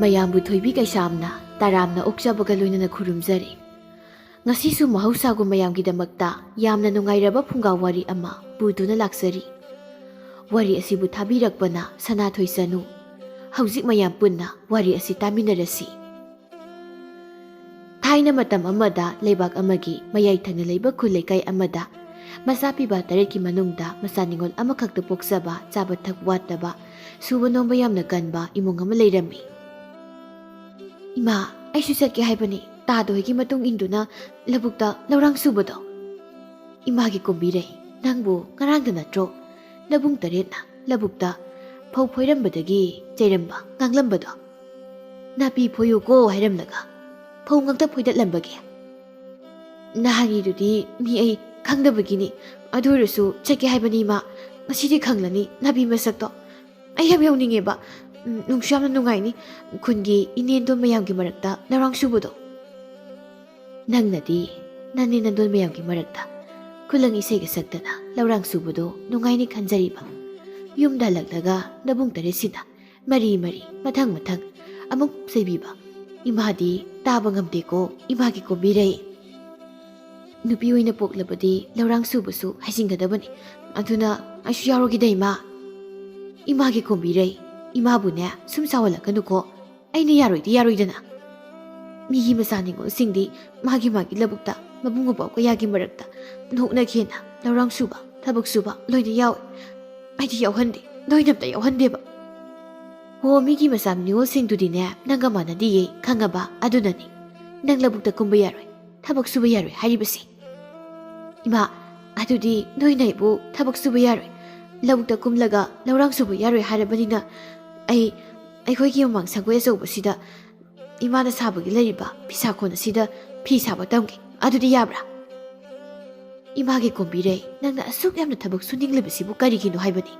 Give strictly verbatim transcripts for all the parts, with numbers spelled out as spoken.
ꯃꯌꯥꯝꯕꯨ ꯊꯣꯏꯕꯤ ꯀꯩꯁꯥꯝꯅ ꯇꯔꯥꯝꯅ ꯑꯣꯛꯆꯕꯒ ꯂꯣꯏꯅꯅ ꯈꯨꯔꯨꯝꯖꯔꯤ꯫ ꯉꯁꯤꯁꯨ ꯃꯍꯧꯁꯥꯒꯨꯝ ꯃꯌꯥꯝꯒꯤꯗꯃꯛꯇ ꯌꯥꯝꯅ ꯅꯨꯡꯉꯥꯏꯔꯕ ꯐꯨꯡꯒꯥ ꯋꯥꯔꯤ ꯑꯃ ꯄꯨꯗꯨꯅ ꯂꯥꯛꯆꯔꯤ꯫ ꯋꯥꯔꯤ ꯑꯁꯤꯕꯨ ꯊꯥꯕꯤꯔꯛꯄꯅ ꯁꯅꯥꯊꯣꯏ ꯆꯅꯨ꯫ ꯍꯧꯖꯤꯛ ꯃꯌꯥꯝ ꯄꯨꯟꯅ ꯋꯥꯔꯤ ꯑꯁꯤ ꯇꯥꯃꯤꯟꯅꯔꯁꯤ꯫ ꯊꯥꯏꯅ ꯃꯇꯝ ꯑꯃꯗ ꯂꯩꯕꯥꯛ ꯑꯃꯒꯤ ꯃꯌꯥꯏ ꯊꯪꯅ ꯂꯩꯕ ꯈꯨꯜ ꯂꯩꯀꯥꯏ ꯑꯃꯗ ꯃꯆꯥ ꯄꯤꯕ ꯇꯔꯦꯠꯀꯤ ꯃꯅꯨꯡꯗ ꯃꯆꯥ ꯅꯤꯉꯣꯜ ꯑꯃꯈꯛꯇ ꯄꯣꯛꯆꯕ, ꯆꯥꯕ ꯊꯛ ꯋꯥꯠꯇꯕ, ꯁꯨꯕ ꯅꯣꯝꯕ ꯌꯥꯝꯅ ꯀꯟꯕ ꯏꯃꯨꯡ ꯑꯃ ꯂꯩꯔꯝꯃꯤ꯫ "ꯏꯃꯥ, ꯑꯩꯁꯨ ꯆꯠꯀꯦ ꯍꯥꯏꯕꯅꯤ, ꯇꯥꯗ ꯍꯣꯏꯒꯤ ꯃꯇꯨꯡ ꯏꯟꯗꯨꯅ ꯂꯧꯕꯨꯛꯇ ꯂꯧꯔꯥꯡ ꯁꯨꯕꯗꯣ꯫" "ꯏꯃꯥꯒꯤ ꯀꯨꯝꯕꯤꯔꯩ, ꯅꯪꯕꯨ ꯉꯔꯥꯡꯗ ꯅꯠꯇ꯭ꯔꯣ ꯅꯕꯨꯡ ꯇꯔꯦꯠꯅ ꯂꯧꯕꯨꯛꯇ ꯐꯧ ꯐꯣꯏꯔꯝꯕꯗꯒꯤ ꯆꯩꯔꯝꯕ, ꯉꯥꯡꯂꯝꯕꯗꯣ? ꯅꯥꯄꯤ ꯐꯣꯏꯌꯨꯀꯣ ꯍꯥꯏꯔꯝꯂꯒ ꯐꯧ ꯉꯥꯛꯇ ꯐꯣꯏꯗꯠꯂꯝꯕꯒꯦ?" "ꯅꯍꯥꯟꯒꯤꯗꯨꯗꯤ ꯃꯤ ꯑꯩ ꯈꯪꯗꯕꯒꯤꯅꯤ꯫ ꯑꯗꯨ ꯑꯣꯏꯔꯁꯨ ꯆꯠꯀꯦ ꯍꯥꯏꯕꯅꯤ ꯏꯃꯥ꯫ ꯉꯁꯤꯗꯤ ꯈꯪꯂꯅꯤ ꯅꯥꯄꯤ ꯃꯁꯛꯇꯣ꯫ ꯑꯩ ꯌꯥꯝ ꯌꯧꯅꯤꯡꯉꯦꯕ꯫ ꯎꯝ, ꯅꯨꯡꯁꯨ ꯌꯥꯝꯅ ꯅꯨꯡꯉꯥꯏꯅꯤ꯫ ꯈꯨꯟꯒꯤ ꯏꯅꯦꯟꯗꯣꯟ ꯃꯌꯥꯝꯒꯤ ꯃꯔꯛꯇ ꯂꯧꯔꯥꯡ ꯁꯨꯕꯗꯣ꯫" ꯅꯪꯅꯗꯤ ꯅꯅꯦ ꯅꯟꯗꯣꯟ ꯃꯌꯥꯝꯒꯤ ꯃꯔꯛꯇ ꯈꯨꯂꯪ ꯏꯁꯩꯒ ꯁꯛꯇꯅ ꯂꯧꯔꯥꯡ ꯁꯨꯕꯗꯣ ꯅꯨꯡꯉꯥꯏꯅꯤ ꯈꯟꯖꯔꯤꯕ꯫ ꯌꯨꯝꯗ ꯍꯜꯂꯛꯂꯒ ꯅꯕꯨꯡ ꯇꯔꯦꯠꯁꯤꯅ ꯃꯔꯤ ꯃꯔꯤ, ꯃꯊꯪ ꯃꯊꯪ ꯑꯃꯨꯛ ꯆꯩꯕꯤꯕ꯫ ꯏꯃꯥꯗꯤ ꯇꯥꯕ ꯉꯝꯗꯦꯀꯣ, ꯏꯃꯥꯒꯤ ꯀꯨꯝꯕꯤꯔꯩ꯫ "ꯅꯨꯄꯤ ꯑꯣꯏꯅ ꯄꯣꯛꯂꯕꯗꯤ ꯂꯧꯔꯥꯡ ꯁꯨꯕꯁꯨ ꯍꯩꯖꯤꯟꯒꯗꯕꯅꯤ꯫ ꯑꯗꯨꯅ ꯑꯩꯁꯨ ꯌꯥꯎꯔꯒꯦꯗ ꯏꯃꯥ꯫" "ꯏꯃꯥꯒꯤ ꯀꯨꯝꯕꯤꯔꯩ, ꯏꯃꯥꯕꯨꯅꯦ ꯁꯨꯝ ꯁꯥꯎꯍꯜꯂꯛꯀꯅꯨꯀꯣ꯫ ꯑꯩꯅ ꯌꯥꯔꯣꯏꯗꯤ ꯌꯥꯔꯣꯏꯗꯅ꯫ ꯃꯤꯒꯤ ꯃꯆꯥ ꯅꯤꯉꯣꯜꯁꯤꯡꯗꯤ ꯃꯥꯒꯤ ꯃꯥꯒꯤ ꯂꯧꯕꯨꯛꯇ ꯃꯕꯨꯡ ꯃꯧꯄ꯭ꯋꯥ ꯀꯌꯥꯒꯤ ꯃꯔꯛꯇ ꯅꯣꯛꯅ ꯈꯦꯟꯅ ꯂꯧꯔꯥꯡ ꯁꯨꯕ, ꯊꯕꯛ ꯁꯨꯕ ꯂꯣꯏꯅ ꯌꯥꯎꯏ꯫ ꯑꯩꯗꯤ ꯌꯥꯎꯍꯟꯗꯦ, ꯅꯣꯏꯅ ꯑꯝꯇ ꯌꯥꯎꯍꯟꯗꯦꯕ꯫" "ꯍꯣ, ꯃꯤꯒꯤ ꯃꯆꯥ ꯅꯤꯉꯣꯜꯁꯤꯡꯗꯨꯗꯤꯅꯦ ꯅꯪꯒ ꯃꯥꯟꯅꯗꯤꯌꯦ, ꯈꯪꯉꯕ? ꯑꯗꯨꯅꯅꯤ ꯅꯪ ꯂꯧꯕꯨꯛꯇ ꯀꯨꯝꯕ ꯌꯥꯔꯣꯏ, ꯊꯕꯛ ꯁꯨꯕ ꯌꯥꯔꯣꯏ ꯍꯥꯏꯔꯤꯕꯁꯦ꯫" "ꯏꯃꯥ, ꯑꯗꯨꯗꯤ ꯅꯣꯏꯅ ꯑꯩꯕꯨ ꯊꯕꯛ ꯁꯨꯕ ꯌꯥꯔꯣꯏ, ꯂꯧꯕꯨꯛꯇ ꯀꯨꯝꯂꯒ ꯂꯧꯔꯥꯡ ꯁꯨꯕ ꯌꯥꯔꯣꯏ ꯍꯥꯏꯔꯕꯅꯤꯅ ꯑꯩ ꯑꯩꯈꯣꯏꯒꯤ ꯃꯃꯥꯡ ꯁꯪꯒꯣꯏ ꯑꯆꯧꯕꯁꯤꯗ ꯏꯃꯥꯅ ꯁꯥꯕꯒꯤ ꯂꯩꯔꯤꯕ ꯐꯤꯁꯥ ꯀꯣꯟ ꯑꯁꯤꯗ ꯐꯤ ꯁꯥꯕ ꯇꯝꯒꯦ꯫ ꯑꯗꯨꯗꯤ ꯌꯥꯕ꯭ꯔꯥ?" "ꯏꯃꯥꯒꯤ ꯀꯨꯝꯕꯤꯔꯩ, ꯅꯪꯅ ꯑꯁꯨꯛ ꯌꯥꯝꯅ ꯊꯕꯛ ꯁꯨꯅꯤꯡꯂꯤꯕꯁꯤꯕꯨ ꯀꯔꯤꯒꯤꯅꯣ ꯍꯥꯏꯕꯅꯤ?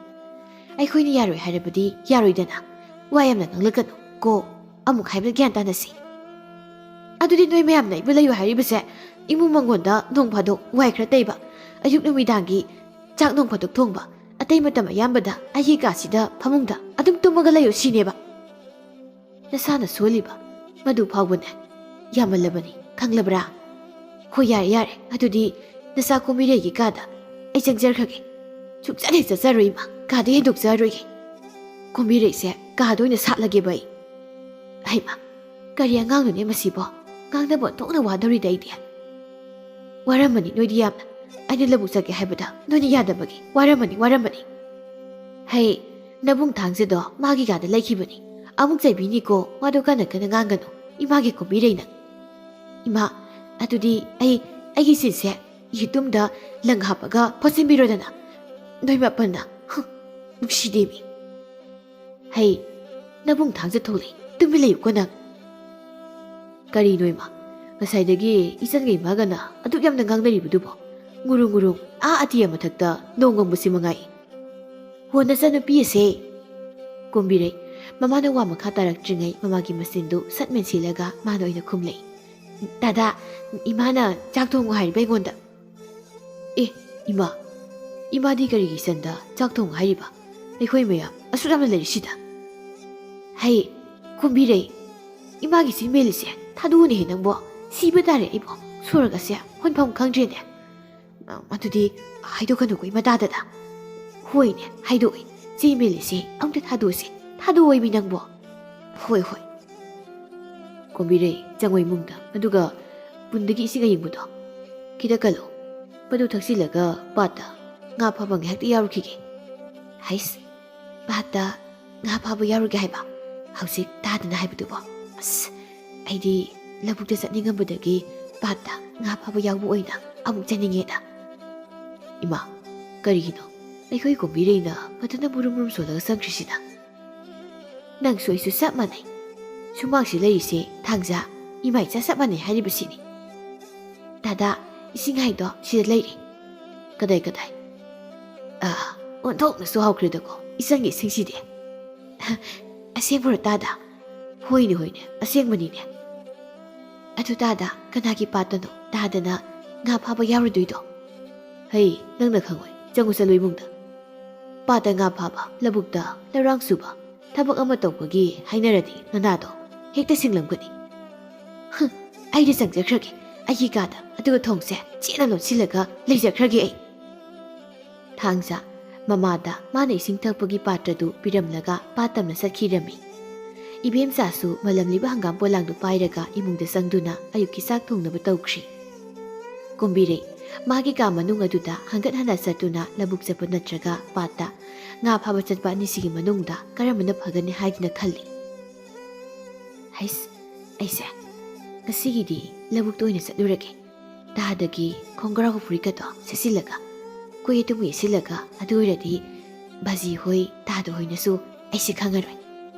ꯑꯩꯈꯣꯏꯅ ꯌꯥꯔꯣꯏ ꯍꯥꯏꯔꯕꯗꯤ ꯌꯥꯔꯣꯏꯗꯅ꯫ ꯋꯥ ꯌꯥꯝꯅ ꯉꯥꯡꯂꯛꯀꯅꯨ ꯀꯣ꯫ ꯑꯃꯨꯛ ꯍꯥꯏꯕꯗ ꯒ꯭ꯌꯥꯟ ꯇꯥꯅꯁꯤ꯫" "ꯑꯗꯨꯗꯤ ꯅꯣꯏ ꯃꯌꯥꯝꯅ ꯑꯩꯕꯨ ꯂꯩꯌꯨ ꯍꯥꯏꯔꯤꯕꯁꯦ ꯏꯃꯨꯡ ꯃꯪꯒꯣꯟꯗ ꯅꯣꯡ ꯐꯥꯗꯣꯛ ꯋꯥꯏ ꯈꯔ ꯇꯩꯕ, ꯑꯌꯨꯛ ꯅꯨꯃꯤꯗꯥꯡꯒꯤ ꯆꯥꯛ ꯅꯣꯡ ꯐꯥꯗꯣꯛ ꯊꯣꯡꯕ, ꯑꯇꯩ ꯃꯇꯝ ꯑꯌꯥꯝꯕꯗ ꯑꯩꯒꯤ ꯀꯥꯁꯤꯗ ꯐꯃꯨꯡꯗ ꯑꯗꯨꯝ ꯇꯨꯝꯃꯒ ꯂꯩꯌꯨ ꯁꯤꯅꯦꯕ?" ꯅꯁꯥꯅ ꯁꯣꯜꯂꯤꯕ ꯃꯗꯨ ꯐꯥꯎꯕꯅꯦ ꯌꯥꯝꯃꯜꯂꯕꯅꯤ, ꯈꯪꯂꯕ꯭ꯔꯥ? ꯍꯣꯏ, ꯌꯥꯔꯦ, ꯌꯥꯔꯦ, ꯑꯗꯨꯗꯤ ꯅꯆꯥ ꯀꯨꯝꯕꯤꯔꯩꯒꯤ ꯀꯥꯗ ꯑꯩ ꯆꯪꯖꯔꯈ꯭ꯔꯒꯦ꯫ ꯁꯨꯡꯆꯠ ꯍꯦꯛ ꯆꯠꯆꯔꯣꯏ, ꯏꯃꯥ, ꯀꯥꯗ ꯍꯦꯟꯗꯣꯛꯆꯔꯣꯏꯒꯦ꯫ ꯀꯨꯝꯕꯤꯔꯩꯁꯦ ꯀꯥꯗ ꯑꯣꯏꯅ ꯁꯥꯠꯂꯒꯦꯕ ꯑꯩ꯫ ꯍꯩꯃꯥ, ꯀꯔꯤ ꯑꯉꯥꯡꯅꯣꯅꯦ ꯃꯁꯤꯕꯣ? ꯉꯥꯡꯅꯕ ꯊꯣꯛꯅ ꯋꯥꯗꯧꯔꯤꯗ ꯑꯩꯗꯤ꯫ ꯋꯥꯔꯝꯃꯅꯤ ꯅꯣꯏꯗꯤ ꯌꯥꯝꯅ꯫ ꯑꯩꯅ ꯂꯧꯕꯨꯛ ꯆꯠꯀꯦ ꯍꯥꯏꯕꯗ ꯅꯣꯏꯅ ꯌꯥꯗꯕꯒꯤ ꯋꯥꯔꯝꯃꯅꯤ, ꯋꯥꯔꯝꯃꯅꯤ꯫ ꯍꯩ, ꯅꯕꯨꯡ ꯊꯥꯡꯖꯗꯣ ꯃꯥꯒꯤ ꯀꯥꯗ ꯂꯩꯈꯤꯕꯅꯤ꯫ ꯑꯃꯨꯛ ꯆꯩꯕꯤꯅꯤꯀꯣ, ꯃꯥꯗꯣ ꯀꯟꯅ ꯀꯟꯅ ꯉꯥꯡꯒꯅꯨ꯫ ꯏꯃꯥꯒꯤ ꯀꯨꯝꯕꯤꯔꯩꯅ꯫ ꯏꯃꯥ, ꯑꯗꯨꯗꯤ ꯑꯩ, ꯑꯩꯒꯤ ꯁꯤꯟꯁꯦ ꯌꯦꯇꯨꯝꯗ ꯂꯪ ꯍꯥꯞꯄꯒ ꯐꯣꯠꯆꯤꯟꯕꯤꯔꯣꯗꯅ꯫ ꯅꯣꯏ ꯃꯥꯄꯟꯅ꯫ ꯍꯨꯝ, ꯅꯨꯡꯁꯤꯗꯦꯃꯤ꯫ ꯍꯩ, ꯅꯕꯨꯡ ꯊꯥꯡꯖ ꯊꯣꯛꯂꯦ꯫ ꯇꯨꯃꯤꯟ ꯂꯩꯌꯨꯀꯣ ꯅꯪ꯫ ꯀꯔꯤꯅꯣ ꯏꯃꯥ? ꯉꯁꯥꯏꯗꯒꯤ ꯏꯆꯟꯒ ꯏꯃꯥꯒꯅ ꯑꯗꯨꯛ ꯌꯥꯝꯅ ꯉꯥꯡꯅꯔꯤꯕꯗꯨꯕꯣ? ꯉꯨꯔꯨ ꯉꯨꯔꯨ, ꯑꯥ ꯑꯇꯤꯌꯥ ꯃꯊꯛꯇ ꯅꯣꯡ ꯃꯪꯕꯁꯤ ꯃꯉꯥꯏ꯫ ꯍꯣ, ꯅꯆꯟꯅꯨꯄꯤ ꯑꯁꯦ꯫ ꯀꯨꯝꯕꯤꯔꯩ꯫ ꯃꯃꯥꯅ ꯋꯥ ꯃꯈꯥ ꯇꯥꯔꯛꯇ꯭ꯔꯤꯉꯩ ꯃꯃꯥꯒꯤ ꯃꯆꯤꯟꯗꯨ ꯁꯠ ꯃꯦꯟꯁꯤꯜꯂꯒ ꯃꯥꯅ ꯑꯣꯏꯅ ꯈꯨꯝꯂꯛꯏ꯫ ꯗꯥꯗꯥ, ꯏꯃꯥꯅ ꯆꯥꯛ ꯊꯣꯡꯉꯨ ꯍꯥꯏꯔꯤꯕ ꯑꯩꯉꯣꯟꯗ꯫ ꯑꯦ, ꯏꯃꯥ, ꯏꯃꯥꯗꯤ ꯀꯔꯤꯒꯤ ꯏꯆꯟꯗ ꯆꯥꯛ ꯊꯣꯡꯉꯨ ꯍꯥꯏꯔꯤꯕ? ꯑꯩꯈꯣꯏ ꯃꯌꯥꯝ ꯑꯁꯨꯛ ꯌꯥꯝꯅ ꯂꯩꯔꯤꯁꯤꯗ꯫ ꯍꯩ, ꯀꯨꯝꯕꯤꯔꯩ, ꯏꯃꯥꯒꯤ ꯆꯤꯟ ꯃꯦꯜꯂꯤꯁꯦ ꯊꯥꯗꯣꯛꯎꯅꯦꯍꯦ ꯅꯪꯕꯣ꯫ ꯁꯤꯕ ꯇꯥꯔꯦ ꯑꯩꯕꯣ꯫ ꯁꯣꯔꯒꯁꯦ ꯍꯣꯟꯐꯝ ꯈꯪꯗ꯭ꯔꯦꯅꯦ꯫ ꯑ, ꯑꯗꯨꯗꯤ ꯍꯥꯏꯗꯣꯛꯀꯅꯨꯀꯣ ꯏꯃꯥ ꯗꯥꯗꯥꯗ꯫ ꯍꯣꯏꯅꯦ, ꯍꯥꯏꯗꯣꯛꯑꯣꯏ꯫ ꯆꯤꯟ ꯃꯦꯜꯂꯤꯁꯦ ꯑꯝꯇ ꯊꯥꯗꯣꯛꯑꯁꯦ꯫ ꯊꯥꯗꯣꯛꯑꯣꯏꯃꯤ ꯅꯪꯕꯣ꯫ ꯍꯣꯏ, ꯍꯣꯏ꯫ ꯀꯣꯝꯕꯤꯔꯩ, ꯆꯪꯉꯣ ꯏꯃꯨꯡꯗ꯫ ꯑꯗꯨꯒ ꯄꯨꯟꯗꯒꯤ ꯏꯁꯤꯡ ꯑꯌꯤꯡꯕꯗꯣ ꯈꯤꯇ ꯀꯜꯂꯣ꯫ ꯃꯗꯨ ꯊꯛꯆꯤꯜꯂꯒ ꯄꯥꯠꯇ ꯉꯥ ꯐꯥꯕ ꯉꯥꯏꯍꯥꯛꯇ ꯌꯥꯎꯔꯨꯈꯤꯒꯦ꯫ ꯍꯩꯁ, ꯄꯥꯠꯇ ꯉꯥ ꯐꯥꯕ ꯌꯥꯎꯔꯨꯒꯦ ꯍꯥꯏꯕ? ꯍꯧꯖꯤꯛ ꯗꯥꯗꯥꯅ ꯍꯥꯏꯕꯗꯨꯕꯣ? ꯑꯁ, ꯑꯩꯗꯤ ꯂꯧꯕꯨꯛꯇ ꯆꯠꯅꯤꯡꯉꯝꯕꯗꯒꯤ ꯄꯥꯠꯇ ꯉꯥ ꯐꯥꯕ ꯌꯥꯎꯕ ꯑꯣꯏꯅ ꯑꯃꯨꯛ ꯆꯠꯅꯤꯡꯉꯦꯗ꯫ ꯏꯃꯥ, ꯀꯔꯤꯒꯤꯅꯣ ꯑꯩꯈꯣꯏ ꯀꯣꯝꯕꯤꯔꯩꯅ ꯃꯊꯟꯇ ꯃꯨꯔꯨꯝ ꯃꯨꯔꯨꯝ ꯁꯣꯜꯂꯒ ꯆꯪꯈ꯭ꯔꯤꯁꯤꯅ? ꯅꯪꯁꯨ ꯑꯩꯁꯨ ꯆꯞ ꯃꯥꯟꯅꯩ꯫ ꯁꯨꯃꯥꯡꯁꯤ ꯂꯩꯔꯤꯁꯦ ꯊꯥꯡꯖ, ꯏꯃꯥ ꯏꯆꯥ ꯆꯞ ꯃꯥꯟꯅꯩ ꯍꯥꯏꯔꯤꯕꯁꯤꯅꯤ꯫ ꯗꯥꯗꯥ, ꯏꯁꯤꯡ ꯍꯥꯏꯗꯣ ꯁꯤꯗ ꯂꯩꯔꯦ꯫ ꯀꯗꯥꯏ, ꯀꯗꯥꯏ? ꯑꯥ, ꯑꯣꯟꯊꯣꯛꯅꯁꯨ ꯍꯥꯎꯈ꯭ꯔꯦꯗꯀꯣ ꯏꯆꯟꯒꯤ ꯏꯁꯤꯡꯁꯤꯗꯤ꯫ ꯑꯁꯦꯡꯕꯔꯣ ꯗꯥꯗꯥ? ꯍꯣꯏꯅꯦ, ꯍꯣꯏꯅꯦ, ꯑꯁꯦꯡꯕꯅꯤꯅꯦ꯫ ꯑꯗꯨ ꯗꯥꯗꯥ, ꯀꯅꯥꯒꯤ ꯄꯥꯠꯇꯅꯣ ꯗꯥꯗꯥꯅ ꯉꯥ ꯐꯥꯕ ꯌꯥꯎꯔꯨꯗꯣꯏꯗꯣ? ꯍꯩ, ꯅꯪꯅ ꯈꯪꯉꯣꯏ꯫ ꯆꯪꯉꯨ ꯆꯠꯂꯨ ꯏꯃꯨꯡꯗ꯫ ꯄꯥꯠꯇ ꯉꯥ ꯐꯥꯕ, ꯂꯧꯕꯨꯛꯇ ꯂꯧꯔꯥꯡ ꯁꯨꯕ, ꯊꯕꯛ ꯑꯃ ꯇꯧꯕꯒꯤ ꯍꯥꯏꯅꯔꯗꯤ ꯅꯅꯥꯗꯣ ꯍꯦꯛꯇ ꯁꯤꯡꯂꯝꯒꯅꯤ꯫ "ꯍꯨꯝ, ꯑꯩꯗꯤ ꯆꯪꯖꯈ꯭ꯔꯒꯦ ꯑꯩꯒꯤ ꯀꯥꯗ, ꯑꯗꯨꯒ ꯊꯣꯡꯁꯦ ꯆꯦꯠꯅ ꯂꯣꯟꯁꯤꯜꯂꯒ ꯂꯩꯖꯈ꯭ꯔꯒꯦ ꯑꯩ"꯫ ꯊꯥꯡꯖ ꯃꯃꯥꯗ ꯃꯥꯅ ꯏꯁꯤꯡ ꯊꯛꯄꯒꯤ ꯄꯥꯇ꯭ꯔꯗꯨ ꯄꯤꯔꯝꯂꯒ ꯄꯥꯠ ꯇꯝꯅ ꯆꯠꯈꯤꯔꯝꯃꯤ꯫ ꯏꯕꯦꯝꯆꯥꯁꯨ ꯃꯜꯂꯝꯂꯤꯕ ꯍꯪꯒꯥꯝ ꯄꯣꯂꯥꯡꯗꯨ ꯄꯥꯏꯔꯒ ꯏꯃꯨꯡꯗ ꯆꯪꯗꯨꯅ ꯑꯌꯨꯛꯀꯤ ꯆꯥꯛ ꯊꯣꯡꯅꯕ ꯇꯧꯈ꯭ꯔꯤ꯫ ꯀꯨꯝꯕꯤꯔꯩ ꯃꯥꯒꯤ ꯀꯥ ꯃꯅꯨꯡ ꯑꯗꯨꯗ ꯍꯪꯒꯠ ꯍꯟꯗ ꯆꯠꯇꯨꯅ ꯂꯧꯕꯨꯛ ꯆꯠꯄ ꯅꯠꯇ꯭ꯔꯒ ꯄꯥꯠꯇ ꯉꯥ ꯐꯥꯕ ꯆꯠꯄ ꯑꯅꯤꯁꯤꯒꯤ ꯃꯅꯨꯡꯗ ꯀꯔꯝꯕꯅ ꯐꯒꯅꯤ ꯍꯥꯏꯗꯨꯅ ꯈꯜꯂꯤ꯫ "ꯍꯩꯁ, ꯑꯩꯁꯦ ꯉꯁꯤꯒꯤꯗꯤ ꯂꯧꯕꯨꯛꯇ ꯑꯣꯏꯅ ꯆꯠꯂꯨꯔꯒꯦ꯫ ꯇꯥꯗꯒꯤ ꯈꯣꯡꯒ꯭ꯔꯥꯎ ꯐꯨꯔꯤꯠꯀꯗꯣ ꯁꯦꯠꯆꯤꯜꯂꯒ ꯀꯣꯏ ꯑꯗꯨꯝ ꯌꯦꯠꯁꯤꯜꯂꯒ, ꯑꯗꯨ ꯑꯣꯏꯔꯗꯤ ꯕꯥꯖꯤ ꯍꯣꯏ, ꯇꯥꯗ ꯍꯣꯏꯅꯁꯨ ꯑꯩꯁꯦ ꯈꯪꯉꯔꯣꯏ꯫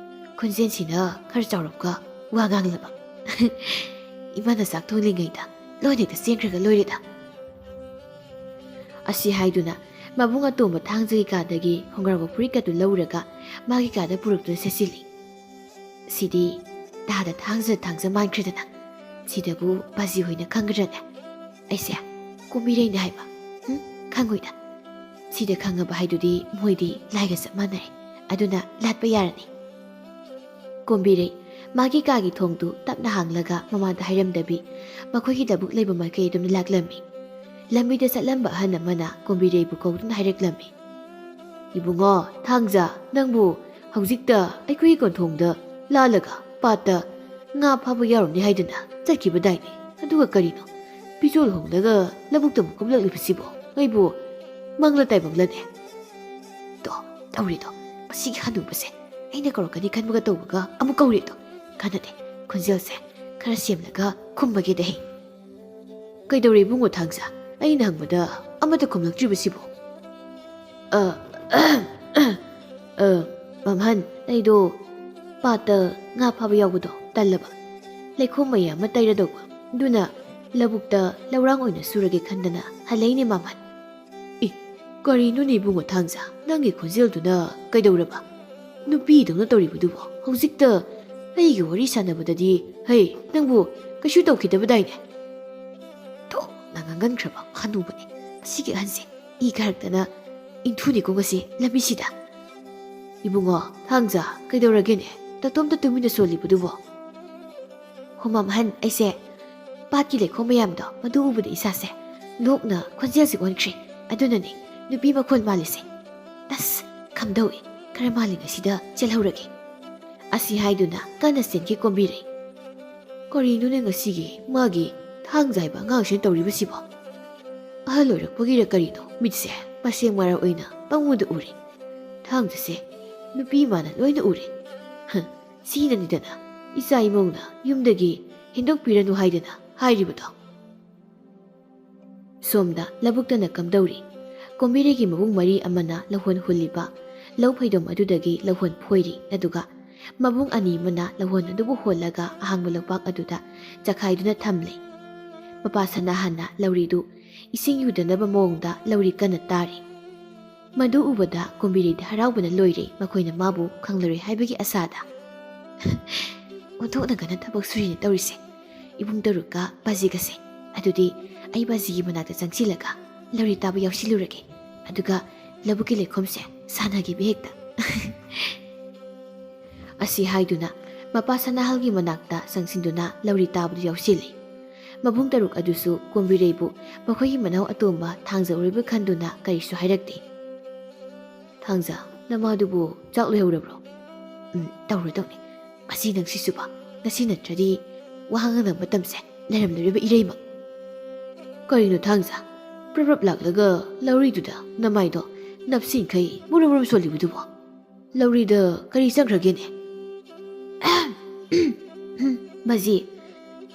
ꯈꯣꯟꯖꯦꯜꯁꯤꯅ ꯈꯔ ꯆꯥꯎꯔꯞꯀ ꯋꯥ ꯉꯥꯡꯂꯕ꯫ ꯏꯃꯥꯅ ꯆꯥꯛ ꯊꯣꯡꯂꯤꯉꯩꯗ ꯂꯣꯏꯅ ꯍꯦꯛꯇ ꯆꯦꯟꯈ꯭ꯔꯒ ꯂꯣꯏꯔꯦꯗ"꯫ ꯑꯁꯤ ꯍꯥꯏꯗꯨꯅ ꯃꯕꯨꯡ ꯑꯇꯣꯝꯕ ꯊꯥꯡꯖꯒꯤ ꯀꯥꯗꯒꯤ ꯈꯣꯡꯒ꯭ꯔꯥꯎ ꯐꯨꯔꯤꯠꯀꯗꯨ ꯂꯧꯔꯒ ꯃꯥꯒꯤ ꯀꯥꯗ ꯄꯨꯔꯛꯇꯨꯅ ꯁꯦꯠꯆꯤꯜꯂꯤ꯫ "ꯁꯤꯗꯤ ꯇꯥꯗ ꯊꯥꯡꯖ ꯊꯥꯡꯖ ꯃꯥꯟꯈ꯭ꯔꯦꯗꯅ꯫ ꯁꯤꯗꯕꯨ ꯕꯥꯖꯤ ꯍꯣꯏꯅ ꯈꯪꯒꯗ꯭ꯔꯅꯦ? ꯑꯩꯁꯦ ꯀꯨꯝꯕꯤꯔꯩꯅꯦ ꯍꯥꯏꯕ꯫ ꯍꯨꯝ, ꯈꯪꯉꯣꯏꯗ꯫ ꯁꯤꯗ ꯈꯪꯉꯕ ꯍꯥꯏꯗꯨꯗꯤ ꯃꯣꯏꯗꯤ ꯂꯥꯏꯒ ꯆꯞ ꯃꯥꯟꯅꯔꯦ꯫ ꯑꯗꯨꯅ ꯂꯥꯠꯄ ꯌꯥꯔꯅꯤ"꯫ ꯀꯨꯝꯕꯤꯔꯩ ꯃꯥꯒꯤ ꯀꯥꯒꯤ ꯊꯣꯡꯗꯨ ꯇꯞꯅ ꯍꯥꯡꯂꯒ ꯃꯃꯥꯗ ꯍꯥꯏꯔꯝꯗꯕꯤ ꯃꯈꯣꯏꯒꯤ ꯂꯧꯕꯨꯛ ꯂꯩꯕ ꯃꯥꯏꯀꯩ ꯑꯗꯨꯝ ꯂꯥꯛꯂꯝꯃꯤ꯫ ꯂꯝꯕꯤꯗ ꯆꯠꯂꯝꯕ ꯑꯍꯜ ꯑꯃꯅ ꯀꯨꯝꯕꯤꯔꯩꯕꯨ ꯀꯧꯗꯨꯅ ꯍꯥꯏꯔꯛꯂꯝꯃꯤ꯫ "ꯏꯕꯨꯡꯉꯣ ꯊꯥꯡꯖ, ꯅꯪꯕꯨ ꯍꯧꯖꯤꯛꯇ ꯑꯩꯈꯣꯏꯒꯤ ꯀꯣꯟꯊꯣꯡꯗ ꯂꯥꯜꯂꯒ ꯄꯥꯠꯇ ꯉꯥ ꯐꯥꯕ ꯌꯥꯎꯔꯨꯅꯤ ꯍꯥꯏꯗꯨꯅ ꯆꯠꯈꯤꯕꯗꯥꯏꯅꯦ? ꯑꯗꯨꯒ ꯀꯔꯤꯅꯣ, ꯐꯤꯖꯣꯜ ꯍꯣꯡꯂꯒ ꯂꯧꯕꯨꯛꯇ ꯑꯃꯨꯛ ꯀꯨꯝꯂꯛꯂꯤꯕꯁꯤꯕꯣ? ꯑꯩꯕꯨ ꯃꯪꯂ ꯇꯥꯏꯕꯪꯂꯅꯦ?" ꯇꯣ, ꯇꯧꯔꯦꯗꯣ, ꯃꯁꯤꯒꯤ ꯍꯅꯨꯕꯁꯦ꯫ ꯑꯩꯅ ꯀꯧꯔꯛꯀꯅꯤ ꯈꯟꯕꯒ ꯇꯧꯕꯒ ꯑꯃꯨꯛ ꯀꯧꯔꯦꯗꯣ꯫ ꯀꯥꯟꯅꯗꯦ, ꯈꯣꯟꯖꯦꯜꯁꯦ ꯈꯔ ꯁꯦꯝꯂꯒ ꯈꯨꯝꯕꯒꯦꯗ ꯍꯦ꯫ "ꯀꯩꯗꯧꯔꯦ ꯏꯕꯨꯡꯉꯣ ꯊꯥꯡꯖ? ꯑꯩꯅ ꯍꯪꯕꯗ ꯑꯃꯠꯇ ꯈꯨꯝꯂꯛꯇ꯭ꯔꯤꯕꯁꯤꯕꯣ?" "ꯑ, ꯑ, ꯃꯝꯍꯟ, ꯑꯩꯗꯣ ꯄꯥꯠꯇ ꯉꯥ ꯐꯥꯕ ꯌꯥꯎꯕꯗꯣ ꯇꯜꯂꯕ꯫ ꯂꯩꯈꯣꯝ ꯃꯌꯥꯝ ꯑꯃ ꯇꯩꯔꯗꯧꯕ꯫ ꯑꯗꯨꯅ ꯂꯧꯕꯨꯛꯇ ꯂꯧꯔꯥꯡ ꯑꯣꯏꯅ ꯁꯨꯔꯒꯦ ꯈꯟꯗꯅ ꯍꯜꯂꯛꯏꯅꯦ, ꯃꯝꯍꯟ"꯫ "ꯑꯦ, ꯀꯔꯤꯅꯣꯅꯦ ꯏꯕꯨꯡꯉꯣ ꯊꯥꯡꯖ? ꯅꯪꯒꯤ ꯈꯣꯟꯖꯦꯜꯗꯨꯅ ꯀꯩꯗꯧꯔꯕ? ꯅꯨꯄꯤꯗꯧꯅ ꯇꯧꯔꯤꯕꯗꯨꯕꯣ? ꯍꯧꯖꯤꯛꯇ ꯑꯩꯒ ꯋꯥꯔꯤ ꯁꯥꯟꯅꯕꯗꯗꯤ, ꯍꯩ, ꯅꯪꯕꯨ ꯀꯩꯁꯨ ꯇꯧꯈꯤꯗꯕꯗꯥꯏꯅꯦ?" ꯊꯣꯛꯅ ꯉꯥꯡꯒꯟꯈ꯭ꯔꯕ ꯍꯅꯨꯕꯅꯦ꯫ ꯃꯁꯤꯒꯤ ꯑꯍꯟꯁꯦ ꯏ ꯀꯥꯔꯛꯇꯅ ꯏꯟꯊꯨꯅꯤꯀꯣ ꯉꯁꯤ ꯂꯝꯕꯤꯁꯤꯗ꯫ ꯏꯕꯨꯡꯉꯣ, ꯊꯥꯡꯖ, ꯀꯩꯗꯧꯔꯒꯦꯅꯦ? ꯇꯇꯣꯝꯇ ꯇꯨꯃꯤꯟꯅ ꯁꯣꯜꯂꯤꯕꯗꯨꯕꯣ? ꯍꯣꯃꯝ ꯑꯍꯟ, ꯑꯩꯁꯦ ꯄꯥꯠꯀꯤ ꯂꯩꯈꯣꯝ ꯃꯌꯥꯝꯗꯣ ꯃꯗꯨ ꯎꯕꯗ ꯏꯁꯥꯁꯦ ꯂꯣꯛꯅ ꯈꯣꯟꯖꯦꯜꯁꯦ ꯑꯣꯟꯈ꯭ꯔꯦ꯫ ꯑꯗꯨꯅꯅꯦ ꯅꯨꯄꯤ ꯃꯈꯣꯜ ꯃꯥꯜꯂꯤꯁꯦ꯫ ꯑꯁ, ꯈꯝꯗꯧꯏ, ꯈꯔ ꯃꯥꯜꯂꯤꯉꯩꯁꯤꯗ ꯆꯦꯜꯍꯧꯔꯒꯦ꯫ ꯑꯁꯤ ꯍꯥꯏꯗꯨꯅ ꯀꯟꯅ ꯆꯦꯟꯈꯤ ꯀꯣꯝꯕꯤꯔꯩ꯫ ꯀꯔꯤꯅꯣꯅꯦ ꯉꯁꯤꯒꯤ ꯃꯥꯒꯤ ꯊꯥꯡꯖ ꯍꯥꯏꯕ ꯑꯉꯥꯡꯁꯤꯅ ꯇꯧꯔꯤꯕꯁꯤꯕꯣ? ꯑꯍꯜ ꯑꯣꯏꯔꯛꯄꯒꯤꯔ ꯀꯔꯤꯅꯣ, ꯃꯤꯠꯁꯦ ꯃꯁꯦꯡ ꯃꯔ ꯑꯣꯏꯅ ꯄꯪꯎꯗ ꯎꯔꯦ꯫ ꯊꯥꯡꯖꯁꯦ ꯅꯨꯄꯤ ꯃꯥꯅ ꯂꯣꯏꯅ ꯎꯔꯦ꯫ ꯍ, ꯁꯤꯅꯅꯤꯗꯅ ꯏꯆꯥ ꯏꯃꯧꯅ ꯌꯨꯝꯗꯒꯤ ꯍꯦꯟꯗꯣꯛꯄꯤꯔꯅꯨ ꯍꯥꯏꯗꯅ ꯍꯥꯏꯔꯤꯕꯗꯣ꯫ ꯁꯣꯝꯗ ꯂꯧꯕꯨꯛꯇꯅ ꯀꯝꯗꯧꯔꯤ? ꯀꯣꯝꯕꯤꯔꯩꯒꯤ ꯃꯕꯨꯡ ꯃꯔꯤ ꯑꯃꯅ ꯂꯧꯍꯣꯟ ꯍꯨꯜꯂꯤꯕ ꯂꯧ ꯐꯩꯗꯣꯝ ꯑꯗꯨꯗꯒꯤ ꯂꯧꯍꯣꯟ ꯐꯣꯏꯔꯤ, ꯑꯗꯨꯒ ꯃꯕꯨꯡ ꯑꯅꯤ ꯑꯃꯅ ꯂꯧꯍꯣꯟ ꯑꯗꯨꯕꯨ ꯍꯣꯜꯂꯒ ꯑꯍꯥꯡꯕ ꯂꯧꯄꯥꯛ ꯑꯗꯨꯗ ꯆꯈꯥꯏꯗꯨꯅ ꯊꯝꯂꯤ꯫ ꯃꯄꯥ ꯁꯅꯥꯍꯟꯅ ꯂꯧꯔꯤꯗꯨ ꯏꯁꯤꯡ ꯌꯨꯗꯅꯕ ꯃꯑꯣꯡꯗ ꯂꯧꯔꯤ ꯀꯟꯅ ꯇꯥꯔꯤ꯫ ꯃꯗꯨ ꯎꯕꯗ ꯀꯣꯝꯕꯤꯔꯩꯗꯤ ꯍꯔꯥꯎꯕꯅ ꯂꯣꯏꯔꯦ, ꯃꯈꯣꯏꯅ ꯃꯥꯕꯨ ꯈꯪꯂꯔꯣꯏ ꯍꯥꯏꯕꯒꯤ ꯑꯁꯥꯗ꯫ ꯑꯣꯟꯊꯣꯛꯅꯒꯅ ꯊꯕꯛ ꯁꯨꯔꯤꯅꯦ ꯇꯧꯔꯤꯁꯦ꯫ ꯏꯕꯨꯡ ꯇꯔꯨꯛꯀ ꯕꯥꯖꯤꯒꯁꯦ꯫ ꯑꯗꯨꯗꯤ ꯑꯩ ꯕꯥꯖꯤꯒꯤ ꯃꯅꯥꯛꯇ ꯆꯪꯁꯤꯜꯂꯒ ꯂꯧꯔꯤ ꯇꯥꯕ ꯌꯥꯎꯁꯤꯜꯂꯨꯔꯒꯦ꯫ ꯑꯗꯨꯒ ꯂꯧꯕꯨꯛꯀꯤ ꯂꯩꯈꯣꯝꯁꯦ ꯁꯥꯟꯅꯈꯤꯕ ꯍꯦꯛꯇ꯫ ꯑꯁꯤ ꯍꯥꯏꯗꯨꯅ ꯃꯄꯥ ꯁꯅꯥꯍꯜꯒꯤ ꯃꯅꯥꯛꯇ ꯆꯪꯁꯤꯟꯗꯨꯅ ꯂꯧꯔꯤ ꯇꯥꯕꯗꯨ ꯌꯥꯎꯁꯤꯜꯂꯤ꯫ ꯃꯕꯨꯡ ꯇꯔꯨꯛ ꯑꯗꯨꯁꯨ ꯀꯣꯝꯕꯤꯔꯩꯕꯨ ꯃꯈꯣꯏꯒꯤ ꯃꯅꯥꯎ ꯑꯇꯣꯝꯕ ꯊꯥꯡꯖ ꯑꯣꯏꯔꯕꯣꯏ ꯈꯟꯗꯨꯅ ꯀꯔꯤꯁꯨ ꯍꯥꯏꯔꯛꯇꯦ꯫ "ꯊꯥꯡꯖ, ꯅꯃꯥꯗꯨꯕꯨ ꯆꯥꯛ ꯂꯣꯏꯍꯧꯔꯕ꯭ꯔꯣ?" "ꯎꯝ, ꯇꯧꯔꯗꯧꯅꯤ꯫ ꯉꯁꯤ ꯅꯪꯁꯤꯁꯨꯕ, ꯉꯁꯤ ꯅꯠꯇ꯭ꯔꯗꯤ ꯋꯥ ꯉꯥꯡꯅꯕ ꯃꯇꯝꯁꯦ ꯂꯩꯔꯝꯂꯔꯣꯏꯕ ꯏꯔꯩꯃꯛ꯫ ꯀꯔꯤꯅꯣ ꯊꯥꯡꯖ, ꯄ꯭ꯔꯞ ꯄ꯭ꯔꯞ ꯂꯥꯛꯂꯒ ꯂꯧꯔꯤꯗꯨꯗ ꯅꯃꯥꯏꯗꯣ ꯅꯞꯁꯤꯡꯈꯩ ꯃꯨꯔꯨꯝ ꯃꯨꯔꯨꯝ ꯁꯣꯜꯂꯤꯕꯗꯨꯕꯣ? ꯂꯧꯔꯤꯗ ꯀꯔꯤ ꯆꯪꯈ꯭ꯔꯒꯦꯅꯦ?" "ꯃꯖꯤ,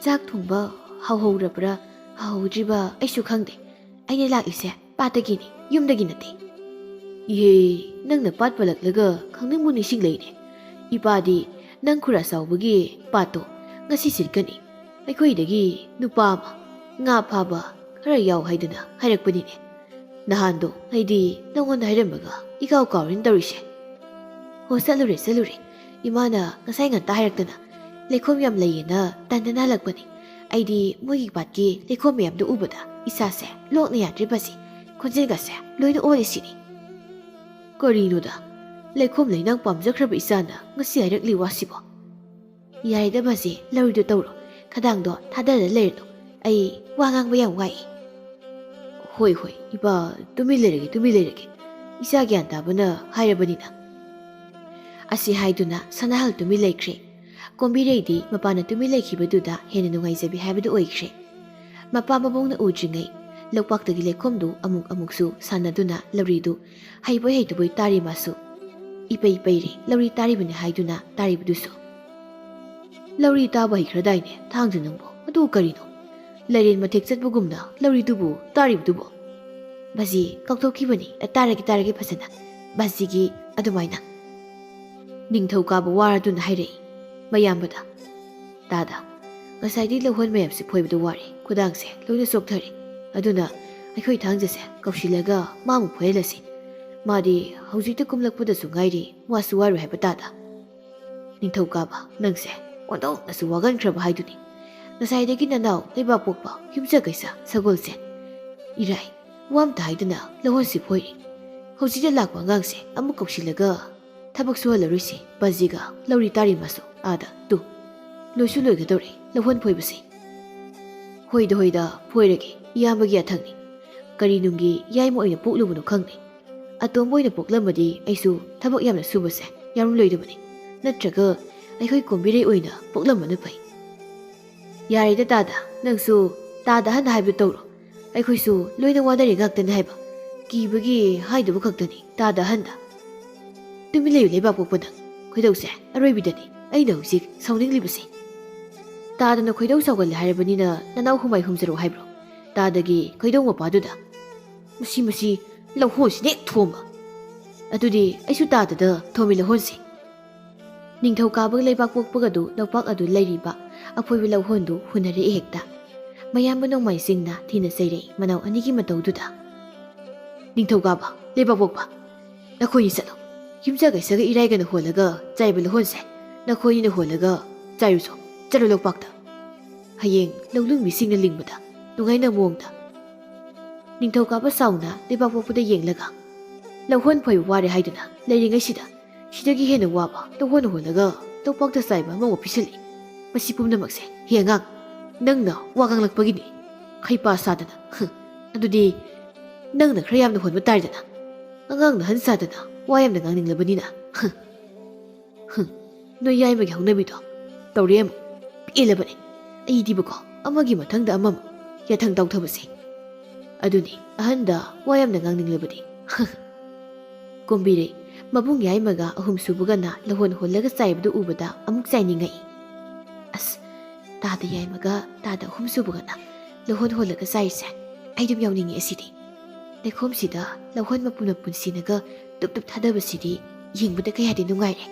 ꯆꯥꯛ ꯊꯣꯡꯕ ꯍꯧꯍꯧꯔꯕ꯭ꯔꯥ ꯍꯧꯍꯧꯗ꯭ꯔꯤꯕ ꯑꯩꯁꯨ ꯈꯪꯗꯦ꯫ ꯑꯩꯅ ꯂꯥꯛꯂꯤꯁꯦ ꯄꯥꯠꯇꯒꯤꯅꯤ, ꯌꯨꯝꯗꯒꯤ ꯅꯠꯇꯦ꯫" "ꯏꯍꯦ, ꯅꯪꯅ ꯄꯥꯠ ꯄꯜꯂꯛꯂꯒ ꯈꯪꯅꯤꯡꯕꯨ ꯅꯤꯡꯁꯤꯡꯂꯛꯏꯅꯦ꯫ ꯏꯄꯥꯗꯤ ꯅꯪ ꯈꯨꯔꯥ ꯆꯥꯎꯕꯒꯤ ꯄꯥꯠꯇꯣ ꯉꯁꯤ ꯁꯤꯠꯀꯅꯤ, ꯑꯩꯈꯣꯏꯗꯒꯤ ꯅꯨꯄꯥ ꯑꯃ ꯉꯥ ꯐꯥꯕ ꯈꯔ ꯌꯥꯎ ꯍꯥꯏꯗꯨꯅ ꯍꯥꯏꯔꯛꯄꯅꯤꯅꯦ꯫ ꯅꯍꯥꯟꯗꯣ ꯑꯩꯗꯤ ꯅꯪꯉꯣꯟꯗ ꯍꯥꯏꯔꯝꯃꯒ ꯏꯀꯥꯎ ꯀꯥꯎꯔꯦꯅ ꯇꯧꯔꯤꯁꯦ꯫" "ꯍꯣ, ꯆꯠꯂꯨꯔꯦ, ꯆꯠꯂꯨꯔꯦ꯫ ꯏꯃꯥꯅ ꯉꯁꯥꯏ ꯉꯟꯇꯥ ꯍꯥꯏꯔꯛꯇꯅ ꯂꯩꯈꯣꯝ ꯌꯥꯝ ꯂꯩꯌꯦꯅ ꯇꯟꯗꯅ ꯍꯜꯂꯛꯄꯅꯤ꯫ ꯑꯩꯗꯤ ꯃꯣꯏꯒꯤ ꯄꯥꯠꯀꯤ ꯂꯩꯈꯣꯝ ꯃꯌꯥꯝꯗꯨ ꯎꯕꯗ ꯏꯁꯥꯁꯦ ꯂꯣꯛꯅ ꯌꯥꯗ꯭ꯔꯤꯕꯁꯤ, ꯈꯣꯟꯖꯦꯜꯒꯁꯦ ꯂꯣꯏꯅ ꯑꯣꯜꯂꯤꯁꯤꯅꯤ꯫" "ꯀꯔꯤꯅꯣꯗ, ꯂꯩꯈꯣꯝ ꯂꯩꯅꯥꯡ ꯄꯥꯝꯖꯈ꯭ꯔꯕ ꯏꯆꯥꯅ ꯉꯁꯤ ꯍꯥꯏꯔꯛꯂꯤ ꯋꯥꯁꯤꯕꯣ? ꯌꯥꯔꯦꯗ ꯕꯥꯖꯤ, ꯂꯧꯔꯤꯗꯣ ꯇꯧꯔꯣ꯫ ꯈꯗꯥꯡꯗꯣ ꯊꯥꯗꯔ ꯂꯩꯔꯅꯨ꯫ ꯑꯩ ꯋꯥ ꯉꯥꯡꯕ ꯌꯥꯝ ꯋꯥꯏ꯫ ꯍꯣꯏ, ꯍꯣꯏ, ꯏꯄꯥ, ꯇꯨꯃꯤꯟ ꯂꯩꯔꯒꯦ, ꯇꯨꯃꯤꯟ ꯂꯩꯔꯒꯦ꯫ ꯏꯆꯥ ꯒ꯭ꯌꯥꯟ ꯇꯥꯕꯅ ꯍꯥꯏꯔꯕꯅꯤꯅ꯫ ꯑꯁꯤ ꯍꯥꯏꯗꯨꯅ ꯁꯅꯥꯍꯜ ꯇꯨꯃꯤꯟ ꯂꯩꯈ꯭ꯔꯦ꯫ ꯀꯣꯝꯕꯤꯔꯩꯗꯤ ꯃꯄꯥꯅ ꯇꯨꯃꯤꯟ ꯂꯩꯈꯤꯕꯗꯨꯗ ꯍꯦꯟꯅ ꯅꯨꯡꯉꯥꯏꯖꯕꯤ ꯍꯥꯏꯕꯗꯨ ꯑꯣꯏꯈ꯭ꯔꯦ꯫ ꯃꯄꯥ ꯃꯕꯨꯡꯅ ꯎꯗ꯭ꯔꯤꯉꯩ ꯂꯧꯄꯥꯛꯇꯒꯤ ꯂꯩꯈꯣꯝꯗꯨ ꯑꯃꯨꯛ ꯑꯃꯨꯛꯁꯨ ꯁꯥꯟꯅꯗꯨꯅ ꯂꯧꯔꯤꯗꯨ ꯍꯩꯕꯣꯏ ꯍꯩꯇꯕꯣꯏ ꯇꯥꯔꯤ ꯃꯥꯁꯨ꯫ ꯏꯄꯩ ꯄꯩꯔꯦ ꯂꯧꯔꯤ ꯇꯥꯔꯤꯕꯅꯤ ꯍꯥꯏꯗꯨꯅ ꯇꯥꯔꯤꯕꯗꯨꯁꯨ꯫ "ꯂꯧꯔꯤ ꯇꯥꯕ ꯍꯩꯈ꯭ꯔꯗꯥꯏꯅꯦ ꯊꯥꯡꯖ ꯅꯪꯕꯨ? ꯑꯗꯨ ꯀꯔꯤꯅꯣ? ꯂꯥꯏꯔꯦꯟ ꯃꯊꯦꯛ ꯆꯠꯄꯒꯨꯝꯅ ꯂꯧꯔꯤꯗꯨꯕꯨ ꯇꯥꯔꯤꯕꯗꯨꯕꯨ?" "ꯕꯥꯖꯤ, ꯀꯥꯎꯊꯣꯛꯈꯤꯕꯅꯤ꯫ ꯇꯥꯔꯒꯦ, ꯇꯥꯔꯒꯦ ꯐꯖꯅ꯫ ꯕꯥꯖꯤꯒꯤ ꯑꯗꯨꯃꯥꯏꯅ꯫" ꯅꯤꯡꯊꯧꯀꯥꯕ ꯋꯥꯔꯗꯨꯅ ꯍꯥꯏꯔꯛꯏ ꯃꯌꯥꯝꯕꯗ꯫ "ꯇꯥꯗ, ꯉꯁꯥꯏꯗꯤ ꯂꯧꯍꯣꯟ ꯃꯌꯥꯝꯁꯦ ꯐꯣꯏꯕꯗ ꯋꯥꯔꯦ, ꯈꯨꯗꯥꯡꯁꯦ ꯂꯣꯏꯅ ꯆꯣꯛꯊꯔꯦ꯫ ꯑꯗꯨꯅ ꯑꯩꯈꯣꯏ ꯊꯥꯡꯖꯁꯦ ꯀꯧꯁꯤꯜꯂꯒ ꯃꯥ ꯑꯃꯨꯛ ꯐꯣꯏꯍꯜꯂꯁꯤ꯫ ꯃꯥꯗꯤ ꯍꯧꯖꯤꯛꯇ ꯀꯨꯝꯂꯛꯄꯗꯁꯨ ꯉꯥꯏꯔꯤ, ꯋꯥꯁꯨ ꯋꯥꯔꯣꯏ ꯍꯥꯏꯕ ꯇꯥꯗ꯫" "ꯅꯤꯡꯊꯧꯀꯥꯕ, ꯅꯪꯁꯦ ꯑꯣꯟꯊꯣꯛꯅꯁꯨ ꯋꯥꯒꯟꯈ꯭ꯔꯕ ꯍꯥꯏꯗꯨꯅꯤ꯫ ꯉꯁꯥꯏꯗꯒꯤ ꯅꯅꯥꯎ ꯂꯩꯕꯥꯛ ꯄꯣꯛꯄ ꯌꯨꯝꯖ ꯀꯩꯁꯥ ꯁꯒꯣꯜꯁꯦ ꯏꯔꯥꯏ ꯋꯥ ꯑꯝꯇ ꯍꯥꯏꯗꯅ ꯂꯧꯍꯣꯟꯁꯤ ꯐꯣꯏꯔꯤ꯫ ꯍꯧꯖꯤꯛꯇ ꯂꯥꯛꯄ ꯑꯉꯥꯡꯁꯦ ꯑꯃꯨꯛ ꯀꯧꯁꯤꯜꯂꯒ ꯊꯕꯛ ꯁꯨꯍꯜꯂꯔꯣꯏꯁꯤ꯫ ꯕꯥꯖꯤꯒ ꯂꯧꯔꯤ ꯇꯥꯔꯤ ꯃꯥꯁꯨ ꯑꯥꯗ ꯇꯨ꯫ ꯂꯣꯏꯁꯨ ꯂꯣꯏꯒꯗꯧꯔꯦ ꯂꯧꯍꯣꯟ ꯐꯣꯏꯕꯁꯦ꯫" "ꯍꯣꯏꯗ, ꯍꯣꯏꯗ, ꯐꯣꯏꯔꯒꯦ꯫ ꯏꯌꯥꯝꯕꯒꯤ ꯑꯊꯪꯅꯤ꯫ ꯀꯔꯤ ꯅꯨꯡꯒꯤ ꯌꯥꯏꯃ ꯑꯣꯏꯅ ꯄꯣꯛꯂꯨꯕꯅꯣ ꯈꯪꯗꯦ꯫ ꯑꯇꯣꯝꯕ ꯑꯣꯏꯅ ꯄꯣꯛꯂꯝꯃꯗꯤ ꯑꯩꯁꯨ ꯊꯕꯛ ꯌꯥꯝꯅ ꯁꯨꯕꯁꯦ ꯌꯥꯎꯔꯝꯂꯣꯏꯗꯕꯅꯤ꯫ ꯅꯠꯇ꯭ꯔꯒ ꯑꯩꯈꯣꯏ ꯀꯣꯝꯕꯤꯔꯩ ꯑꯣꯏꯅ ꯄꯣꯛꯂꯝꯕꯅ ꯐꯩ꯫" "ꯌꯥꯔꯦꯗ ꯇꯥꯗ, ꯅꯪꯁꯨ ꯇꯥꯗ ꯑꯍꯟꯅ ꯍꯥꯏꯕꯗꯨ ꯇꯧꯔꯣ꯫ ꯑꯩꯈꯣꯏꯁꯨ ꯂꯣꯏꯅ ꯋꯥꯅꯔꯦ ꯉꯥꯛꯇꯅꯤ ꯍꯥꯏꯕ꯫ ꯀꯤꯕꯒꯤ ꯍꯥꯏꯗꯕ ꯈꯛꯇꯅꯤ ꯇꯥꯗ ꯑꯍꯟꯗ꯫" "ꯇꯨꯃꯤꯟ ꯂꯩꯌꯨ ꯂꯩꯕꯥꯛ ꯄꯣꯛꯄ ꯅꯪ꯫ ꯈꯣꯏꯗꯧꯁꯦ ꯑꯔꯣꯏꯕꯤꯗꯅꯤ ꯑꯩꯅ ꯍꯧꯖꯤꯛ ꯁꯥꯎꯅꯤꯡꯂꯤꯕꯁꯦ꯫ ꯇꯥꯗꯅ ꯈꯣꯏꯗꯧ ꯁꯥꯎꯒꯜꯂꯦ ꯍꯥꯏꯔꯕꯅꯤꯅ ꯅꯅꯥꯎ ꯍꯨꯃꯥꯏ ꯍꯨꯝꯖꯔꯣ ꯍꯥꯏꯕ꯭ꯔꯣ? ꯇꯥꯗꯒꯤ ꯈꯣꯏꯗꯧ ꯃꯄꯥꯗꯨꯗ꯫ ꯃꯁꯤ, ꯃꯁꯤ ꯂꯧꯍꯣꯟꯁꯤꯅ ꯍꯦꯛ ꯊꯣꯝꯕ꯫ ꯑꯗꯨꯗꯤ ꯑꯩꯁꯨ ꯇꯥꯗꯗ ꯊꯣꯝꯃꯤ ꯂꯧꯍꯣꯟꯁꯦ꯫" ꯅꯤꯡꯊꯧꯀꯥꯕꯒ ꯂꯩꯕꯥꯛ ꯄꯣꯛꯄꯒꯗꯨ ꯂꯧꯄꯥꯛ ꯑꯗꯨ ꯂꯩꯔꯤꯕ ꯑꯐꯣꯏꯕ ꯂꯧꯍꯣꯟꯗꯨ ꯍꯨꯟꯅꯔꯛꯏ ꯍꯦꯛꯇ꯫ ꯃꯌꯥꯝꯕ ꯅꯣꯡꯃꯥꯏꯁꯤꯡꯅ ꯊꯤꯅ ꯆꯩꯔꯛꯏ ꯃꯅꯥꯎ ꯑꯅꯤꯒꯤ ꯃꯇꯧꯗꯨꯗ꯫ "ꯅꯤꯡꯊꯧꯀꯥꯕ, ꯂꯩꯕꯥꯛ ꯄꯣꯛꯄ, ꯅꯈꯣꯏꯅꯤ ꯆꯠꯂꯣ꯫ ꯌꯨꯝꯁꯥ ꯀꯩꯁꯥꯒ ꯏꯔꯥꯏꯒꯅ ꯍꯣꯜꯂꯒ ꯆꯥꯏꯕ ꯂꯧꯍꯣꯟꯁꯦ ꯅꯈꯣꯏꯅꯤꯅ ꯍꯣꯜꯂꯒ ꯆꯥꯏꯔꯨꯆꯣ꯫ ꯆꯠꯂꯣ ꯂꯧꯄꯥꯛꯇ꯫ ꯍꯌꯦꯡ ꯂꯧꯂꯤꯡꯕꯤꯁꯤꯡꯅ ꯂꯤꯡꯕꯗ ꯅꯨꯡꯉꯥꯏꯅ ꯃꯑꯣꯡꯗ꯫" ꯅꯤꯡꯊꯧꯀꯥꯕ ꯁꯥꯎꯅ ꯂꯩꯕꯥꯛ ꯄꯣꯛꯄꯗ ꯌꯦꯡꯂꯒ, ꯂꯧꯍꯣꯟ ꯐꯣꯏꯕ ꯋꯥꯔꯦ ꯍꯥꯏꯗꯨꯅ ꯂꯩꯔꯤꯉꯩꯁꯤꯗ ꯁꯤꯗꯒꯤ ꯍꯦꯟꯅ ꯋꯥꯕ ꯂꯧꯍꯣꯟ ꯍꯣꯜꯂꯒ ꯇꯣꯄꯥꯛꯇ ꯆꯥꯏꯕ ꯑꯃꯃꯨꯛ ꯄꯤꯁꯤꯜꯂꯤ꯫ ꯃꯁꯤ ꯄꯨꯝꯅꯃꯛꯁꯦ, ꯍꯦ ꯑꯉꯥꯡ, ꯅꯪꯅ ꯋꯥ ꯉꯥꯡꯂꯛꯄꯒꯤꯅꯤ꯫ ꯈꯩꯄꯥ ꯁꯥꯗꯅ, ꯍꯨꯝ, ꯑꯗꯨꯗꯤ ꯅꯪꯅ ꯈꯔ ꯌꯥꯝꯅ ꯍꯣꯟꯕ ꯇꯥꯔꯦꯗꯅ꯫ ꯑꯉꯥꯡꯅ ꯑꯍꯟ ꯁꯥꯗꯅ ꯋꯥ ꯌꯥꯝꯅ ꯉꯥꯡꯅꯤꯡꯂꯕꯅꯤꯅ꯫ ꯍꯨꯝ, ꯍꯨꯝ, ꯅꯣꯏ ꯌꯥꯏꯃꯒꯤ ꯍꯧꯅꯕꯤꯗꯣ ꯇꯧꯔꯦ ꯑꯃꯨꯛ꯫ ꯄꯦꯜꯂꯕꯅꯦ꯫ ꯑꯩꯗꯤꯕꯀꯣ, ꯑꯃꯒꯤ ꯃꯊꯪꯗ ꯑꯃꯃꯨꯛ ꯌꯥꯊꯪ ꯇꯧꯊꯕꯁꯦ꯫ ꯑꯗꯨꯅꯤ, ꯑꯍꯟꯗ ꯋꯥ ꯌꯥꯝꯅ ꯉꯥꯡꯅꯤꯡꯂꯕꯗꯤ꯫ ꯀꯣꯝꯕꯤꯔꯩ, ꯃꯕꯨꯡ ꯌꯥꯏꯃꯒ ꯑꯍꯨꯝ ꯁꯨꯕꯒꯅ ꯂꯧꯍꯣꯟ ꯍꯣꯜꯂꯒ ꯆꯥꯏꯕꯗꯨ ꯎꯕꯗ ꯑꯃꯨꯛ ꯆꯥꯏꯅꯤꯡꯉꯛꯏ꯫ ꯑꯁ, ꯇꯥꯗ ꯌꯥꯏꯃꯒ ꯇꯥꯗ ꯑꯍꯨꯝ ꯁꯨꯕꯒꯅ ꯂꯧꯍꯣꯟ ꯍꯣꯜꯂꯒ ꯆꯥꯏꯔꯤꯁꯦ ꯑꯩ ꯑꯗꯨꯝ ꯌꯥꯎꯅꯤꯡꯉꯤ ꯑꯁꯤꯗꯤ꯫ ꯂꯩꯈꯣꯝꯁꯤꯗ ꯂꯧꯍꯣꯟ ꯃꯄꯨꯟ ꯃꯄꯨꯟ ꯁꯤꯅꯒ ꯇꯨꯞ ꯇꯨꯞ ꯊꯥꯗꯕꯁꯤꯗꯤ ꯌꯦꯡꯕꯗ ꯀꯌꯥꯗꯤ ꯅꯨꯡꯉꯥꯏꯔꯦ꯫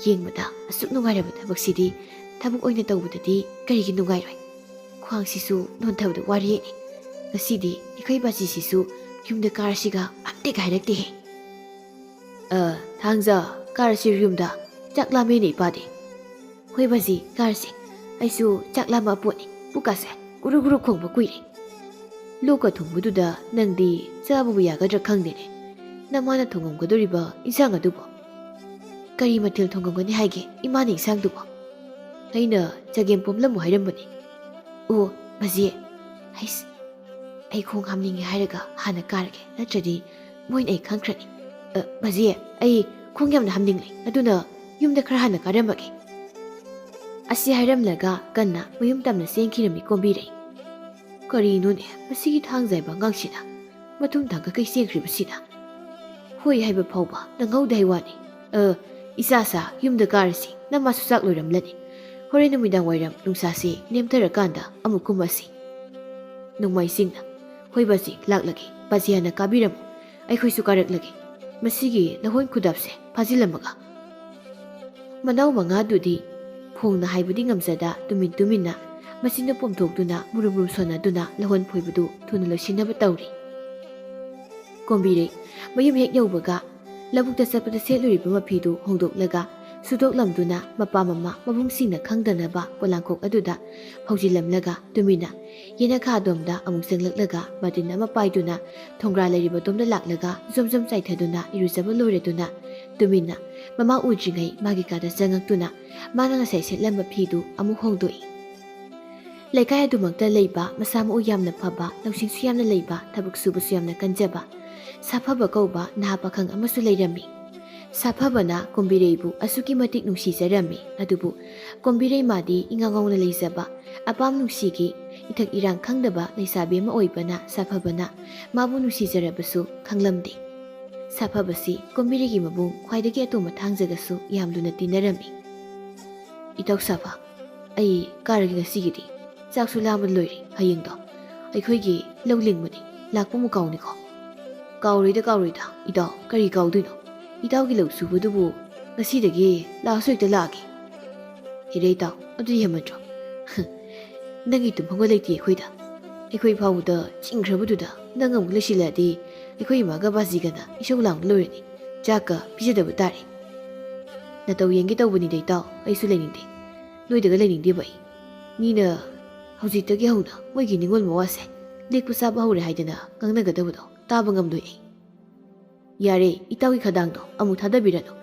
ꯌꯦꯡꯕꯗ ꯑꯁꯨꯛ ꯅꯨꯡꯉꯥꯏꯔꯕ ꯊꯕꯛꯁꯤꯗꯤ ꯊꯕꯛ ꯑꯣꯏꯅ ꯇꯧꯕꯗꯗꯤ ꯀꯔꯤꯒꯤ ꯅꯨꯡꯉꯥꯏꯔꯣꯏ? ꯈ꯭ꯋꯥꯡꯁꯤꯁꯨ ꯅꯣꯟꯊꯕꯗ ꯋꯥꯔꯦꯅꯦ꯫ ꯉꯁꯤꯗꯤ ꯑꯩꯈꯣꯏ ꯕꯥꯖꯤꯁꯤꯁꯨ ꯌꯨꯝꯗ ꯀꯥꯔꯁꯤꯒ ꯑꯝꯇ ꯍꯥꯏꯔꯛꯇꯦꯍꯦ꯫ "ꯑ, ꯊꯥꯡꯖ, ꯀꯥꯔꯁꯤ ꯌꯨꯝꯗ꯫ ꯆꯥꯛ ꯂꯥꯝꯃꯦꯅꯦ ꯏꯄꯥꯗꯤ꯫" "ꯍꯣꯏ ꯕꯥꯖꯤ, ꯀꯥꯔꯁꯤ꯫ ꯑꯩꯁꯨ ꯆꯥꯛ ꯂꯥꯝꯃ ꯄꯣꯠꯅꯤ꯫ ꯄꯨꯛꯀꯥꯁꯦ ꯒꯨꯔꯨ ꯒꯨꯔꯨ ꯈꯣꯡꯕ ꯀꯨꯏꯔꯦ꯫" "ꯂꯣꯛꯀ ꯊꯨꯡꯕꯗꯨꯗ ꯅꯪꯗꯤ ꯆꯥꯕꯕꯨ ꯌꯥꯒꯗ꯭ꯔꯥ ꯈꯪꯗꯦꯅꯦ꯫ ꯅꯃꯥꯅ ꯊꯣꯡꯉꯝꯒꯗꯣꯔꯤꯕ ꯏꯟꯁꯥꯡ ꯑꯗꯨꯕꯨ?" "ꯀꯔꯤ ꯃꯊꯦꯜ ꯊꯣꯡꯉꯝꯒꯅꯤ ꯍꯥꯏꯒꯦ ꯏꯃꯥꯅ ꯏꯟꯁꯥꯡꯗꯨꯕꯨ?" "ꯑꯩꯅ ꯆꯒꯦꯝ ꯄꯣꯝꯂꯝꯃꯨ ꯍꯥꯏꯔꯝꯕꯅꯤ꯫" "ꯑꯣ, ꯕꯥꯖꯤ, ꯍꯩꯁ, ꯑꯩ ꯈꯣꯡ ꯍꯥꯝꯅꯤꯡꯉꯦ ꯍꯥꯏꯔꯒ ꯍꯥꯟꯅ ꯀꯥꯔꯒꯦ, ꯅꯠꯇ꯭ꯔꯗꯤ ꯃꯣꯏꯅ ꯑꯩ ꯈꯪꯈ꯭ꯔꯅꯤ꯫ ꯑ, ꯕꯥꯖꯤ, ꯑꯩ ꯈꯣꯡ ꯌꯥꯝꯅ ꯍꯥꯝꯅꯤꯡꯂꯦ, ꯑꯗꯨꯅ ꯌꯨꯝꯗ ꯈꯔ ꯍꯥꯟꯅ ꯀꯥꯔꯝꯃꯒꯦ꯫" ꯑꯁꯤ ꯍꯥꯏꯔꯝꯂꯒ ꯀꯟꯅ ꯃꯌꯨꯝ ꯇꯝꯅ ꯆꯦꯟꯈꯤꯔꯝꯃꯤ ꯀꯣꯝꯕꯤꯔꯩ꯫ ꯀꯔꯤꯅꯣꯅꯦ ꯃꯁꯤꯒꯤ ꯊꯥꯡꯖꯥꯏꯕ ꯑꯉꯥꯡꯁꯤꯅ ꯃꯇꯨꯡ ꯊꯥꯡꯒꯠꯀꯩ ꯆꯦꯟꯈ꯭ꯔꯤꯕꯁꯤꯅ? ꯍꯣꯏ ꯍꯥꯏꯕ ꯐꯥꯎꯕ ꯅꯪꯍꯧꯗꯦ ꯍꯥꯏ ꯋꯥꯅꯤ꯫ ꯑ, ꯏꯆꯥꯁꯥ, ꯌꯨꯝꯗ ꯀꯥꯔꯁꯤ, ꯅꯃꯥꯁꯨ ꯆꯥꯛ ꯂꯣꯏꯔꯝꯂꯅꯤ꯫ ꯍꯣꯔꯦꯟ ꯅꯨꯃꯤꯗꯥꯡ ꯋꯥꯏꯔꯝ ꯅꯨꯡꯁꯥꯁꯤ ꯅꯦꯝꯊꯔꯀꯥꯟꯗ ꯑꯃꯨꯛ ꯀꯨꯝꯃꯁꯤ꯫ ꯅꯣꯡꯃꯥꯏꯖꯤꯡꯅ, "ꯍꯣꯏ ꯕꯥꯖꯤ, ꯂꯥꯛꯂꯒꯦ꯫ ꯕꯥꯖꯤ ꯍꯥꯟꯅ ꯀꯥꯕꯤꯔꯝꯃꯨ, ꯑꯩꯈꯣꯏꯁꯨ ꯀꯥꯔꯛꯂꯒꯦ꯫ ꯃꯁꯤꯒꯤ ꯂꯧꯍꯣꯟ ꯈꯨꯗꯥꯞꯁꯦ ꯐꯥꯖꯤꯜꯂꯝꯃꯒ꯫" ꯃꯅꯥꯎ ꯃꯉꯥꯗꯨꯗꯤ ꯐꯣꯡꯅ ꯍꯥꯏꯕꯗꯤ ꯉꯝꯖꯗ ꯇꯨꯃꯤꯟ ꯇꯨꯃꯤꯟꯅ ꯃꯆꯤꯟꯗꯨ ꯄꯣꯝꯊꯣꯛꯇꯨꯅ ꯃꯨꯔꯨꯝ ꯃꯨꯔꯨꯝ ꯁꯣꯟꯅꯗꯨꯅ ꯂꯧꯍꯣꯟ ꯐꯣꯏꯕꯗꯨ ꯊꯨꯅ ꯂꯣꯏꯁꯤꯟꯅꯕ ꯇꯧꯔꯤ꯫ ꯀꯣꯝꯕꯤꯔꯩ ꯃꯌꯨꯝ ꯍꯦꯛ ꯌꯧꯕꯒ ꯂꯧꯕꯨꯛꯇ ꯆꯠꯄꯗ ꯁꯦꯠꯂꯨꯔꯤꯕ ꯃꯐꯤꯗꯨ ꯍꯣꯡꯗꯣꯛꯂꯒ ꯁꯨꯗꯣꯛꯂꯝꯗꯨꯅ ꯃꯄꯥ ꯃꯃꯥ ꯃꯕꯨꯡꯁꯤꯡꯅ ꯈꯪꯗꯅꯕ ꯄꯣꯂꯥꯡꯈꯣꯛ ꯑꯗꯨꯗ ꯐꯧꯖꯤꯜꯂꯝꯂꯒ ꯇꯨꯃꯤꯟꯅ ꯌꯦꯅꯈꯥ ꯑꯗꯣꯝꯗ ꯑꯃꯨꯛ ꯆꯪꯂꯛꯂꯒ ꯕꯥꯇꯤꯟ ꯑꯃ ꯄꯥꯏꯗꯨꯅ ꯊꯣꯡꯒ꯭ꯔꯥ ꯂꯩꯔꯤꯕ ꯑꯗꯣꯝꯗ ꯂꯥꯛꯂꯒ ꯖꯣꯝ ꯖꯣꯝ ꯆꯥꯏꯊꯗꯨꯅ ꯏꯔꯨꯖꯕ ꯂꯣꯏꯔꯗꯨꯅ ꯇꯨꯃꯤꯟꯅ ꯃꯃꯥ ꯎꯗ꯭ꯔꯤꯉꯩ ꯃꯥꯒꯤ ꯀꯥꯗ ꯆꯪꯉꯛꯇꯨꯅ ꯃꯥꯅ ꯉꯁꯥꯏ ꯁꯦꯠꯂꯝꯕ ꯐꯤꯗꯨ ꯑꯃꯨꯛ ꯍꯣꯡꯗꯣꯛꯏ꯫ ꯂꯩꯀꯥꯏ ꯑꯗꯨꯃꯛꯇ ꯂꯩꯕ ꯃꯁꯥ ꯃꯎ ꯌꯥꯝꯅ ꯐꯕ, ꯂꯧꯁꯤꯡꯁꯨ ꯌꯥꯝꯅ ꯂꯩꯕ, ꯊꯕꯛ ꯁꯨꯕꯁꯨ ꯌꯥꯝꯅ ꯀꯟꯖꯕ ꯁꯥꯐꯕ ꯀꯧꯕ ꯅꯍꯥ ꯄꯥꯈꯪ ꯑꯃꯁꯨ ꯂꯩꯔꯝꯃꯤ꯫ ꯁꯥꯐꯕꯅ ꯀꯣꯝꯕꯤꯔꯩꯕꯨ ꯑꯁꯨꯛꯀꯤ ꯃꯇꯤꯛ ꯅꯨꯡꯁꯤꯖꯔꯝꯃꯤ꯫ ꯑꯗꯨꯕꯨ ꯀꯣꯝꯕꯤꯔꯩ ꯃꯥꯗꯤ ꯏꯉꯥꯎ ꯉꯥꯎꯅ ꯂꯩꯖꯕ, ꯑꯄꯥꯝ ꯅꯨꯡꯁꯤꯒꯤ ꯏꯊꯛ ꯏꯔꯥꯡ ꯈꯪꯗꯕ ꯂꯩꯁꯥꯕꯤ ꯑꯃ ꯑꯣꯏꯕꯅ ꯁꯥꯐꯕꯅ ꯃꯥꯕꯨ ꯅꯨꯡꯁꯤꯖꯔꯕꯁꯨ ꯈꯪꯂꯝꯗꯦ꯫ ꯁꯥꯐꯕꯁꯤ ꯀꯣꯝꯕꯤꯔꯩꯒꯤ ꯃꯕꯨꯡ ꯈ꯭ꯋꯥꯏꯗꯒꯤ ꯑꯇꯣꯝꯕ ꯊꯥꯡꯖꯒꯁꯨ ꯌꯥꯝ ꯂꯨꯅ ꯇꯤꯟꯅꯔꯝꯃꯤ꯫ "ꯏꯇꯥꯎ ꯁꯥꯐ, ꯑꯩ ꯀꯥꯔꯒꯦ ꯉꯁꯤꯒꯤꯗꯤ꯫ ꯆꯥꯛꯁꯨ ꯂꯥꯝꯕ ꯂꯣꯏꯔꯦ꯫ ꯍꯌꯦꯡꯗꯣ ꯑꯩꯈꯣꯏꯒꯤ ꯂꯧ ꯂꯤꯡꯕꯅꯤ, ꯂꯥꯛꯄ ꯑꯃꯨꯛ ꯀꯥꯎꯅꯤꯀꯣ?" "ꯀꯥꯎꯔꯣꯏꯗ, ꯀꯥꯎꯔꯣꯏꯗ꯫ ꯏꯇꯥꯎ, ꯀꯔꯤ ꯀꯥꯎꯗꯣꯏꯅꯣ? ꯏꯇꯥꯎꯒꯤ ꯂꯧ ꯁꯨꯕꯗꯨꯕꯨ ꯉꯁꯤꯗꯒꯤ ꯂꯥꯛꯑꯁꯨ ꯍꯦꯛꯇ ꯂꯥꯛꯑꯒꯦ꯫" "ꯍꯦꯔꯦ ꯏꯇꯥꯎ, ꯑꯗꯨꯗꯤ ꯍꯦꯟꯃꯟꯗ꯭ꯔꯣ? ꯅꯪꯒꯤ ꯇꯨꯝꯐꯝꯒ ꯂꯩꯇꯦ ꯑꯩꯈꯣꯏꯗ꯫ ꯑꯩꯈꯣꯏ ꯐꯥꯎꯕꯗ ꯆꯤꯡꯈ꯭ꯔꯕꯗꯨꯗ ꯅꯪ ꯑꯃꯨꯛ ꯂꯩꯁꯤꯜꯂꯛꯑꯗꯤ ꯑꯩꯈꯣꯏ ꯏꯃꯥꯒ ꯕꯥꯖꯤꯒꯅ ꯏꯁꯧ ꯂꯥꯡꯕ ꯂꯣꯏꯔꯅꯤ꯫ ꯆꯥꯛꯀ ꯄꯤꯖꯗꯕ ꯇꯥꯔꯦ꯫" "ꯅꯇꯧ ꯌꯦꯡꯒꯦ ꯇꯧꯕꯅꯤꯗ ꯏꯇꯥꯎ, ꯑꯩꯁꯨ ꯂꯩꯅꯤꯡꯗꯦ꯫ ꯅꯣꯏꯗꯒ ꯂꯩꯅꯤꯡꯗꯦꯕ ꯑꯩ꯫ ꯃꯤꯅ ꯍꯧꯖꯤꯛꯇꯒꯤ ꯍꯧꯅ ꯃꯣꯏꯒꯤ ꯅꯤꯉꯣꯜ ꯃꯋꯥꯁꯦ ꯂꯦꯛꯄ ꯆꯥꯕ ꯍꯧꯔꯦ ꯍꯥꯏꯗꯅ ꯉꯥꯡꯅꯒꯗꯕꯗꯣ ꯇꯥꯕ ꯉꯝꯂꯣꯏ ꯑꯩ꯫" "ꯌꯥꯔꯦ, ꯏꯇꯥꯎꯒꯤ ꯈꯗꯥꯡꯗꯣ ꯑꯃꯨꯛ ꯊꯥꯗꯕꯤꯔꯅꯨ꯫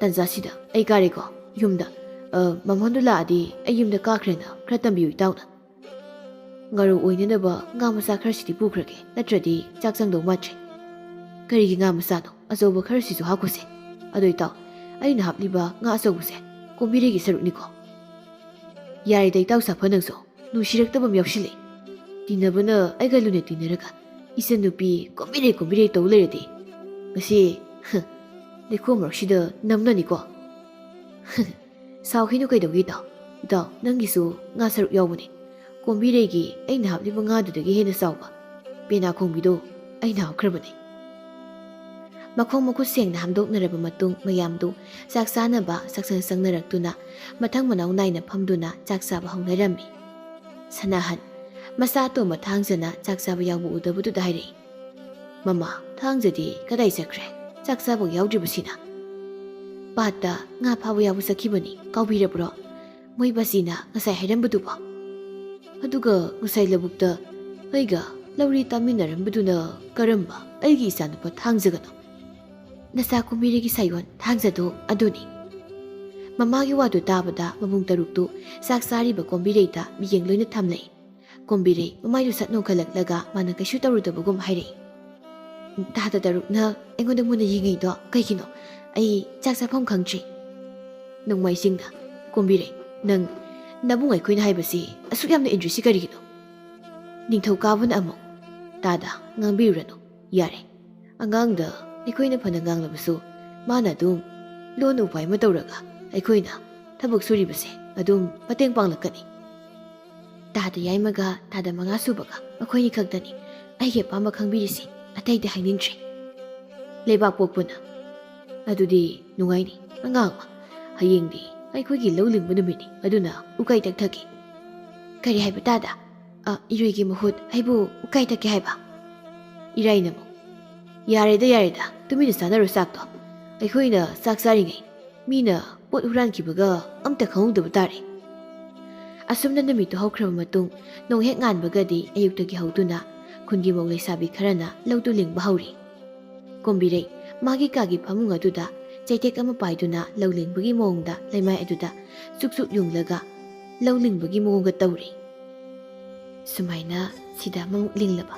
ꯇꯟꯖꯥꯁꯤꯗ ꯑꯩ ꯀꯥꯔꯦꯀꯣ ꯌꯨꯝꯗ꯫ ꯑ, ꯃꯃꯣꯟꯗꯣ ꯂꯥꯛꯑꯗꯤ ꯑꯩ ꯌꯨꯝꯗ ꯀꯥꯈ꯭ꯔꯦꯅ ꯈꯔ ꯇꯝꯕꯤꯌꯨ ꯏꯇꯥꯎꯅ꯫ ꯉꯥꯔꯧ ꯑꯣꯏꯅꯅꯕ ꯉꯥ ꯃꯆꯥ ꯈꯔꯁꯤꯗꯤ ꯄꯨꯈ꯭ꯔꯒꯦ, ꯅꯠꯇ꯭ꯔꯗꯤ ꯆꯥꯛ ꯆꯪꯗꯧ ꯃꯥꯟꯗ꯭ꯔꯦ꯫" "ꯀꯔꯤꯒꯤ ꯉꯥ ꯃꯆꯥꯅꯣ? ꯑꯆꯧꯕ ꯈꯔꯁꯤꯁꯨ ꯍꯥꯞꯈꯣꯁꯦ꯫ ꯑꯗꯣ ꯏꯇꯥꯎ, ꯑꯩꯅ ꯍꯥꯞꯂꯤꯕ ꯉꯥ ꯑꯆꯧꯕꯁꯦ ꯀꯣꯝꯕꯤꯔꯩꯒꯤ ꯁꯔꯨꯛꯅꯤꯀꯣ꯫" "ꯌꯥꯔꯦꯗ ꯏꯇꯥꯎ ꯁꯥꯐ ꯅꯪꯁꯨ꯫ ꯅꯨꯡꯁꯤꯔꯛꯇꯕ ꯑꯃ ꯌꯥꯎꯁꯤꯜꯂꯦ꯫ ꯇꯤꯟꯅꯕꯅ ꯑꯩꯒ ꯂꯨꯅ ꯇꯤꯟꯅꯔꯒ ꯏꯆꯟꯅꯨꯄꯤ ꯀꯣꯝꯕꯤꯔꯩ ꯀꯣꯝꯕꯤꯔꯩ ꯇꯧ ꯂꯩꯔꯗꯤ ꯉꯁꯤ, ꯍ, ꯂꯩꯈꯣꯝ ꯃꯔꯛꯁꯤꯗ ꯅꯝꯅꯅꯤꯀꯣ꯫" "ꯁꯥꯎꯈꯤꯅꯨ ꯀꯩꯗꯧꯒꯦ ꯏꯇꯥꯎ? ꯏꯇꯥꯎ, ꯅꯪꯒꯤꯁꯨ ꯉꯥ ꯁꯔꯨꯛ ꯌꯥꯎꯕꯅꯦ꯫ ꯀꯣꯝꯕꯤꯔꯩꯒꯤ ꯑꯩꯅ ꯍꯥꯞꯂꯤꯕ ꯉꯥꯗꯨꯗꯒꯤ ꯍꯦꯟꯅ ꯆꯥꯎꯕ ꯄꯦꯅꯥ ꯈꯣꯡꯕꯤꯗꯣ ꯑꯩꯅ ꯍꯥꯞꯈ꯭ꯔꯕꯅꯦ꯫" ꯃꯈꯣꯡ ꯃꯈꯨꯠ ꯁꯦꯡꯅ ꯍꯥꯝꯗꯣꯛꯅꯔꯕ ꯃꯇꯨꯡ ꯃꯌꯥꯝꯗꯨ ꯆꯥꯛ ꯆꯥꯅꯕ ꯆꯥꯛꯁꯪ ꯆꯪꯅꯔꯛꯇꯨꯅ ꯃꯊꯪ ꯃꯅꯥꯎ ꯅꯥꯏꯅ ꯐꯝꯗꯨꯅ ꯆꯥꯛ ꯆꯥꯕ ꯍꯧꯅꯔꯝꯃꯤ꯫ ꯁꯅꯥꯍꯟ, ꯃꯆꯥ ꯑꯇꯣꯝꯕ ꯊꯥꯡꯖꯅ ꯆꯥꯛ ꯆꯥꯕ ꯌꯥꯎꯕ ꯎꯗꯕꯗꯨꯗ ꯍꯥꯏꯔꯛꯏ, "ꯃꯃꯥ, ꯊꯥꯡꯖꯗꯤ ꯀꯗꯥꯏ ꯆꯠꯈ꯭ꯔꯦ? ꯆꯥꯛ ꯆꯥꯕ ꯌꯥꯎꯗ꯭ꯔꯤꯕꯁꯤꯅ?" ꯄꯥꯠꯇ ꯉꯥ ꯐꯥꯕ ꯌꯥꯎꯕ ꯆꯠꯈꯤꯕꯅꯤ, ꯀꯥꯎꯕꯤꯔꯕ꯭ꯔꯣ? ꯃꯣꯏ ꯕꯥꯁꯤꯅ ꯉꯁꯥꯏ ꯍꯥꯏꯔꯝꯕꯗꯨꯕꯣ? ꯑꯗꯨꯒ ꯉꯁꯥꯏ ꯂꯧꯕꯨꯛꯇ ꯑꯩꯒ ꯂꯧꯔꯤ ꯇꯥꯃꯤꯟꯅꯔꯝꯕꯗꯨꯅ ꯀꯔꯝꯕ? ꯑꯩꯒꯤ ꯏꯆꯥꯅꯨꯄꯥ ꯊꯥꯡꯖꯒꯅꯣ? ꯅꯆꯥ ꯀꯨꯝꯕꯤꯔꯩꯒꯤ ꯁꯥꯌꯣꯟ ꯊꯥꯡꯖꯗꯣ ꯑꯗꯨꯅꯤ꯫ ꯃꯃꯥꯒꯤ ꯋꯥꯗꯨ ꯇꯥꯕꯗ ꯃꯕꯨꯡ ꯇꯔꯨꯛꯇꯨ ꯆꯥꯛ ꯆꯥꯔꯤꯕ ꯀꯣꯝꯕꯤꯔꯩꯗ ꯃꯤꯠꯌꯦꯡ ꯂꯣꯏꯅ ꯊꯝꯂꯛꯏ꯫ ꯀꯣꯝꯕꯤꯔꯩ ꯃꯃꯥꯏꯗꯨ ꯁꯠ ꯅꯣꯛꯈꯠꯂꯛꯂꯒ ꯃꯥꯅ ꯀꯩꯁꯨ ꯇꯧꯔꯨꯗꯕꯒꯨꯝ ꯍꯥꯏꯔꯛꯏ, "ꯇꯥꯗ ꯇꯔꯨꯛꯅ ꯑꯩꯉꯣꯟꯗ ꯃꯨꯟꯅ ꯌꯦꯡꯉꯤꯗꯣ ꯀꯩꯒꯤꯅꯣ? ꯑꯩ ꯆꯥꯛ ꯆꯥꯐꯝ ꯈꯪꯗ꯭ꯔꯤ꯫" ꯅꯣꯡꯃꯥꯏꯖꯤꯡꯅ, "ꯀꯣꯝꯕꯤꯔꯩ, ꯅꯪ ꯅꯕꯨꯡ ꯑꯩꯈꯣꯏꯅ ꯍꯥꯏꯕꯁꯤ ꯑꯁꯨꯛ ꯌꯥꯝꯅ ꯏꯟꯗ꯭ꯔꯤꯁꯤ ꯀꯔꯤꯒꯤꯅꯣ?" ꯅꯤꯡꯊꯧꯀꯥꯕꯅ ꯑꯃꯨꯛ, "ꯇꯥꯗ, ꯉꯥꯡꯕꯤꯔꯨꯔꯅꯨ, ꯌꯥꯔꯦ꯫ ꯑꯉꯥꯡꯗ ꯑꯩꯈꯣꯏꯅ ꯐꯅ ꯉꯥꯡꯂꯕꯁꯨ ꯃꯥꯅ ꯑꯗꯨꯝ ꯂꯣꯟꯅ ꯎꯄꯥꯏ ꯑꯃ ꯇꯧꯔꯒ ꯑꯩꯈꯣꯏꯅ ꯊꯕꯛ ꯁꯨꯔꯤꯕꯁꯦ ꯑꯗꯨꯝ ꯃꯇꯦꯡ ꯄꯥꯡꯂꯛꯀꯅꯤ꯫ ꯇꯥꯗ ꯌꯥꯏꯃꯒ ꯇꯥꯗ ꯃꯉꯥ ꯁꯨꯕꯒ ꯃꯈꯣꯏꯅꯤ ꯈꯛꯇꯅꯤ ꯑꯩꯒꯤ ꯑꯄꯥꯝꯕ ꯈꯪꯕꯤꯔꯤꯁꯤ, ꯑꯇꯩꯗꯤ ꯍꯥꯏꯅꯤꯡꯗ꯭ꯔꯦ꯫" ꯂꯩꯕꯥꯛ ꯄꯣꯛꯄꯅ, "ꯑꯗꯨꯗꯤ ꯅꯨꯡꯉꯥꯏꯅꯤ ꯑꯉꯥꯡ꯫ ꯍꯌꯦꯡꯗꯤ ꯑꯩꯈꯣꯏꯒꯤ ꯂꯧ ꯂꯤꯡꯕ ꯅꯨꯃꯤꯠꯅꯤ, ꯑꯗꯨꯅ ꯎꯀꯥꯏ ꯇꯛꯊꯒꯦ꯫" "ꯀꯔꯤ ꯍꯥꯏꯕ ꯇꯥꯗ? ꯑ, ꯏꯔꯣꯏꯒꯤ ꯃꯍꯨꯠ ꯑꯩꯕꯨ ꯎꯀꯥꯏ ꯇꯛꯀꯦ ꯍꯥꯏꯕ?" ꯏꯔꯥꯏꯅ ꯑꯃꯨꯛ, "ꯌꯥꯔꯦꯗ, ꯌꯥꯔꯦꯗ, ꯇꯨꯃꯤꯟꯅ ꯆꯥꯅꯔꯣ ꯆꯥꯛꯇꯣ꯫ ꯑꯩꯈꯣꯏꯅ ꯆꯥꯛ ꯆꯥꯔꯤꯉꯩ ꯃꯤꯅ ꯄꯣꯠ ꯍꯨꯔꯥꯟꯈꯤꯕꯒ ꯑꯝꯇ ꯈꯪꯍꯧꯗꯕ ꯇꯥꯔꯦ꯫" ꯑꯁꯨꯝꯅ ꯅꯨꯃꯤꯠꯇꯨ ꯍꯧꯈ꯭ꯔꯕ ꯃꯇꯨꯡ, ꯅꯣꯡ ꯍꯦꯛ ꯉꯥꯟꯕꯒꯗꯤ ꯑꯌꯨꯛꯇꯒꯤ ꯍꯧꯗꯨꯅ ꯈꯨꯟꯒꯤ ꯃꯧ ꯂꯩꯁꯥꯕꯤ ꯈꯔꯅ ꯂꯧꯗꯨ ꯂꯤꯡꯕ ꯍꯧꯔꯤ꯫ ꯀꯣꯝꯕꯤꯔꯩ ꯃꯥꯒꯤ ꯀꯥꯒꯤ ꯐꯃꯨꯡ ꯑꯗꯨꯗ ꯆꯩꯇꯦꯛ ꯑꯃ ꯄꯥꯏꯗꯨꯅ ꯂꯧ ꯂꯤꯡꯕꯒꯤ ꯃꯑꯣꯡꯗ ꯂꯩꯃꯥꯏ ꯑꯗꯨꯗ ꯆꯨꯛ ꯆꯨꯛ ꯌꯨꯡꯂꯒ ꯂꯧ ꯂꯤꯡꯕꯒꯤ ꯃꯑꯣꯡꯒ ꯇꯧꯔꯤ꯫ ꯁꯨꯃꯥꯏꯅ ꯁꯤꯗ ꯑꯃꯃꯨꯛ ꯂꯤꯡꯂꯕ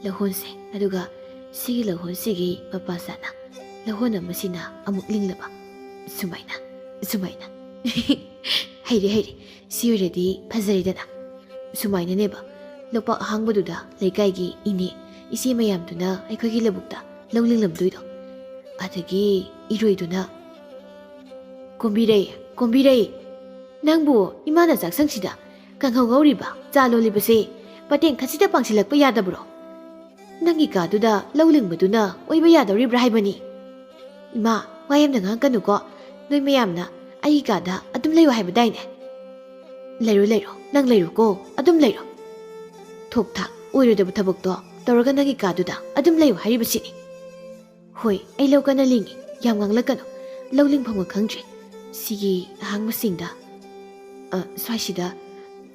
ꯂꯧꯍꯣꯟꯁꯦ, ꯑꯗꯨꯒ ꯁꯤꯒꯤ ꯂꯧꯍꯣꯟꯁꯤꯒꯤ ꯃꯄꯥ ꯆꯥꯅ ꯂꯧꯍꯣꯟ ꯑꯃꯁꯤꯅ ꯑꯃꯨꯛ ꯂꯤꯡꯂꯕ, ꯁꯨꯃꯥꯏꯅ, ꯁꯨꯃꯥꯏꯅ꯫ ꯍꯩꯔꯦ, ꯍꯩꯔꯦ꯫ ꯁꯤ ꯑꯣꯏꯔꯗꯤ ꯐꯖꯔꯦꯗꯅ꯫ ꯁꯨꯃꯥꯏꯅꯅꯦꯕ, ꯂꯣꯛꯄꯥꯛ ꯑꯍꯥꯡꯕꯗꯨꯗ ꯂꯩꯀꯥꯏꯒꯤ ꯏꯅꯦ, ꯏꯆꯦ ꯃꯌꯥꯝꯗꯨꯅ ꯑꯩꯈꯣꯏꯒꯤ ꯂꯧꯕꯨꯛꯇ ꯂꯧ ꯂꯤꯡꯂꯝꯗꯣꯏꯗꯣ꯫ ꯑꯗꯒꯤ ꯏꯔꯣꯏꯗꯨꯅ, "ꯀꯣꯝꯕꯤꯔꯩ, ꯀꯣꯝꯕꯤꯔꯩ, ꯅꯪꯕꯨ ꯏꯃꯥꯅ ꯆꯥꯛꯁꯪꯁꯤꯗ ꯀꯥꯡꯍꯧ ꯉꯧꯔꯤꯕ, ꯆꯥ ꯂꯣꯜꯂꯤꯕꯁꯦ ꯃꯇꯦꯡ ꯈꯖꯤꯛꯇ ꯄꯥꯡꯁꯤꯜꯂꯛꯄ ꯌꯥꯗꯕ꯭ꯔꯣ? ꯅꯪꯒꯤ ꯀꯥꯗꯨꯗ ꯂꯧ ꯂꯤꯡꯕꯗꯨꯅ ꯑꯣꯏꯕ ꯌꯥꯗꯧꯔꯤꯕ꯭ꯔꯥ ꯍꯥꯏꯕꯅꯤ? ꯏꯃꯥ, ꯋꯥ ꯌꯥꯝꯅ ꯉꯥꯡꯒꯅꯨꯀꯣ꯫ ꯅꯣꯏ ꯃꯌꯥꯝꯅ ꯑꯩꯒꯤ ꯀꯥꯗ ꯑꯗꯨꯝ ꯂꯩꯌꯨ ꯍꯥꯏꯕꯗꯥꯏꯅꯦ?" "ꯂꯩꯔꯣ, ꯂꯩꯔꯣ, ꯅꯪ ꯂꯩꯔꯣꯀꯣ, ꯑꯗꯨꯝ ꯂꯩꯔꯣ꯫ ꯊꯣꯛ ꯊꯥꯛ ꯑꯣꯏꯔꯣꯏꯗꯕ ꯊꯕꯛꯇꯣ ꯇꯧꯔꯒ ꯅꯪꯒꯤ ꯀꯥꯗꯨꯗ ꯑꯗꯨꯝ ꯂꯩꯌꯨ ꯍꯥꯏꯔꯤꯕꯁꯤꯅꯤ꯫ ꯍꯣꯏ, ꯑꯩ ꯂꯧ ꯀꯟꯅ ꯂꯤꯡꯉꯤ, ꯌꯥꯝ ꯉꯥꯡꯂꯛꯀꯅꯨ꯫ ꯂꯧ ꯂꯤꯡꯐꯝꯒ ꯈꯪꯗ꯭ꯔꯦ꯫ ꯁꯤꯒꯤ ꯑꯍꯥꯡꯕꯁꯤꯡꯗ, ꯑ, ꯁ꯭ꯋꯥꯏꯁꯤꯗ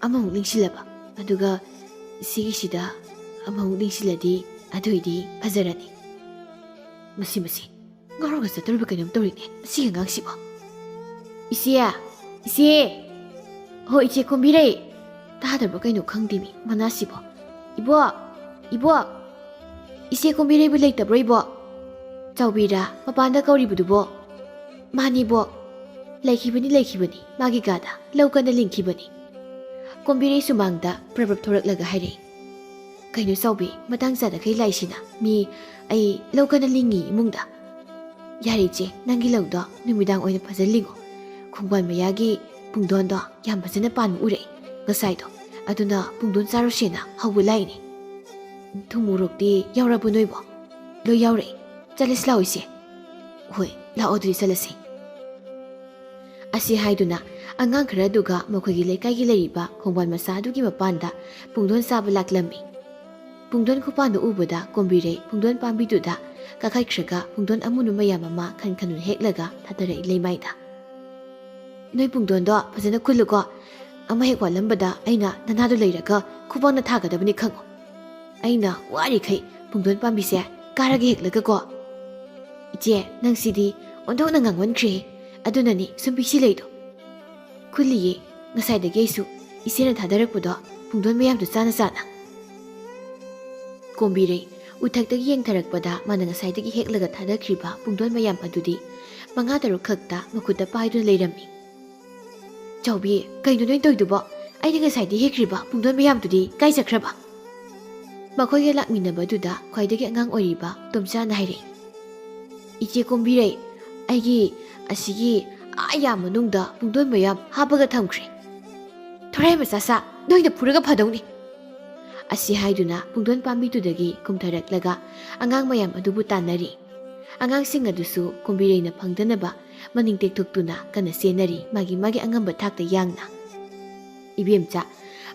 ꯑꯃꯃꯨꯛ ꯂꯤꯡꯁꯤꯜꯂꯕ, ꯑꯗꯨꯒ ꯁꯤꯒꯤꯁꯤꯗ ꯑꯃꯃꯨꯛ ꯂꯤꯡꯁꯤꯜꯂꯗꯤ ꯑꯗꯨꯏꯗꯤ ꯐꯖꯔꯅꯤ꯫ ꯃꯁꯤ, ꯃꯁꯤ, ꯉꯥꯎꯔꯒ ꯆꯠꯇꯧꯔꯤꯕ ꯀꯩꯅꯣꯝ ꯇꯧꯔꯤꯅꯦ ꯃꯁꯤꯒꯤ ꯑꯉꯥꯡꯁꯤꯕꯣ꯫ "ꯏꯆꯦ! ꯏꯆꯦ! ꯍꯣ, ꯏꯆꯦ ꯀꯣꯝꯕꯤꯔꯩ!" ꯇꯥꯗꯕ꯭ꯔꯣ ꯀꯩꯅꯣ ꯈꯪꯗꯦꯃꯤ ꯃꯅꯥꯁꯤꯕꯣ꯫ "ꯏꯕꯣꯛ! ꯏꯕꯣꯛ! ꯏꯆꯦ ꯀꯣꯝꯕꯤꯔꯩꯕꯨ ꯂꯩꯇꯕ꯭ꯔꯣ, ꯏꯕꯣꯛ?" ꯆꯥꯎꯕꯤꯔ ꯃꯄꯥꯟꯗ ꯀꯧꯔꯤꯕꯗꯨꯕꯣ? "ꯃꯥꯅꯤ, ꯏꯕꯣꯛ꯫ ꯂꯩꯈꯤꯕꯅꯤ, ꯂꯩꯈꯤꯕꯅꯤ꯫ ꯃꯥꯒꯤ ꯀꯥꯗ ꯂꯧ ꯀꯟꯅ ꯂꯤꯡꯈꯤꯕꯅꯤ꯫" ꯀꯣꯝꯕꯤꯔꯩ ꯁꯨꯃꯥꯡꯗ ꯄ꯭ꯔꯞ ꯄ꯭ꯔꯞ ꯊꯣꯔꯛꯂꯒ ꯍꯥꯏꯔꯛꯏ꯫ "ꯀꯩꯅꯣ ꯆꯥꯎꯕꯤ, ꯃꯇꯥꯡ ꯆꯥꯗꯈꯩ ꯂꯥꯛꯏꯁꯤꯅ? ꯃꯤ, ꯑꯩ ꯂꯧ ꯀꯟꯅ ꯂꯤꯡꯉꯤ ꯏꯃꯨꯡꯗ꯫" "ꯌꯥꯔꯦ ꯏꯆꯦ, ꯅꯪꯒꯤ ꯂꯧꯗꯣ ꯅꯨꯃꯤꯗꯥꯡ ꯑꯣꯏꯅ ꯐꯖꯅ ꯂꯤꯡꯉꯣ꯫ ꯈꯣꯡꯕꯥꯟ ꯃꯌꯥꯒꯤ ꯄꯨꯡꯗꯣꯟꯗꯣ ꯌꯥꯝ ꯐꯖꯅ ꯄꯥꯟꯕ ꯎꯔꯛꯑꯦ ꯉꯁꯥꯏꯗꯣ꯫ ꯑꯗꯨꯅ ꯄꯨꯡꯗꯣꯟ ꯆꯥꯔꯨꯁꯦꯅ ꯍꯧꯕ ꯂꯥꯛꯏꯅꯦ꯫" "ꯊꯨꯝ ꯃꯣꯔꯣꯛꯇꯤ ꯌꯥꯎꯔꯕꯣ ꯅꯣꯏꯕꯣ?" "ꯂꯣꯏ ꯌꯥꯎꯔꯛꯑꯦ꯫ ꯆꯠꯂꯁꯤ ꯂꯥꯛꯑꯣ ꯏꯆꯦ꯫" "ꯍꯣꯏ, ꯂꯥꯛꯑꯣ ꯑꯗꯨꯗꯤ ꯆꯠꯂꯁꯤ꯫" ꯑꯁꯤ ꯍꯥꯏꯗꯨꯅ ꯑꯉꯥꯡ ꯈꯔꯗꯨꯒ ꯃꯈꯣꯏꯒꯤ ꯂꯩꯀꯥꯏꯒꯤ ꯂꯩꯔꯤꯕ ꯈꯣꯡꯕꯥꯟ ꯃꯆꯥ ꯑꯗꯨꯒꯤ ꯃꯄꯥꯟꯗ ꯄꯨꯡꯗꯣꯟ ꯆꯥꯕ ꯂꯥꯛꯂꯝꯃꯤ꯫ ꯄꯨꯡꯗꯣꯟ ꯈꯨꯄꯥꯟꯗꯨ ꯎꯕꯗ ꯀꯣꯝꯕꯤꯔꯩ ꯄꯨꯡꯗꯣꯟ ꯄꯥꯝꯕꯤꯗꯨꯗ ꯀꯥꯈꯠꯈ꯭ꯔꯒ ꯄꯨꯡꯗꯣꯟ ꯑꯃꯨꯟꯕ ꯃꯌꯥꯝ ꯑꯃ ꯈꯟ ꯈꯟꯗꯨꯅ ꯍꯦꯛꯂꯒ ꯊꯥꯗꯔꯛꯏ ꯂꯩꯃꯥꯏꯗ꯫ "ꯅꯣꯏ ꯄꯨꯡꯗꯣꯟꯗꯣ ꯐꯖꯅ ꯈꯨꯜꯂꯨꯀꯣ꯫ ꯑꯃ ꯍꯦꯛ ꯋꯥꯠꯂꯝꯕꯗ ꯑꯩꯅ ꯅꯅꯥꯗꯨ ꯂꯩꯔꯒ ꯈꯨꯕꯥꯛꯅ ꯊꯥꯒꯗꯕꯅꯤ ꯈꯪꯉꯨ꯫ ꯑꯩꯅ ꯋꯥꯔꯤꯈꯩ ꯄꯨꯡꯗꯣꯟ ꯄꯥꯝꯕꯤꯁꯦ ꯀꯥꯔꯒ ꯍꯦꯛꯂꯒꯀꯣ꯫" "ꯏꯆꯦ, ꯅꯪꯁꯤꯗꯤ ꯑꯣꯟꯊꯣꯛꯅ ꯉꯥꯡꯃꯟꯈ꯭ꯔꯦ꯫ ꯑꯗꯨꯅꯅꯤ ꯁꯨꯝ ꯄꯤꯛꯁꯤ ꯂꯩꯗꯣ꯫" "ꯈꯨꯜꯂꯤꯌꯦ, ꯉꯁꯥꯏꯗꯒꯤ ꯑꯩꯁꯨ ꯏꯆꯦꯅ ꯊꯥꯗꯔꯛꯄꯗꯣ ꯄꯨꯡꯗꯣꯟ ꯃꯌꯥꯝꯗꯨ ꯆꯥꯅ ꯆꯥꯅ꯫" ꯀꯣꯝꯕꯤꯔꯩ ꯎꯊꯛꯇꯒꯤ ꯌꯦꯡꯊꯔꯛꯄꯗ ꯃꯥꯅ ꯉꯁꯥꯏꯗꯒꯤ ꯍꯦꯛꯂꯒ ꯊꯥꯗꯈ꯭ꯔꯤꯕ ꯄꯨꯡꯗꯣꯟ ꯃꯌꯥꯝ ꯑꯗꯨꯗꯤ ꯃꯉꯥ ꯇꯔꯨꯛ ꯈꯛꯇ ꯃꯈꯨꯠꯇ ꯄꯥꯏꯗꯨꯅ ꯂꯩꯔꯝꯃꯤ꯫ "ꯆꯥꯎꯕꯤ, ꯀꯩꯅꯣ ꯅꯣꯏ ꯇꯧꯏꯗꯨꯕꯣ? ꯑꯩꯅ ꯉꯁꯥꯏꯗꯒꯤ ꯍꯦꯛꯈ꯭ꯔꯤꯕ ꯄꯨꯡꯗꯣꯟ ꯃꯌꯥꯝꯗꯨꯗꯤ ꯀꯥꯏ ꯆꯠꯈ꯭ꯔꯕ?" ꯃꯈꯣꯏꯒ ꯂꯥꯛꯃꯤꯟꯅꯕꯗꯨꯗ ꯈ꯭ꯋꯥꯏꯗꯒꯤ ꯑꯉꯥꯡ ꯑꯣꯏꯔꯤꯕ ꯇꯣꯝꯆꯥꯅ ꯍꯥꯏꯔꯛꯏ꯫ "ꯏꯆꯦ ꯀꯣꯝꯕꯤꯔꯩ, ꯑꯩꯒꯤ ꯑꯁꯤꯒꯤ ꯑꯥ ꯌꯥꯝ ꯃꯅꯨꯡꯗ ꯄꯨꯡꯗꯣꯟ ꯃꯌꯥꯝ ꯍꯥꯞꯄꯒ ꯊꯝꯈ꯭ꯔꯦ꯫ ꯊꯣꯔꯥꯏ ꯃꯆꯥ ꯁꯥ, ꯅꯣꯏꯅ ꯐꯨꯔꯒ ꯐꯗꯧꯅꯤ꯫" ꯑꯁꯤ ꯍꯥꯏꯗꯨꯅ ꯄꯨꯡꯗꯣꯟ ꯄꯥꯝꯕꯤꯗꯨꯗꯒꯤ ꯀꯨꯝꯊꯔꯛꯂꯒ ꯑꯉꯥꯡ ꯃꯌꯥꯝ ꯑꯗꯨꯕꯨ ꯇꯥꯟꯅꯔꯤ꯫ ꯑꯉꯥꯡꯁꯤꯡ ꯑꯗꯨꯁꯨ ꯀꯣꯝꯕꯤꯔꯩꯅ ꯐꯪꯗꯅꯕ ꯃꯅꯤꯡ ꯇꯦꯛꯊꯣꯛꯇꯨꯅ ꯀꯟꯅ ꯆꯦꯟꯅꯔꯤ, ꯃꯥꯒꯤ ꯃꯥꯒꯤ ꯑꯉꯝꯕ ꯊꯥꯛꯇ ꯌꯥꯡꯅ꯫ ꯏꯕꯦꯝꯆꯥ,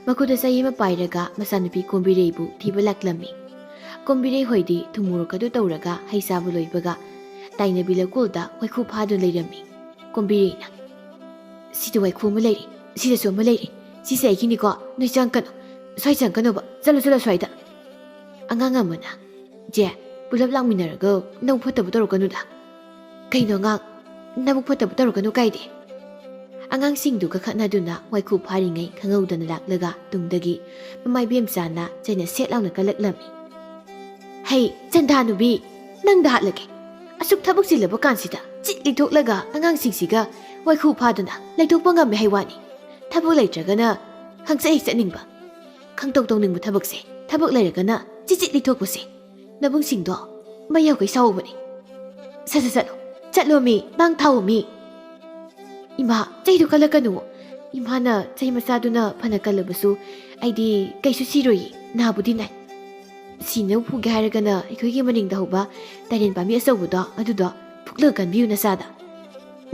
ꯃꯈꯨꯠꯇ ꯆꯩ ꯑꯃ ꯄꯥꯏꯔꯒ ꯃꯆꯥꯅꯨꯄꯤ ꯀꯣꯝꯕꯤꯔꯩꯕꯨ ꯊꯤꯕ ꯂꯥꯛꯂꯝꯃꯤ꯫ ꯀꯣꯝꯕꯤꯔꯩ ꯍꯣꯏꯗꯤ ꯊꯨꯝ ꯃꯣꯔꯣꯛ ꯑꯗꯨ ꯇꯧꯔꯒ ꯍꯩ ꯆꯥꯕ ꯂꯣꯏꯕꯒ ꯇꯥꯏꯅꯕꯤ ꯂꯩꯀꯣꯜꯗ ꯋꯥꯏꯈꯨ ꯐꯥꯗꯨꯅ ꯂꯩꯔꯝꯃꯤ꯫ ꯀꯣꯝꯕꯤꯔꯩꯅ, "ꯁꯤꯗ ꯋꯥꯏꯈꯨ ꯑꯃ ꯂꯩꯔꯦ, ꯁꯤꯗꯁꯨ ꯑꯃ ꯂꯩꯔꯦ, ꯁꯤꯁꯦ ꯑꯩꯒꯤꯅꯤꯀꯣ, ꯅꯣꯏ ꯆꯪꯀꯅꯨ, ꯁ꯭ꯋꯥꯏ ꯆꯪꯀꯅꯣꯕ, ꯆꯠꯂꯣ ꯆꯠꯂꯣ ꯁ꯭ꯋꯥꯏꯗ"꯫ ꯑꯉꯥꯡ ꯑꯃꯅ, "ꯆꯦ, ꯄꯨꯂꯞ ꯂꯥꯛꯃꯤꯟꯅꯔꯒ ꯅꯕꯨꯛ ꯐꯠꯇꯕ ꯇꯧꯔꯛꯀꯅꯨꯗ"꯫ "ꯀꯩꯅꯣ ꯑꯉꯥꯡ, ꯅꯕꯨꯛ ꯐꯠꯇꯕ ꯇꯧꯔꯛꯀꯅꯨ ꯀꯥꯏꯗꯤ?" ꯑꯉꯥꯡꯁꯤꯡꯗꯨꯒ ꯈꯠꯅꯗꯨꯅ ꯋꯥꯏꯈꯨ ꯐꯥꯔꯤꯉꯩ ꯈꯪꯍꯧꯗꯅ ꯂꯥꯛꯂꯒ ꯇꯨꯡꯗꯒꯤ ꯃꯃꯥ ꯏꯕꯦꯝꯆꯥꯅ ꯆꯩꯅ ꯁꯦꯠ ꯂꯥꯎꯅ ꯀꯜꯂꯛꯂꯝꯃꯤ꯫ "ꯍꯩ, ꯆꯟꯗꯥ ꯅꯨꯕꯤ, ꯅꯪꯗ ꯍꯥꯠꯂꯒꯦ꯫ ꯑꯁꯨꯛ ꯊꯕꯛ ꯆꯤꯜꯂꯕ ꯀꯥꯟꯁꯤꯗ ꯆꯤꯠ ꯂꯤꯊꯣꯛꯂꯒ ꯑꯉꯥꯡꯁꯤꯡꯁꯤꯒ ꯋꯥꯏꯈꯨ ꯐꯥꯗꯨꯅ ꯂꯩꯊꯣꯛꯄ ꯉꯝꯃꯦ ꯍꯥꯏ ꯋꯥꯅꯤ꯫ ꯊꯕꯛ ꯂꯩꯇ꯭ꯔꯒꯅ ꯈꯪꯆꯠ ꯍꯦꯛ ꯆꯠꯅꯤꯡꯕ꯫ ꯈꯪꯇꯧ ꯇꯧꯅꯤꯡꯕ ꯊꯕꯛꯁꯦ ꯊꯕꯛ ꯂꯩꯔꯒꯅ ꯆꯤꯠ ꯆꯤꯠ ꯂꯤꯊꯣꯛꯄꯁꯦ꯫ ꯅꯕꯨꯡꯁꯤꯡꯗꯣ ꯃꯩ ꯌꯧꯈꯩ ꯁꯥꯎꯕꯅꯤ꯫ ꯁꯠ ꯁꯠ ꯆꯠꯂꯣ, ꯆꯠꯂꯣ ꯃꯤ, ꯃꯥꯡ ꯊꯥꯎ ꯃꯤ"꯫ "ꯏꯃꯥ, ꯆꯩꯗꯨ ꯀꯜꯂꯛꯀꯅꯨ꯫ ꯏꯃꯥꯅ ꯆꯩ ꯃꯆꯥꯗꯨꯅ ꯐꯅ ꯀꯜꯂꯕꯁꯨ ꯑꯩꯗꯤ ꯀꯩꯁꯨ ꯁꯤꯔꯣꯏꯌꯦ, ꯅꯥꯕꯨꯗꯤ ꯅꯥꯏ꯫ ꯁꯤꯅꯕ ꯐꯨꯒꯦ ꯍꯥꯏꯔꯒꯅ ꯑꯩꯈꯣꯏꯒꯤ ꯃꯅꯤꯡꯗ ꯍꯧꯕ ꯇꯥꯏꯔꯦꯟ ꯄꯥꯝꯕꯤ ꯑꯆꯧꯕꯗꯣ ꯑꯗꯨꯗꯣ ꯐꯨꯛꯂꯒ ꯀꯟꯕꯤꯌꯨ ꯅꯆꯥꯗ꯫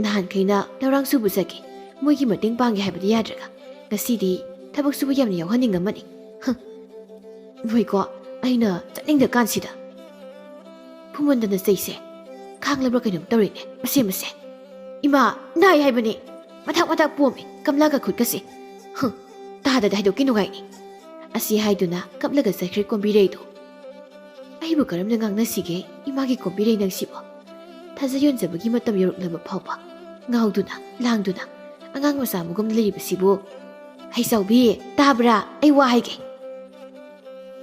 ꯅꯍꯥꯟꯈꯩꯅ ꯂꯧꯔꯥꯡ ꯁꯨꯕ ꯆꯠꯀꯦ, ꯃꯣꯏꯒꯤ ꯃꯇꯦꯡ ꯄꯥꯡꯒꯦ ꯍꯥꯏꯕꯗꯤ ꯌꯥꯗ꯭ꯔꯒ ꯉꯁꯤꯗꯤ ꯊꯕꯛ ꯁꯨꯕ ꯌꯥꯝꯅ ꯌꯥꯎꯍꯟꯅꯤꯡꯉꯝꯃꯅꯤ꯫ ꯍ, ꯅꯣꯏꯀꯣ, ꯑꯩꯅ ꯆꯠꯅꯤꯡꯗ ꯀꯥꯟꯁꯤꯗ꯫ ꯐꯨꯃꯟꯗꯅ ꯆꯩꯁꯦ ꯈꯥꯡꯂꯕ꯭ꯔꯥ ꯀꯩꯅꯣꯝ ꯇꯧꯔꯦꯅꯦ ꯃꯁꯦ ꯃꯁꯦ꯫ ꯏꯃꯥ, ꯅꯥꯏ ꯍꯥꯏꯕꯅꯦ꯫ ꯃꯊꯛ ꯃꯊꯛ ꯄꯣꯝꯃꯦ ꯀꯝꯂꯥꯒ ꯈꯨꯠꯀꯁꯦ꯫ ꯍ, ꯇꯥꯗꯗ ꯍꯥꯏꯗꯣꯛꯀꯦ ꯅꯨꯡꯉꯥꯏꯅꯤ"꯫ ꯑꯁꯤ ꯍꯥꯏꯗꯨꯅ ꯀꯞꯂꯒ ꯆꯠꯈ꯭ꯔꯦ ꯀꯣꯝꯕꯤꯔꯩꯗꯣ꯫ ꯑꯩꯕꯨ ꯀꯔꯝꯅ ꯉꯥꯡꯅꯁꯤꯒꯦ ꯏꯃꯥꯒꯤ ꯀꯣꯝꯕꯤꯔꯩ ꯅꯪꯁꯤꯕꯣ? ꯊꯥꯖ ꯌꯣꯟꯖꯕꯒꯤ ꯃꯇꯝ ꯌꯧꯔꯛꯂꯕ ꯐꯥꯎꯕ ꯉꯥꯎꯗꯨꯅ ꯂꯥꯡꯗꯨꯅ ꯑꯉꯥꯡ ꯃꯆꯥ ꯑꯃꯒꯨꯝ ꯂꯩꯔꯤꯕꯁꯤꯕꯨ꯫ ꯍꯩꯆꯥꯎꯕꯤ, ꯇꯥꯕ꯭ꯔꯥ? ꯑꯩ ꯋꯥ ꯍꯥꯏꯒꯦ꯫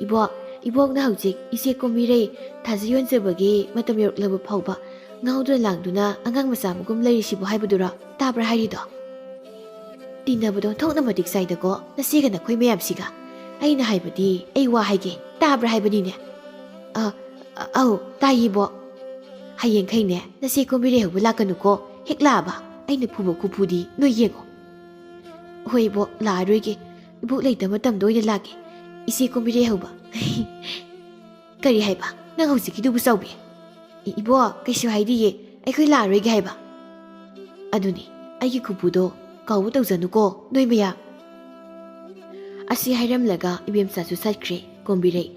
ꯏꯕꯣꯛ, ꯏꯕꯣꯛꯅ ꯍꯧꯖꯤꯛ ꯏꯆꯦ ꯀꯣꯝꯕꯤꯔꯩ ꯊꯥꯖ ꯌꯣꯟꯖꯕꯒꯤ ꯃꯇꯝ ꯌꯧꯔꯛꯂꯕ ꯐꯥꯎꯕ ꯉꯥꯎꯗꯨꯅ ꯂꯥꯡꯗꯨꯅ ꯑꯉꯥꯡ ꯃꯆꯥ ꯑꯃꯒꯨꯝ ꯂꯩꯔꯤꯁꯤꯕꯨ ꯍꯥꯏꯕꯗꯨꯔꯣ? ꯇꯥꯕ꯭ꯔꯥ ꯍꯥꯏꯔꯤꯗꯣ? ꯇꯤꯟꯅꯕꯗꯣ ꯊꯣꯛꯅ ꯃꯇꯤꯛ ꯆꯥꯏꯗꯀꯣ, ꯅꯆꯦꯒ ꯅꯈꯣꯏ ꯃꯌꯥꯝꯁꯤꯒ꯫ ꯑꯩꯅ ꯍꯥꯏꯕꯗꯤ, ꯑꯩ ꯋꯥ ꯍꯥꯏꯒꯦ, ꯇꯥꯕ꯭ꯔꯥ ꯍꯥꯏꯕꯅꯤꯅꯦ? ꯑ, ꯑ, ꯑꯧ, ꯇꯥꯏꯌꯦ, ꯏꯕꯣꯛ꯫ ꯍꯌꯦꯡꯈꯩꯅꯦ, ꯅꯆꯦ ꯀꯣꯝꯕꯤꯔꯩ ꯍꯧꯕ ꯂꯥꯛꯀꯅꯨꯀꯣ, ꯍꯦꯛ ꯂꯥꯛꯑꯕ ꯑꯩꯅ ꯐꯨꯕ ꯈꯨꯐꯨꯗꯤ ꯅꯣꯏ ꯌꯦꯡꯉꯣ꯫ ꯍꯣꯏ, ꯏꯕꯣꯛ, ꯂꯥꯛꯑꯔꯣꯏꯒꯦ꯫ ꯏꯕꯣꯛ ꯂꯩꯇꯕ ꯃꯇꯝꯗ ꯑꯣꯏꯅ ꯂꯥꯛꯀꯦ, ꯏꯆꯦ ꯀꯣꯝꯕꯤꯔꯩ ꯍꯧꯕ꯫ ꯀꯔꯤ ꯍꯥꯏꯕ? ꯅꯪ ꯍꯧꯖꯤꯛꯀꯤꯗꯨꯕꯨ, ꯆꯥꯎꯕꯤ? ꯏ-, ꯏꯕꯣꯛ, ꯀꯩꯁꯨ ꯍꯥꯏꯗꯤꯌꯦ, ꯑꯩꯈꯣꯏ ꯂꯥꯛꯑꯔꯣꯏꯒꯦ ꯍꯥꯏꯕ꯫ ꯑꯗꯨꯅꯤ, ꯑꯩꯒꯤ ꯈꯨꯐꯨꯗꯣ ꯀꯥꯎꯕ ꯇꯧꯖꯅꯨꯀꯣ, ꯅꯣꯏ ꯃꯌꯥꯝ꯫ ꯑꯁꯤ ꯍꯥꯏꯔꯝꯂꯒ ꯏꯕꯦꯝꯆꯥꯁꯨ ꯆꯠꯈ꯭ꯔꯦ꯫ ꯀꯣꯝꯕꯤꯔꯩ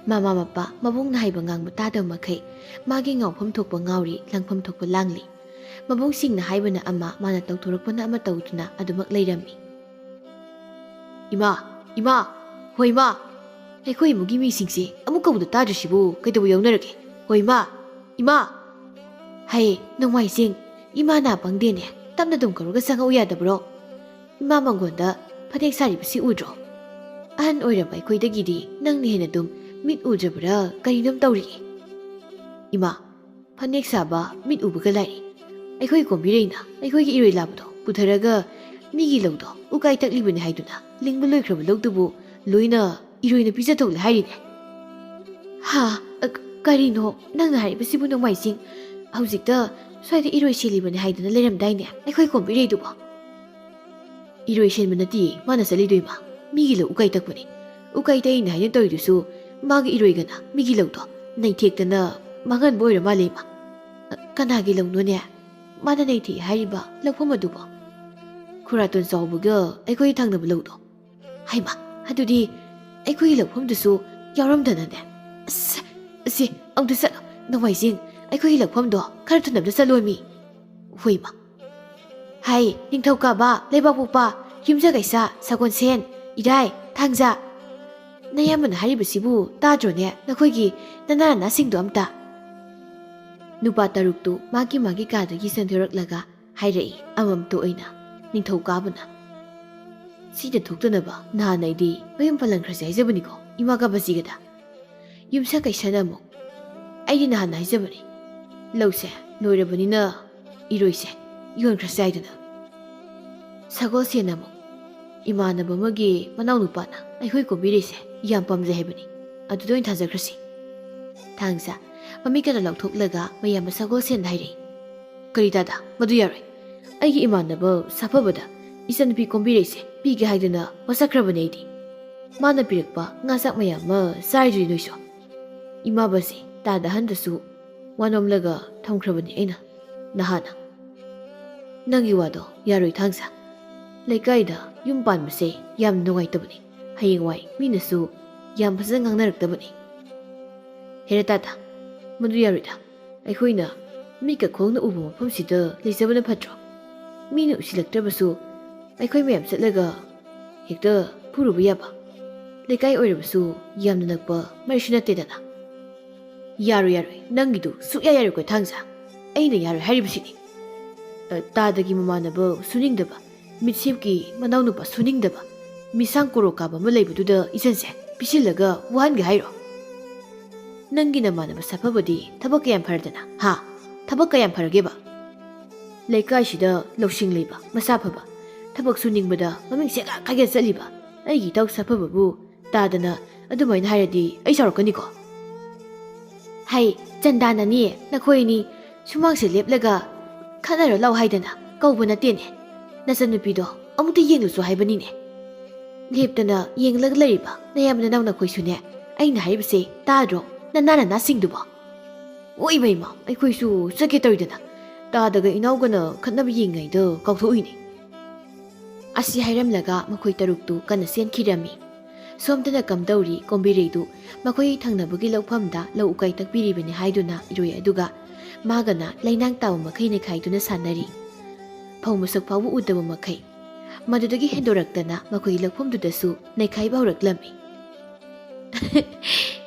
ꯃꯃꯥ ꯃꯄꯥ ꯃꯕꯨꯡꯅ ꯍꯥꯏꯕ ꯉꯥꯡꯕ ꯇꯥꯗꯕ ꯃꯈꯩ ꯃꯥꯒꯤ ꯉꯥꯎꯐꯝ ꯊꯣꯛꯄ ꯉꯥꯎꯔꯤ, ꯂꯥꯡꯐꯝ ꯊꯣꯛꯄ ꯂꯥꯡꯂꯤ꯫ ꯃꯕꯨꯡꯁꯤꯡꯅ ꯍꯥꯏꯕꯅ ꯑꯃ, ꯃꯥꯅ ꯇꯧꯊꯣꯔꯛꯄꯅ ꯑꯃ ꯇꯧꯗꯨꯅ ꯑꯗꯨꯃꯛ ꯂꯩꯔꯝꯃꯤ꯫ "ꯏꯃꯥ! ꯏꯃꯥ! ꯍꯣꯏ ꯏꯃꯥ! ꯑꯩꯈꯣꯏ ꯏꯃꯨꯡꯒꯤ ꯃꯤꯁꯤꯡꯁꯦ ꯑꯃꯨꯛ ꯀꯧꯕꯗ ꯇꯥꯗ꯭ꯔꯤꯁꯤꯕꯨ ꯀꯩꯗꯧꯕ ꯌꯥꯎꯅꯔꯒꯦ? ꯍꯣꯏ ꯏꯃꯥ! ꯏꯃꯥ!" "ꯍꯩ, ꯅꯣꯡꯃꯥꯏꯖꯤꯡ, ꯏꯃꯥ ꯅꯥ ꯄꯪꯗꯦꯅꯦ, ꯇꯞꯅ ꯑꯗꯨꯝ ꯀꯧꯔꯒ ꯆꯪꯉꯛꯎ ꯌꯥꯗꯕ꯭ꯔꯣ? ꯏꯃꯥ ꯃꯪꯒꯣꯟꯗ ꯐꯅꯦꯛ ꯁꯥꯔꯤꯕꯁꯤ ꯎꯗ꯭ꯔꯣ? ꯑꯍꯟ ꯑꯣꯏꯔꯕ ꯑꯩꯈꯣꯏꯗꯒꯤꯗꯤ ꯅꯪꯅ ꯍꯦꯟꯅ ꯑꯗꯨꯝ ꯃꯤꯠ ꯎꯗ꯭ꯔꯕ꯭ꯔꯥ ꯀꯔꯤꯅꯣꯝ ꯇꯧꯔꯤꯌꯦ꯫ ꯏꯃꯥ, ꯐꯅꯦꯛ ꯁꯥꯕ ꯃꯤꯠ ꯎꯕꯒ ꯂꯥꯏꯔꯤ꯫ ꯑꯩꯈꯣꯏ ꯀꯣꯝꯕꯤꯔꯩꯅ ꯑꯩꯈꯣꯏꯒꯤ ꯏꯔꯣꯏ ꯂꯥꯕꯗꯣ ꯄꯨꯊꯔꯒ ꯃꯤꯒꯤ ꯂꯧꯗꯣ ꯎꯀꯥꯏ ꯇꯛꯂꯤꯕꯅꯤ ꯍꯥꯏꯗꯨꯅ ꯂꯤꯡꯕ ꯂꯣꯏꯈ꯭ꯔꯕ ꯂꯧꯗꯨꯕꯨ ꯂꯣꯏꯅ ꯏꯔꯣꯏꯅ ꯄꯤꯖꯊꯣꯛꯂꯦ ꯍꯥꯏꯔꯤꯅꯦ꯫" "ꯍꯥ? ꯑ, ꯀꯔꯤꯅꯣ ꯅꯪꯅ ꯍꯥꯏꯔꯤꯕꯁꯤꯕꯨ ꯅꯣꯡꯃꯥꯏꯖꯤꯡ? ꯍꯧꯖꯤꯛꯇ ꯁ꯭ꯋꯥꯏꯗ ꯏꯔꯣꯏ ꯁꯦꯜꯂꯤꯕꯅꯤ ꯍꯥꯏꯗꯨꯅ ꯂꯩꯔꯝꯗꯥꯏꯅꯦ ꯑꯩꯈꯣꯏ ꯀꯣꯝꯕꯤꯔꯩꯗꯨꯕꯣ?" "ꯏꯔꯣꯏ ꯁꯦꯟꯕ ꯅꯠꯇꯦ ꯃꯥꯅ ꯆꯠꯂꯤꯗꯣ ꯏꯃꯥ, ꯃꯤꯒꯤ ꯂꯧ ꯎꯀꯥꯏ ꯇꯛꯄꯅꯤ꯫ ꯎꯀꯥꯏ ꯇꯛꯏꯅ ꯍꯥꯏꯅ ꯇꯧꯔꯤꯗꯨꯁꯨ ꯃꯥꯒꯤ ꯏꯔꯣꯏꯒꯅ ꯃꯤꯒꯤ ꯂꯧꯗꯣ ꯅꯩꯊꯦꯛꯇꯅ ꯃꯥꯡꯍꯟꯕ ꯑꯣꯏꯔ ꯃꯥꯜꯂꯦ ꯏꯃꯥ꯫" "ꯀꯅꯥꯒꯤ ꯂꯧꯅꯣꯅꯦ ꯃꯥꯅ ꯅꯩꯊꯦꯛꯏ ꯍꯥꯏꯔꯤꯕ ꯂꯧꯐꯝ ꯑꯗꯨꯕꯣ?" "ꯈꯨꯔꯥꯇꯣꯟ ꯆꯥꯎꯕꯒ ꯑꯩꯈꯣꯏ ꯊꯪꯅꯕ ꯂꯧꯗꯣ꯫" "ꯍꯩꯃꯥ, ꯑꯗꯨꯗꯤ ꯑꯩꯈꯣꯏꯒꯤ ꯂꯧꯐꯝꯗꯨꯁꯨ ꯌꯥꯎꯔꯝꯗꯅꯅꯦ꯫ ꯑꯁ, ꯑꯁꯤ ꯑꯃꯨꯛꯇ ꯆꯠꯂꯣ, ꯅꯣꯡꯃꯥꯏꯖꯤꯡ, ꯑꯩꯈꯣꯏꯒꯤ ꯂꯧꯐꯝꯗꯣ ꯈꯔ ꯊꯨꯅ ꯑꯝꯇ ꯆꯠꯂꯣꯃꯤ꯫" "ꯍꯣꯏ ꯏꯃꯥ꯫" "ꯍꯥꯏ, ꯅꯤꯡꯊꯧꯀꯥꯕ, ꯂꯩꯕꯥꯛꯄꯣꯛꯄ, ꯌꯨꯝꯁꯀꯩꯁ, ꯁꯒꯣꯜꯁꯦꯟ, ꯏꯔꯥꯏ, ꯊꯥꯡꯖ꯫ ꯅꯌꯥꯝꯕꯅ ꯍꯥꯏꯔꯤꯕꯁꯤꯕꯨ ꯇꯥꯗ꯭ꯔꯣꯅꯦ ꯅꯈꯣꯏꯒꯤ ꯅꯅꯥ ꯅꯅꯥꯁꯤꯡꯗꯣ ꯑꯝꯇ?" ꯅꯨꯄꯥ ꯇꯔꯨꯛꯇꯨ ꯃꯥꯒꯤ ꯃꯥꯒꯤ ꯀꯥꯗꯒꯤ ꯆꯦꯟꯊꯣꯔꯛꯂꯒ ꯍꯥꯏꯔꯛꯏ ꯑꯃꯃꯝꯇ ꯑꯣꯏꯅ꯫ ꯅꯤꯡꯊꯧꯀꯥꯕꯅ, "ꯁꯤꯗ ꯊꯣꯛꯇꯅꯕ ꯅꯍꯥꯟ ꯑꯩꯗꯤ ꯃꯌꯨꯝ ꯄꯥꯜꯍꯟꯈ꯭ꯔꯁꯦ ꯍꯥꯏꯖꯕꯅꯤꯀꯣ ꯏꯃꯥ ꯀꯥꯕꯖꯤꯒꯗ꯫" ꯌꯨꯝꯁꯀꯩꯁꯅ ꯑꯃꯨꯛ, "ꯑꯩꯗꯤ ꯅꯍꯥꯟ ꯍꯥꯏꯖꯕꯅꯤ, ꯂꯧꯁꯦ ꯂꯣꯏꯔꯕꯅꯤꯅ ꯏꯔꯣꯏꯁꯦ ꯌꯣꯟꯈ꯭ꯔꯁꯦ ꯍꯥꯏꯗꯅ꯫" ꯁꯒꯣꯜꯁꯦꯟꯅ ꯑꯃꯨꯛ, "ꯏꯃꯥꯟꯅꯕ ꯑꯃꯒꯤ ꯃꯅꯥꯎꯅꯨꯄꯥꯅ ꯑꯩꯈꯣꯏ ꯀꯣꯝꯕꯤꯔꯩꯁꯦ ꯌꯥꯝ ꯄꯥꯝꯖꯩ ꯍꯥꯏꯕꯅꯤ, ꯑꯗꯨꯗ ꯑꯣꯏꯅ ꯊꯥꯖꯈ꯭ꯔꯁꯤ꯫" ꯊꯥꯡꯖ, ꯃꯃꯤꯠ ꯀꯟꯅ ꯂꯥꯎꯊꯣꯛꯂꯒ ꯃꯌꯥꯝꯕ ꯁꯒꯣꯜꯁꯦꯟꯗ ꯍꯥꯏꯔꯛꯏ, "ꯀꯔꯤ ꯇꯥꯗ? ꯃꯗꯨ ꯌꯥꯔꯣꯏ꯫ ꯑꯩꯒꯤ ꯏꯃꯥꯟꯅꯕ ꯁꯥꯐꯕꯗ ꯏꯆꯟꯅꯨꯄꯤ ꯀꯣꯝꯕꯤꯔꯩꯁꯦ ꯄꯤꯒꯦ ꯍꯥꯏꯗꯨꯅ ꯋꯥꯁꯛꯈ꯭ꯔꯕꯅꯦ ꯑꯩꯗꯤ꯫ ꯃꯥꯅ ꯄꯤꯔꯛꯄ ꯉꯥ ꯆꯥꯛ ꯃꯌꯥꯝ ꯑꯃ ꯆꯥꯔꯤꯗꯨꯗꯤ ꯅꯣꯏꯁꯨ꯫" ꯏꯃꯥꯕꯁꯦ ꯇꯥꯗ ꯑꯍꯟꯗꯁꯨ ꯋꯥ ꯅꯣꯝꯂꯒ ꯊꯝꯈ꯭ꯔꯕꯅꯤ ꯑꯩꯅ꯫ ꯅꯍꯥꯅ, "ꯅꯪꯒꯤ ꯋꯥꯗꯣ ꯌꯥꯔꯣꯏ ꯊꯥꯡꯖ꯫ ꯂꯩꯀꯥꯏꯗ ꯌꯨꯝ ꯄꯥꯟꯕꯁꯦ ꯌꯥꯝ ꯅꯨꯡꯉꯥꯏꯇꯕꯅꯤ꯫ ꯍꯌꯦꯡꯋꯥꯏ ꯃꯤꯅꯁꯨ ꯌꯥꯝ ꯐꯖꯅ ꯉꯥꯡꯅꯔꯛꯇꯕꯅꯤ꯫ ꯍꯦꯔꯥ ꯇꯥꯗ, ꯃꯗꯨ ꯌꯥꯔꯣꯏꯗ꯫ ꯑꯩꯈꯣꯏꯅ ꯃꯤꯠꯀ ꯈꯣꯡꯅ ꯎꯕ ꯃꯐꯝꯁꯤꯗ ꯂꯩꯖꯕꯅ ꯐꯠꯇ꯭ꯔꯣ? ꯃꯤꯅ ꯎꯁꯤꯜꯂꯛꯇ꯭ꯔꯕꯁꯨ ꯑꯩꯈꯣꯏ ꯃꯌꯥꯝ ꯆꯠꯂꯒ ꯍꯦꯛꯇ ꯐꯨꯔꯨꯕ ꯌꯥꯕ꯫ ꯂꯩꯀꯥꯏ ꯑꯣꯏꯔꯕꯁꯨ ꯌꯥꯝꯅ ꯅꯛꯄ ꯃꯔꯤꯁꯨ ꯅꯠꯇꯦꯗꯅ꯫ ꯌꯥꯔꯣꯏ, ꯌꯥꯔꯣꯏ, ꯅꯪꯒꯤꯗꯨ ꯁꯨꯛꯌꯥ ꯌꯥꯔꯣꯏꯀꯣ ꯊꯥꯡꯖ꯫ ꯑꯩꯅ ꯌꯥꯔꯣꯏ ꯍꯥꯏꯔꯤꯕꯁꯤꯅꯤ꯫ ꯑ, ꯇꯥꯗꯒꯤ ꯃꯃꯥꯟꯅꯕ ꯁꯨꯅꯤꯡꯗꯕ, ꯃꯤꯠꯁꯦꯞꯀꯤ ꯃꯅꯥꯎꯅꯨꯄꯥ ꯁꯨꯅꯤꯡꯗꯕ, ꯃꯤꯁꯥꯡ ꯀꯣꯔꯣ ꯀꯥꯕ ꯑꯃ ꯂꯩꯕꯗꯨꯗ ꯏꯆꯟꯁꯦ ꯄꯤꯁꯤꯜꯂꯒ ꯋꯥꯍꯟꯒꯦ ꯍꯥꯏꯔꯣ? ꯅꯪꯒꯤ ꯅꯃꯥꯟꯅꯕ ꯁꯥꯐꯕꯗꯤ ꯊꯕꯛ ꯀꯌꯥꯝ ꯐꯔꯗꯅ, ꯍꯥ? ꯊꯕꯛ ꯀꯌꯥꯝ ꯐꯔꯒꯦꯕ? ꯂꯩꯀꯥꯏꯁꯤꯗ ꯂꯧꯁꯤꯡ ꯂꯩꯕ, ꯃꯁꯥ ꯐꯕ, ꯊꯕꯛ ꯁꯨꯅꯤꯡꯕꯗ ꯃꯃꯤꯡ ꯁꯦꯒꯥ ꯀꯥꯏꯒ ꯆꯠꯂꯤꯕ ꯑꯩꯒꯤ ꯏꯇꯥꯎ ꯁꯥꯐꯕꯕꯨ ꯇꯥꯗꯅ ꯑꯗꯨꯃꯥꯏꯅ ꯍꯥꯏꯔꯗꯤ ꯑꯩ ꯁꯥꯎꯔꯛꯀꯅꯤꯀꯣ꯫ ꯍꯩ, ꯆꯟꯗꯥꯅꯅꯤ, ꯅꯈꯣꯏ ꯑꯅꯤ ꯁꯨꯃꯥꯡꯁꯦ ꯂꯦꯞꯂꯒ ꯈꯠꯅꯔ ꯂꯥꯎ ꯍꯥꯏꯗꯅ ꯀꯧꯕ ꯅꯠꯇꯦꯅꯦ꯫ ꯅꯆꯟꯅꯨꯄꯤꯗꯣ ꯑꯃꯨꯛꯇ ꯌꯦꯡꯂꯨꯁꯨ ꯍꯥꯏꯕꯅꯤꯅꯦ꯫ ꯂꯦꯞꯇꯅ ꯌꯦꯡꯂꯒ ꯂꯩꯔꯤꯕ ꯅꯌꯥꯝꯕ ꯅꯅꯥꯎ ꯅꯈꯣꯏꯁꯨꯅꯦ, ꯑꯩꯅ ꯍꯥꯏꯔꯤꯕꯁꯦ ꯇꯥꯗ꯭ꯔꯣ? ꯅꯅꯥ ꯅꯅꯥꯁꯤꯡꯗꯨꯕꯣ꯫ ꯑꯣ ꯏꯃꯩꯃ, ꯑꯩꯈꯣꯏꯁꯨ ꯆꯠꯀꯦ ꯇꯧꯔꯤꯗꯅ ꯇꯥꯗꯒ ꯏꯅꯥꯎꯒꯅ ꯈꯠꯅꯕ ꯌꯦꯡꯉꯩꯗ ꯀꯥꯎꯊꯣꯛꯎꯏꯅꯦ꯫ ꯑꯁꯤ ꯍꯥꯏꯔꯝꯂꯒ ꯃꯈꯣꯏ ꯇꯔꯨꯛꯇꯨ ꯀꯟꯅ ꯆꯦꯟꯈꯤꯔꯝꯃꯤ꯫ ꯁꯣꯝꯗꯅ ꯀꯝꯗꯧꯔꯤ, ꯀꯣꯝꯕꯤꯔꯩꯗꯨ ꯃꯈꯣꯏ ꯊꯪꯅꯕꯒꯤ ꯂꯧꯐꯝꯗ ꯂꯧ ꯎꯀꯥꯏ ꯇꯛꯄꯤꯔꯤꯕꯅꯤ ꯍꯥꯏꯗꯨꯅ ꯏꯔꯣꯏ ꯑꯗꯨꯒ ꯃꯥꯒꯅ ꯂꯩꯅꯥꯡ ꯇꯥꯕ ꯃꯈꯩ ꯅꯩꯈꯥꯏꯗꯨꯅ ꯁꯥꯟꯅꯔꯤ꯫ ꯐꯧ ꯃꯁꯛ ꯐꯥꯎꯕ ꯎꯗꯕ ꯃꯈꯩ꯫ ꯃꯗꯨꯗꯒꯤ ꯍꯦꯟꯗꯣꯔꯛꯇꯅ ꯃꯈꯣꯏꯒꯤ ꯂꯧꯐꯝꯗꯨꯗꯁꯨ ꯅꯩꯈꯥꯏꯕ ꯍꯧꯔꯛꯂꯝꯃꯤ꯫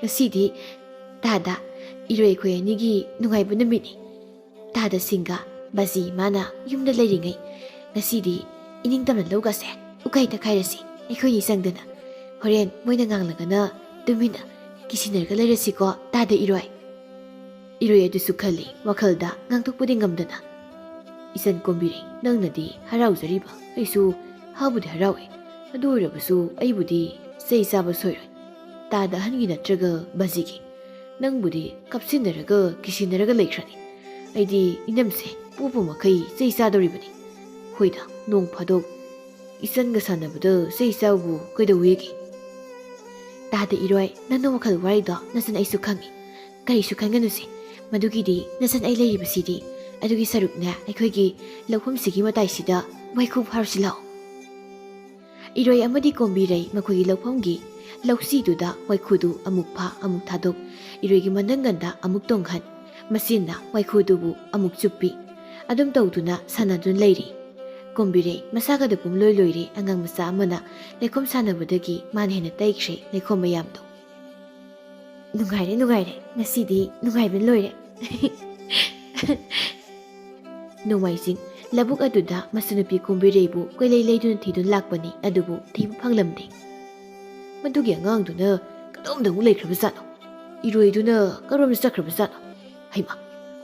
ꯉꯁꯤꯗꯤ ꯇꯥꯗ, ꯏꯔꯣꯏ ꯑꯩꯈꯣꯏ ꯑꯅꯤꯒꯤ ꯅꯨꯡꯉꯥꯏꯕ ꯅꯨꯃꯤꯠꯅꯤ꯫ ꯇꯥꯗ ꯁꯤꯡꯒ ꯕꯥꯖꯤ ꯃꯥꯅ ꯌꯨꯝꯗ ꯂꯩꯔꯤꯉꯩ ꯉꯁꯤꯗꯤ ꯏꯅꯤꯡꯇꯝꯅ ꯂꯧꯒꯁꯦ ꯎꯀꯥꯏ ꯇꯛꯈꯥꯏꯔꯁꯤ, ꯑꯩꯈꯣꯏꯅꯤ ꯆꯪꯗꯅ꯫ ꯍꯣꯔꯦꯟ ꯃꯣꯏꯅ ꯉꯥꯡꯂꯒꯅ ꯇꯨꯃꯤꯟꯅ ꯀꯤꯁꯤꯟꯅꯔꯒ ꯂꯩꯔꯁꯤꯀꯣ, ꯇꯥꯗ ꯏꯔꯣꯏ꯫ ꯏꯔꯣꯏ ꯑꯗꯨꯁꯨ ꯈꯜꯂꯤ ꯋꯥꯈꯜꯗ, ꯉꯥꯡꯊꯣꯛꯄꯗꯤ ꯉꯝꯗꯅ꯫ ꯏꯆꯟ ꯀꯣꯝꯕꯤꯔꯩ, ꯅꯪꯅꯗꯤ ꯍꯔꯥꯎꯖꯔꯤꯕ, ꯑꯩꯁꯨ ꯍꯔꯥꯎꯕꯨꯗꯤ ꯍꯔꯥꯎꯏ꯫ ꯑꯗꯨ ꯑꯣꯏꯔꯕꯁꯨ ꯑꯩꯕꯨꯗꯤ ꯆꯩ ꯆꯥꯕ ꯁꯣꯏꯔꯣꯏ꯫ ꯇꯥꯗ ꯑꯍꯟꯒꯤ ꯅꯠꯇ꯭ꯔꯒ ꯕꯥꯖꯤꯒꯤ꯫ ꯅꯪꯕꯨꯗꯤ ꯀꯞꯁꯤꯟꯅꯔꯒ ꯀꯤꯁꯤꯟꯅꯔꯒ ꯂꯩꯈ꯭ꯔꯅꯤ꯫ ꯑꯩꯗꯤ ꯏꯅꯝꯁꯦ ꯄꯣꯛꯄ ꯃꯈꯩ ꯆꯩ ꯆꯥꯗꯧꯔꯤꯕꯅꯤ꯫ ꯍꯣꯏꯗ, ꯅꯣꯡ ꯐꯥꯗꯣꯛ ꯏꯆꯟꯒ ꯁꯥꯟꯅꯕꯗ ꯆꯩ ꯆꯥꯕꯕꯨ ꯀꯩꯗꯧꯋꯦꯒꯦ? ꯇꯥꯗ ꯏꯔꯣꯏ, ꯅꯪꯅ ꯋꯥꯈꯜ ꯋꯥꯔꯤꯗꯣ ꯅꯆꯟ ꯑꯩꯁꯨ ꯈꯪꯏ꯫ ꯀꯔꯤꯁꯨ ꯈꯟꯒꯅꯨꯁꯦ꯫ ꯃꯗꯨꯒꯤꯗꯤ ꯅꯆꯟ ꯑꯩ ꯂꯩꯔꯤꯕꯁꯤꯗꯤ꯫ ꯑꯗꯨꯒꯤ ꯁꯔꯨꯛꯅꯦ ꯑꯩꯈꯣꯏꯒꯤ ꯂꯧꯐꯝꯁꯤꯒꯤ ꯃꯇꯥꯏꯁꯤꯗ ꯋꯥꯏꯈꯨ ꯐꯥꯔꯨꯁꯤ ꯂꯥꯛꯑꯣ꯫ ꯏꯔꯣꯏ ꯑꯃꯗꯤ ꯀꯣꯝꯕꯤꯔꯩ ꯃꯈꯣꯏꯒꯤ ꯂꯧꯐꯝꯒꯤ ꯂꯧꯁꯤꯗꯨꯗ ꯋꯥꯏꯈꯨꯗꯨ ꯑꯃꯨꯛ ꯐꯥ, ꯑꯃꯨꯛ ꯊꯥꯗꯣꯛ, ꯏꯔꯣꯏꯒꯤ ꯃꯅꯪꯒꯟꯗ ꯑꯃꯨꯛ ꯇꯣꯡꯍꯟ, ꯃꯆꯤꯟꯅ ꯋꯥꯏꯈꯨꯗꯨꯕꯨ ꯑꯃꯨꯛ ꯆꯨꯞꯄꯤ꯫ ꯑꯗꯨꯝ ꯇꯧꯗꯨꯅ ꯁꯥꯟꯅꯗꯨꯅ ꯂꯩꯔꯤ꯫ ꯀꯣꯝꯕꯤꯔꯩ ꯃꯁꯥꯒꯗ ꯄꯨꯝꯂꯣꯏ ꯂꯣꯏꯔꯦ꯫ ꯑꯉꯥꯡ ꯃꯆꯥ ꯑꯃꯅ ꯂꯩꯈꯣꯝ ꯁꯥꯟꯅꯕꯗꯒꯤ ꯃꯥꯅ ꯍꯦꯟꯅ ꯇꯩꯈ꯭ꯔꯦ ꯂꯩꯈꯣꯝ ꯃꯌꯥꯝꯗꯣ꯫ "ꯅꯨꯡꯉꯥꯏꯔꯦ, ꯅꯨꯡꯉꯥꯏꯔꯦ, ꯉꯁꯤꯗꯤ ꯅꯨꯡꯉꯥꯏꯕꯅ ꯂꯣꯏꯔꯦ꯫" ꯅꯣꯡꯃꯥꯏꯖꯤꯡ ꯂꯧꯕꯨꯛ ꯑꯗꯨꯗ ꯃꯆꯟꯅꯨꯄꯤ ꯀꯣꯝꯕꯤꯔꯩꯕꯨ ꯀꯣꯏꯂꯩ ꯂꯩꯗꯨꯅ ꯊꯤꯗꯨꯅ ꯂꯥꯛꯄꯅꯤ, ꯑꯗꯨꯕꯨ ꯊꯤꯕ ꯐꯪꯂꯝꯗꯦ꯫ ꯃꯗꯨꯒꯤ ꯑꯉꯥꯡꯗꯨꯅ ꯀꯗꯣꯝꯗ ꯑꯃꯨꯛ ꯂꯩꯈ꯭ꯔꯕꯖꯥꯠꯅꯣ? ꯏꯔꯣꯏꯗꯨꯅ ꯀꯔꯣꯝꯗ ꯆꯠꯈ꯭ꯔꯕꯖꯥꯠꯅꯣ? ꯍꯩꯃꯥ,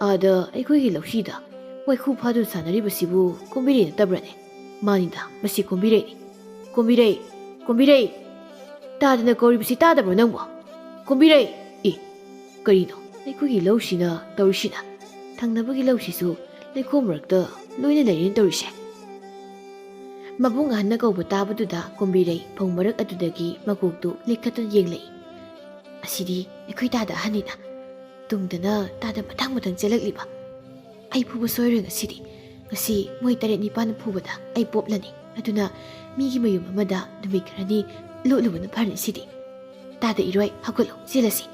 ꯑꯥꯗ ꯑꯩꯈꯣꯏꯒꯤ ꯂꯧꯁꯤꯗ ꯋꯥꯏꯈꯨ ꯐꯥꯗꯨꯅ ꯁꯥꯟꯅꯔꯤꯕꯁꯤꯕꯨ ꯀꯣꯝꯕꯤꯔꯩ ꯅꯠꯇꯕ꯭ꯔꯅꯦ? ꯃꯥꯅꯤꯗ, ꯃꯁꯤ ꯀꯣꯝꯕꯤꯔꯩꯅꯤ꯫ "ꯀꯣꯝꯕꯤꯔꯩ! ꯀꯣꯝꯕꯤꯔꯩ! ꯇꯥꯗꯅ ꯀꯧꯔꯤꯕꯁꯤ ꯇꯥꯗꯕ꯭ꯔꯣ ꯅꯪꯕꯣ? ꯀꯣꯝꯕꯤꯔꯩ! ꯑꯦ, ꯀꯔꯤꯅꯣ? ꯑꯩꯈꯣꯏꯒꯤ ꯂꯧꯁꯤꯅ ꯇꯧꯔꯤꯁꯤꯅ? ꯊꯪꯅꯕꯒꯤ ꯂꯧꯁꯤꯁꯨ ꯂꯩꯈꯣꯝ ꯃꯔꯛꯇ ꯂꯣꯏꯅ ꯂꯩꯔꯦꯅ ꯇꯧꯔꯤꯁꯦ꯫" ꯃꯕꯨꯡ ꯑꯍꯟꯅ ꯀꯧꯕ ꯇꯥꯕꯗꯨꯗ ꯀꯣꯝꯕꯤꯔꯩ ꯐꯧ ꯃꯔꯛ ꯑꯗꯨꯗꯒꯤ ꯃꯀꯣꯛꯇꯨ ꯂꯤꯈꯠꯇꯨꯅ ꯌꯦꯡꯂꯛꯏ꯫ "ꯑꯁꯤꯗꯤ ꯑꯩꯈꯣꯏ ꯇꯥꯗ ꯑꯍꯟꯅꯤꯅ꯫ ꯇꯨꯡꯗꯅ ꯇꯥꯗ ꯃꯊꯪ ꯃꯊꯪ ꯆꯦꯜꯂꯛꯂꯤꯕ꯫ ꯑꯩ ꯐꯨꯕ ꯁꯣꯏꯔꯣꯏ ꯉꯁꯤꯗꯤ꯫ ꯉꯁꯤ ꯃꯣꯏ ꯇꯔꯦꯠ ꯅꯤꯄꯥꯟꯅ ꯐꯨꯕꯗ ꯑꯩ ꯄꯣꯞꯂꯅꯤ꯫ ꯑꯗꯨꯅ ꯃꯤꯒꯤ ꯃꯌꯨꯝ ꯑꯃꯗ ꯅꯨꯃꯤꯠ ꯈꯔꯅꯤ ꯂꯣꯠꯂꯨꯕꯅ ꯐꯔꯅꯤ ꯁꯤꯗꯤ꯫ ꯇꯥꯗ ꯏꯔꯣꯏ, ꯍꯧꯒꯠꯂꯣ, ꯆꯦꯜꯂꯁꯤ꯫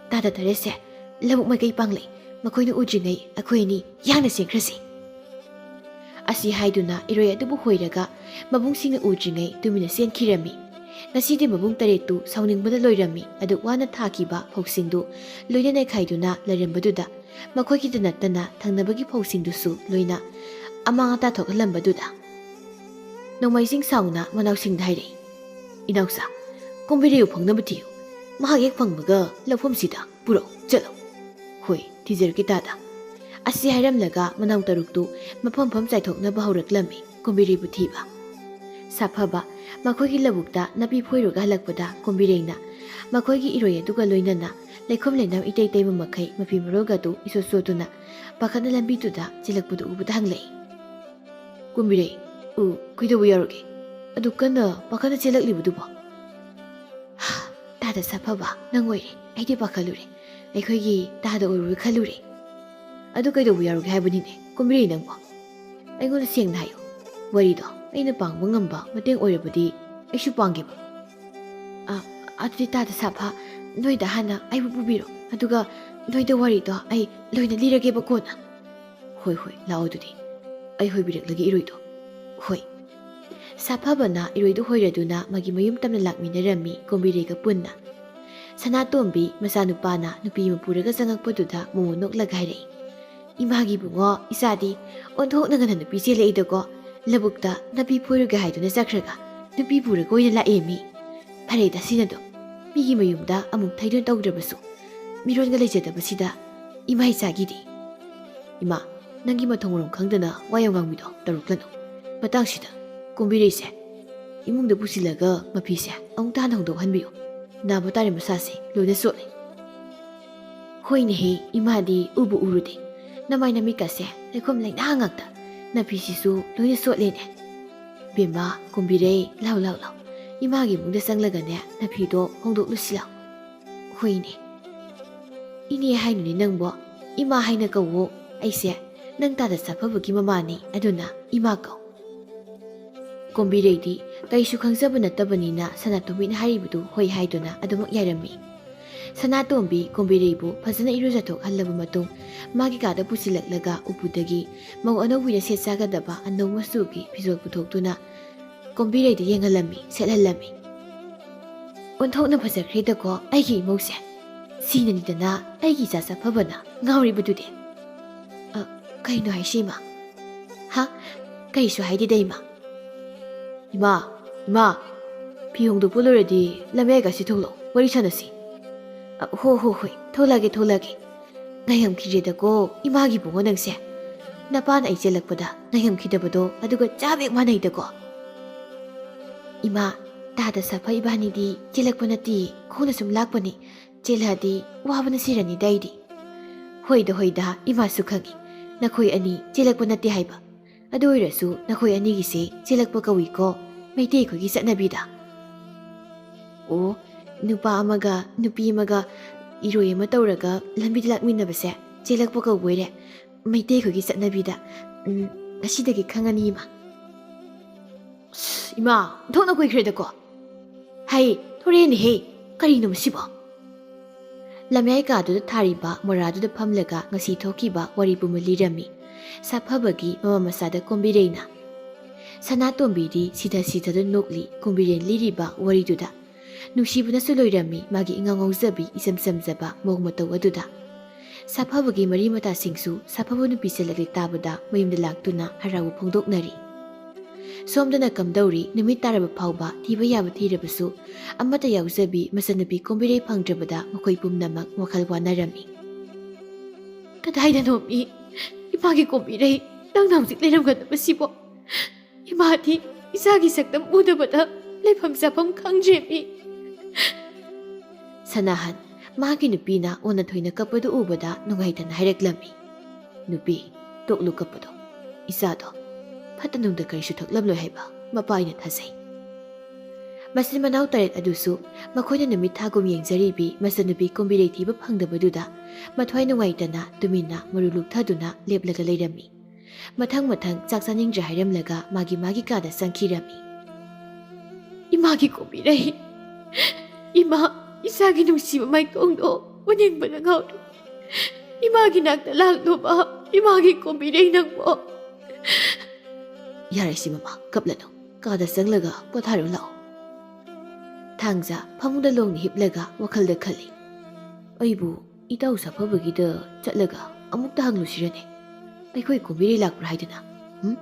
ꯇꯥꯗ ꯇꯔꯦꯠꯁꯦ ꯂꯧꯕꯨꯛ ꯃꯥꯏꯀꯩ ꯄꯥꯡꯂꯩ꯫ ꯃꯈꯣꯏꯅ ꯎꯗ꯭ꯔꯤꯉꯩ ꯑꯩꯈꯣꯏ ꯑꯅꯤ ꯌꯥꯡꯅ ꯆꯦꯟꯈ꯭ꯔꯁꯤ꯫" ꯑꯁꯤ ꯍꯥꯏꯗꯨꯅ ꯏꯔꯣꯏ ꯑꯗꯨꯕꯨ ꯍꯣꯏꯔꯒ ꯃꯕꯨꯡꯁꯤꯡꯅ ꯎꯗ꯭ꯔꯤꯉꯩ ꯇꯨꯃꯤꯟꯅ ꯆꯦꯟꯈꯤꯔꯝꯃꯤ꯫ ꯉꯁꯤꯗꯤ ꯃꯕꯨꯡ ꯇꯔꯦꯠꯇꯨ ꯁꯥꯎꯅꯤꯡꯕꯗ ꯂꯣꯏꯔꯝꯃꯤ꯫ ꯑꯗꯨꯛ ꯋꯥꯅ ꯊꯥꯈꯤꯕ ꯐꯧꯁꯤꯡꯗꯨ ꯂꯣꯏꯅ ꯅꯩꯈꯥꯏꯗꯨꯅ ꯂꯩꯔꯝꯕꯗꯨꯗ, ꯃꯈꯣꯏꯒꯤꯗ ꯅꯠꯇꯅ ꯊꯪꯅꯕꯒꯤ ꯐꯧꯁꯤꯡꯗꯨꯁꯨ ꯂꯣꯏꯅ ꯑꯃꯥꯡ ꯑꯇꯥ ꯊꯣꯛꯍꯜꯂꯝꯕꯗꯨꯗ, ꯅꯣꯡꯃꯥꯏꯖꯤꯡ ꯁꯥꯎꯅ ꯃꯅꯥꯎꯁꯤꯡꯗ ꯍꯥꯏꯔꯛꯏ, "ꯏꯅꯥꯎꯆꯥ, ꯀꯣꯝꯕꯤꯔꯩꯕꯨ ꯐꯪꯅꯕ ꯊꯤꯌꯨ꯫ ꯃꯍꯥꯛ ꯍꯦꯛ ꯐꯪꯕꯒ ꯂꯧꯐꯝꯁꯤꯗ ꯄꯨꯔꯛꯎ, ꯆꯠꯂꯣ꯫" "ꯍꯣꯏ, ꯊꯤꯖꯔꯛꯀꯦ ꯇꯥꯗ꯫" ꯑꯁꯤ ꯍꯥꯏꯔꯝꯂꯒ ꯃꯅꯥꯎ ꯇꯔꯨꯛꯇꯨ ꯃꯐꯝ ꯃꯐꯝ ꯆꯥꯏꯊꯣꯛꯅꯕ ꯍꯧꯔꯛꯂꯝꯃꯤ ꯀꯣꯝꯕꯤꯔꯩꯕꯨ ꯊꯤꯕ꯫ ꯁꯥꯐꯕ ꯃꯈꯣꯏꯒꯤ ꯂꯧꯕꯨꯛꯇ ꯅꯥꯄꯤ ꯐꯣꯏꯔꯨꯔꯒ ꯍꯜꯂꯛꯄꯗ ꯀꯣꯝꯕꯤꯔꯩꯅ ꯃꯈꯣꯏꯒꯤ ꯏꯔꯣꯏ ꯑꯗꯨꯒ ꯂꯣꯏꯅꯅ ꯂꯩꯈꯣꯝ ꯂꯩꯅꯥꯡ ꯏꯇꯩ ꯇꯩꯕ ꯃꯈꯩ ꯃꯐꯤ ꯃꯔꯣꯜꯒꯗꯨ ꯏꯆꯣꯠ ꯆꯣꯠꯇꯨꯅ ꯄꯥꯈꯠꯅ ꯂꯝꯕꯤꯗꯨꯗ ꯆꯦꯜꯂꯛꯄꯗꯨ ꯎꯕꯗ ꯍꯪꯂꯛꯏ, "ꯀꯣꯝꯕꯤꯔꯩ, ꯎ, ꯀꯩꯗꯧꯕ ꯌꯥꯎꯔꯒꯦ? ꯑꯗꯨ ꯀꯟꯅ ꯄꯥꯈꯠꯅ ꯆꯦꯜꯂꯛꯂꯤꯕꯗꯨꯕꯣ?" "ꯍꯥ, ꯇꯥꯗ ꯁꯥꯐꯕ, ꯅꯪ ꯑꯣꯏꯔꯦ꯫ ꯑꯩꯗꯤ ꯄꯥꯈꯠꯂꯨꯔꯦ꯫ ꯑꯩꯈꯣꯏꯒꯤ ꯇꯥꯗ ꯑꯣꯏꯔꯨꯔꯦ ꯈꯜꯂꯨꯔꯦ꯫" "ꯑꯗꯨ ꯀꯩꯗꯧꯕ ꯌꯥꯎꯔꯒꯦ ꯍꯥꯏꯕꯅꯤꯅꯦ, ꯀꯣꯝꯕꯤꯔꯩ ꯅꯪꯕꯣ? ꯑꯩꯉꯣꯟꯗ ꯁꯦꯡꯅ ꯍꯥꯏꯌꯨ꯫ ꯋꯥꯔꯤꯗꯣ ꯑꯩꯅ ꯄꯥꯡꯕ ꯉꯝꯕ ꯃꯇꯦꯡ ꯑꯣꯏꯔꯕꯗꯤ ꯑꯩꯁꯨ ꯄꯥꯡꯒꯦꯕ꯫" "ꯑ, ꯑꯗꯨꯗꯤ ꯇꯥꯗ ꯁꯥꯐ, ꯅꯣꯏꯗ ꯍꯥꯟꯅ ꯑꯩꯕꯨ ꯄꯨꯕꯤꯔꯣ, ꯑꯗꯨꯒ ꯅꯣꯏꯗ ꯋꯥꯔꯤꯗꯣ ꯑꯩ ꯂꯣꯏꯅ ꯂꯤꯔꯒꯦꯕ ꯀꯣꯟꯅ꯫ ꯍꯣꯏ, ꯍꯣꯏ, ꯂꯥꯛꯑꯣ ꯑꯗꯨꯗꯤ꯫ ꯑꯩ ꯍꯣꯏꯕꯤꯔꯛꯂꯒꯦ ꯏꯔꯣꯏꯗꯣ꯫ ꯍꯣꯏ꯫ ꯁꯥꯐꯕꯅ ꯏꯔꯣꯏꯗꯨ ꯍꯣꯏꯔꯗꯨꯅ ꯃꯥꯒꯤ ꯃꯌꯨꯝ ꯇꯝꯅ ꯂꯥꯛꯃꯤꯟꯅꯔꯝꯃꯤ ꯀꯣꯝꯕꯤꯔꯩꯒ ꯄꯨꯟꯅ꯫ ꯁꯅꯥꯇꯣꯝꯕꯤ ꯃꯆꯥꯅꯨꯄꯥꯅ ꯅꯨꯄꯤ ꯑꯃ ꯄꯨꯔꯒ ꯆꯪꯉꯛꯄꯗꯨꯗ ꯃꯣꯃꯣ ꯅꯣꯛꯂꯒ ꯍꯥꯏꯔꯛꯏ, "ꯏꯃꯥꯒꯤ ꯏꯕꯨꯡꯉꯣ, ꯏꯆꯥꯗꯤ ꯑꯣꯟꯊꯣꯛꯅ ꯉꯟꯅ ꯅꯨꯄꯤ ꯆꯦꯜꯂꯛꯏꯗꯀꯣ꯫ ꯂꯧꯕꯨꯛꯇ ꯅꯥꯄꯤ ꯐꯣꯏꯔꯨꯒꯦ ꯍꯥꯏꯗꯨꯅ ꯆꯠꯈ꯭ꯔꯒ ꯅꯨꯄꯤ ꯄꯨꯔꯒ ꯑꯣꯏꯅ ꯂꯥꯛꯑꯦ ꯃꯤ꯫ ꯐꯔꯦꯗ ꯁꯤꯅꯗꯣ꯫ ꯃꯤꯒꯤ ꯃꯌꯨꯝꯗ ꯑꯃꯨꯛ ꯊꯩꯗꯣꯟ ꯇꯧꯗ꯭ꯔꯕꯁꯨ ꯃꯤꯔꯣꯟꯒ ꯂꯩꯖꯗꯕꯁꯤꯗ ꯏꯃꯥ ꯏꯆꯥꯒꯤꯗꯤ꯫" "ꯏꯃꯥ, ꯅꯪꯒꯤ ꯃꯊꯣꯡ ꯃꯔꯝ ꯈꯪꯗꯅ ꯋꯥ ꯌꯥꯝ ꯉꯥꯡꯕꯤꯗꯣ ꯇꯧꯔꯛꯂꯅꯨ꯫ ꯃꯇꯥꯡꯁꯤꯗ ꯀꯣꯝꯕꯤꯔꯩꯁꯦ ꯏꯃꯨꯡꯗ ꯄꯨꯁꯤꯜꯂꯒ ꯃꯐꯤꯁꯦ ꯑꯃꯨꯛꯇ ꯍꯥꯟꯅ ꯍꯣꯡꯗꯣꯛꯍꯟꯕꯤꯌꯨ꯫ ꯅꯥꯕ ꯇꯥꯔꯦ ꯃꯁꯥꯁꯦ, ꯂꯣꯏꯅ ꯆꯣꯠꯂꯦ꯫" "ꯍꯣꯏꯅꯦꯍꯦ, ꯏꯃꯥꯗꯤ ꯎꯕꯨ ꯎꯔꯨꯗꯦ꯫ ꯅꯃꯥꯏ ꯅꯃꯤꯠꯀꯁꯦ ꯂꯩꯈꯣꯝ ꯂꯩꯅꯥ ꯉꯥꯛꯇ꯫ ꯅꯐꯤꯁꯤꯁꯨ ꯂꯣꯏꯅ ꯆꯣꯠꯂꯦꯅꯦ꯫ ꯕꯦꯝꯃ, ꯀꯣꯝꯕꯤꯔꯩ, ꯂꯥꯎ, ꯂꯥꯎ, ꯂꯥꯎ꯫ ꯏꯃꯥꯒꯤ ꯏꯃꯨꯡꯗ ꯆꯪꯂꯒꯅꯦ, ꯅꯐꯤꯗꯣ ꯍꯣꯡꯗꯣꯛꯂꯨꯁꯤ ꯂꯥꯎ꯫" "ꯍꯣꯏꯅꯦ꯫ ꯏꯅꯦ ꯍꯥꯏꯅꯨꯅꯦ ꯅꯪꯕꯣ, ꯏꯃꯥ ꯍꯥꯏꯅ ꯀꯧꯋꯣ꯫ ꯑꯩꯁꯦ ꯅꯪ ꯇꯥꯗ ꯆꯥꯐꯕꯒꯤ ꯃꯃꯥꯅꯤ, ꯑꯗꯨꯅ ꯏꯃꯥ ꯀꯧ꯫" ꯀꯣꯝꯕꯤꯔꯩꯗꯤ ꯀꯩꯁꯨ ꯈꯪꯖꯕ ꯅꯠꯇꯕꯅꯤꯅ ꯁꯅꯥꯇꯣꯝꯕꯤꯅ ꯍꯥꯏꯔꯤꯕꯗꯨ ꯍꯣꯏ ꯍꯥꯏꯗꯨꯅ ꯑꯗꯨꯃꯛ ꯌꯥꯔꯝꯃꯤ꯫ ꯁꯅꯥꯇꯣꯝꯕꯤ ꯀꯣꯝꯕꯤꯔꯩꯕꯨ ꯐꯖꯅ ꯏꯔꯨꯖꯊꯣꯛꯍꯜꯂꯕ ꯃꯇꯨꯡ ꯃꯥꯒꯤ ꯀꯥꯗ ꯄꯨꯁꯤꯜꯂꯛꯂꯒ ꯎꯄꯨꯗꯒꯤ ꯃꯧ ꯑꯅꯧꯕꯤꯅ ꯁꯦꯠ ꯆꯥꯒꯗꯕ ꯑꯅꯧ ꯃꯆꯨꯒꯤ ꯐꯤꯖꯣꯜ ꯄꯨꯊꯣꯛꯇꯨꯅ ꯀꯣꯝꯕꯤꯔꯩꯗ ꯌꯦꯡꯍꯜꯂꯝꯃꯤ, ꯁꯦꯠꯍꯜꯂꯝꯃꯤ꯫ "ꯑꯣꯟꯊꯣꯛꯅ ꯐꯖꯈ꯭ꯔꯦꯗꯀꯣ ꯑꯩꯒꯤ ꯏꯃꯧꯁꯦ꯫ ꯁꯤꯅꯅꯤꯗꯅ ꯑꯩꯒꯤ ꯏꯆꯥ ꯆꯥꯐꯕꯅ ꯉꯥꯎꯔꯤꯕꯗꯨꯗꯤ꯫" "ꯑ, ꯀꯩꯅꯣ ꯍꯥꯏꯁꯤ ꯏꯃꯥ?" "ꯍꯥ? ꯀꯩꯁꯨ ꯍꯥꯏꯗꯦꯗ ꯏꯃꯥ꯫" "ꯏꯃꯥ, ꯏꯃꯥ, ꯐꯤ ꯍꯣꯡꯗꯣꯛꯄ ꯂꯣꯏꯔꯗꯤ ꯂꯝꯌꯥꯏꯒꯁꯤ ꯊꯣꯛꯂꯛꯑꯣ, ꯋꯥꯔꯤ ꯁꯥꯟꯅꯁꯤ꯫" "ꯑ, ꯍꯣ, ꯍꯣ, ꯍꯣꯏ, ꯊꯣꯛꯂꯛꯑꯒꯦ, ꯊꯣꯛꯂꯛꯑꯒꯦ꯫ ꯉꯥꯏꯉꯝꯈꯤꯗ꯭ꯔꯦꯗꯀꯣ ꯏꯃꯥꯒꯤ ꯏꯕꯨꯡꯉꯣ ꯅꯪꯁꯦ꯫ ꯅꯄꯥꯅ ꯑꯩ ꯆꯦꯜꯂꯛꯄꯗ ꯉꯥꯏꯉꯝꯈꯤꯗꯕꯗꯣ ꯑꯗꯨꯒ ꯆꯞ ꯍꯦꯛ ꯃꯥꯟꯅꯩꯗꯀꯣ꯫" "ꯏꯃꯥ, ꯇꯥꯗ ꯁꯥꯐ ꯏꯕꯥꯅꯤꯗꯤ ꯆꯦꯜꯂꯛꯄ ꯅꯠꯇꯦ, ꯈꯣꯡꯅ ꯁꯨꯝ ꯂꯥꯛꯄꯅꯤ꯫ ꯆꯦꯜꯂꯛꯑꯗꯤ ꯋꯥꯕꯅ ꯁꯤꯔꯅꯤꯗ ꯑꯩꯗꯤ꯫" "ꯍꯣꯏꯗ, ꯍꯣꯏꯗ, ꯏꯃꯥꯁꯨ ꯈꯪꯏ ꯅꯈꯣꯏ ꯑꯅꯤ ꯆꯦꯜꯂꯛꯄ ꯅꯠꯇꯦ ꯍꯥꯏꯕ꯫ ꯑꯗꯨ ꯑꯣꯏꯔꯁꯨ ꯅꯈꯣꯏ ꯑꯅꯤꯒꯤꯁꯦ ꯆꯦꯜꯂꯛꯄ ꯀꯧꯏꯀꯣ, ꯃꯩꯇꯩ ꯑꯩꯈꯣꯏꯒꯤ ꯆꯠꯅꯕꯤꯗ꯫" "ꯑꯣ, ꯅꯨꯄꯥ ꯑꯃꯒ ꯅꯨꯄꯤ ꯑꯃꯒ ꯏꯔꯣꯏ ꯑꯃ ꯇꯧꯔꯒ ꯂꯝꯕꯤꯗ ꯂꯥꯛꯃꯤꯟꯅꯕꯁꯦ ꯆꯦꯜꯂꯛꯄ ꯀꯧꯕꯣꯏꯔꯦ, ꯃꯩꯇꯩ ꯑꯩꯈꯣꯏꯒꯤ ꯆꯠꯅꯕꯤꯗ꯫ ꯎꯝ, ꯉꯁꯤꯗꯒꯤ ꯈꯪꯉꯅꯤ ꯏꯃꯥ꯫" "ꯑꯁ, ꯏꯃꯥ, ꯑꯣꯟꯊꯣꯛꯅ ꯀꯨꯏꯈ꯭ꯔꯦꯗꯀꯣ꯫" "ꯍꯩ, ꯍꯣꯔꯦꯟꯅꯦꯍꯦ꯫ ꯀꯔꯤꯅꯣ ꯃꯁꯤꯕꯣ? ꯂꯝꯌꯥꯏ ꯀꯥꯗꯨꯗ ꯊꯥꯔꯤꯕ ꯃꯣꯔꯥꯗꯨꯗ ꯐꯝꯂꯒ ꯉꯁꯤ ꯊꯣꯛꯈꯤꯕ ꯋꯥꯔꯤ ꯄꯨꯝꯕ ꯂꯤꯔꯝꯃꯤ ꯁꯥꯐꯕꯒꯤ ꯃꯃꯥ ꯃꯆꯥꯗ ꯀꯣꯝꯕꯤꯔꯩꯅ꯫ ꯁꯅꯥꯇꯣꯝꯕꯤꯗꯤ ꯁꯤꯊ ꯁꯤꯊꯗꯨꯅ ꯅꯣꯛꯂꯤ ꯀꯣꯝꯕꯤꯔꯩꯅ ꯂꯤꯔꯤꯕ ꯋꯥꯔꯤꯗꯨꯗ꯫ ꯅꯨꯡꯁꯤꯕꯅꯁꯨ ꯂꯣꯏꯔꯝꯃꯤ ꯃꯥꯒꯤ ꯏꯉꯥꯎ ꯉꯥꯎꯖꯕꯤ ꯏꯆꯝ ꯆꯝꯖꯕ ꯃꯑꯣꯡ ꯃꯇꯧ ꯑꯗꯨꯗ꯫ ꯁꯥꯐꯕꯒꯤ ꯃꯔꯤ ꯃꯇꯥꯁꯤꯡꯁꯨ ꯁꯥꯐꯕ ꯅꯨꯄꯤ ꯆꯦꯜꯂꯛꯂꯦ ꯇꯥꯕꯗ ꯃꯌꯨꯝꯗ ꯂꯥꯛꯇꯨꯅ ꯍꯔꯥꯎꯕ ꯐꯣꯡꯗꯣꯛꯅꯔꯤ꯫ ꯁꯣꯝꯗꯅ ꯀꯝꯗꯧꯔꯤ ꯅꯨꯃꯤꯠ ꯇꯥꯔꯕ ꯐꯥꯎꯕ ꯊꯤꯕ ꯌꯥꯕ ꯊꯤꯔꯕꯁꯨ ꯑꯃꯠꯇ ꯌꯥꯎꯖꯕꯤ ꯃꯆꯟꯅꯨꯄꯤ ꯀꯣꯝꯕꯤꯔꯩ ꯐꯪꯗ꯭ꯔꯕꯗ ꯃꯈꯣꯏ ꯄꯨꯝꯅꯃꯛ ꯋꯥꯈꯜ ꯋꯥꯅꯔꯝꯃꯤ꯫ ꯀꯗꯥꯏꯗꯅꯣ ꯃꯤ ꯏꯃꯥꯒꯤ ꯀꯣꯝꯕꯤꯔꯩ ꯅꯪꯅ ꯍꯧꯖꯤꯛ ꯂꯩꯔꯝꯒꯗꯕꯁꯤꯕꯣ? ꯏꯃꯥꯗꯤ ꯏꯆꯥꯒꯤ ꯁꯛꯇꯝ ꯎꯗꯕꯗ ꯂꯩꯐꯝ ꯆꯥꯐꯝ ꯈꯪꯗ꯭ꯔꯦ ꯃꯤ꯫ ꯁꯅꯥꯍꯟ ꯃꯥꯒꯤ ꯅꯨꯄꯤꯅ ꯑꯣꯟꯅ ꯊꯣꯏꯅ ꯀꯞꯄꯗꯨ ꯎꯕꯗ ꯅꯨꯡꯉꯥꯏꯇꯅ ꯍꯥꯏꯔꯛꯂꯝꯃꯤ꯫ ꯅꯨꯄꯤ, ꯇꯣꯛꯂꯨ ꯀꯞꯄꯗꯣ꯫ ꯏꯆꯥꯗꯣ ꯐꯠꯇ ꯅꯨꯡꯗ ꯀꯔꯤꯁꯨ ꯊꯣꯛꯂꯝꯂꯣꯏ ꯍꯥꯏꯕ ꯃꯄꯥ ꯑꯩꯅ ꯊꯥꯖꯩ꯫ ꯃꯆꯤꯟ ꯃꯅꯥꯎ ꯇꯔꯦꯠ ꯑꯗꯨꯁꯨ ꯃꯈꯣꯏꯅ ꯅꯨꯃꯤꯠ ꯊꯥꯒꯨꯝ ꯌꯦꯡꯖꯔꯤꯕꯤ ꯃꯆꯟꯅꯨꯄꯤ ꯀꯣꯝꯕꯤꯔꯩ ꯊꯤꯕ ꯐꯪꯗꯕꯗꯨꯗ ꯃꯊ꯭ꯋꯥꯏ ꯅꯨꯡꯉꯥꯏꯇꯅ ꯇꯨꯃꯤꯟꯅ ꯃꯔꯨ ꯂꯨꯛꯊꯗꯨꯅ ꯂꯦꯞꯂꯒ ꯂꯩꯔꯝꯃꯤ꯫ ꯃꯊꯪ ꯃꯊꯪ ꯆꯥꯛ ꯆꯥꯅꯤꯡꯗ꯭ꯔꯦ ꯍꯥꯏꯔꯝꯂꯒ ꯃꯥꯒꯤ ꯃꯥꯒꯤ ꯀꯥꯗ ꯆꯪꯈꯤꯔꯝꯃꯤ꯫ ꯏꯃꯥꯒꯤ ꯀꯣꯝꯕꯤꯔꯩ, ꯏꯃꯥ, ꯏꯆꯥꯒꯤ ꯅꯨꯡꯁꯤꯕ ꯃꯥꯏꯊꯣꯡꯗꯣ ꯎꯅꯤꯡꯕꯅ ꯉꯥꯎꯔꯦ꯫ ꯏꯃꯥꯒꯤ ꯅꯥꯛꯇ ꯂꯥꯛꯂꯣꯕ, ꯏꯃꯥꯒꯤ ꯀꯣꯝꯕꯤꯔꯩ ꯅꯪꯕꯣ꯫ ꯌꯥꯔꯦ ꯁꯤ ꯃꯃꯥ, ꯀꯞꯂꯅꯨ꯫ ꯀꯥꯗ ꯆꯪꯂꯒ ꯄꯣꯊꯥꯔꯨ ꯂꯥꯛꯑꯣ꯫ ꯊꯥꯡꯖ ꯐꯃꯨꯡꯗ ꯂꯣꯡꯅ ꯍꯤꯞꯂꯒ ꯋꯥꯈꯜꯗ ꯈꯜꯂꯤ꯫ ꯑꯩꯕꯨ ꯏꯇꯥꯎ ꯁꯥꯐꯕꯒꯤꯗ ꯆꯠꯂꯒ ꯑꯃꯨꯛꯇ ꯍꯪꯂꯨꯁꯤꯔꯅꯦ? ꯑꯩꯈꯣꯏ ꯀꯣꯝꯕꯤꯔꯩ ꯂꯥꯛꯄ꯭ꯔꯥ ꯍꯥꯏꯗꯨꯅ? ꯎꯝ?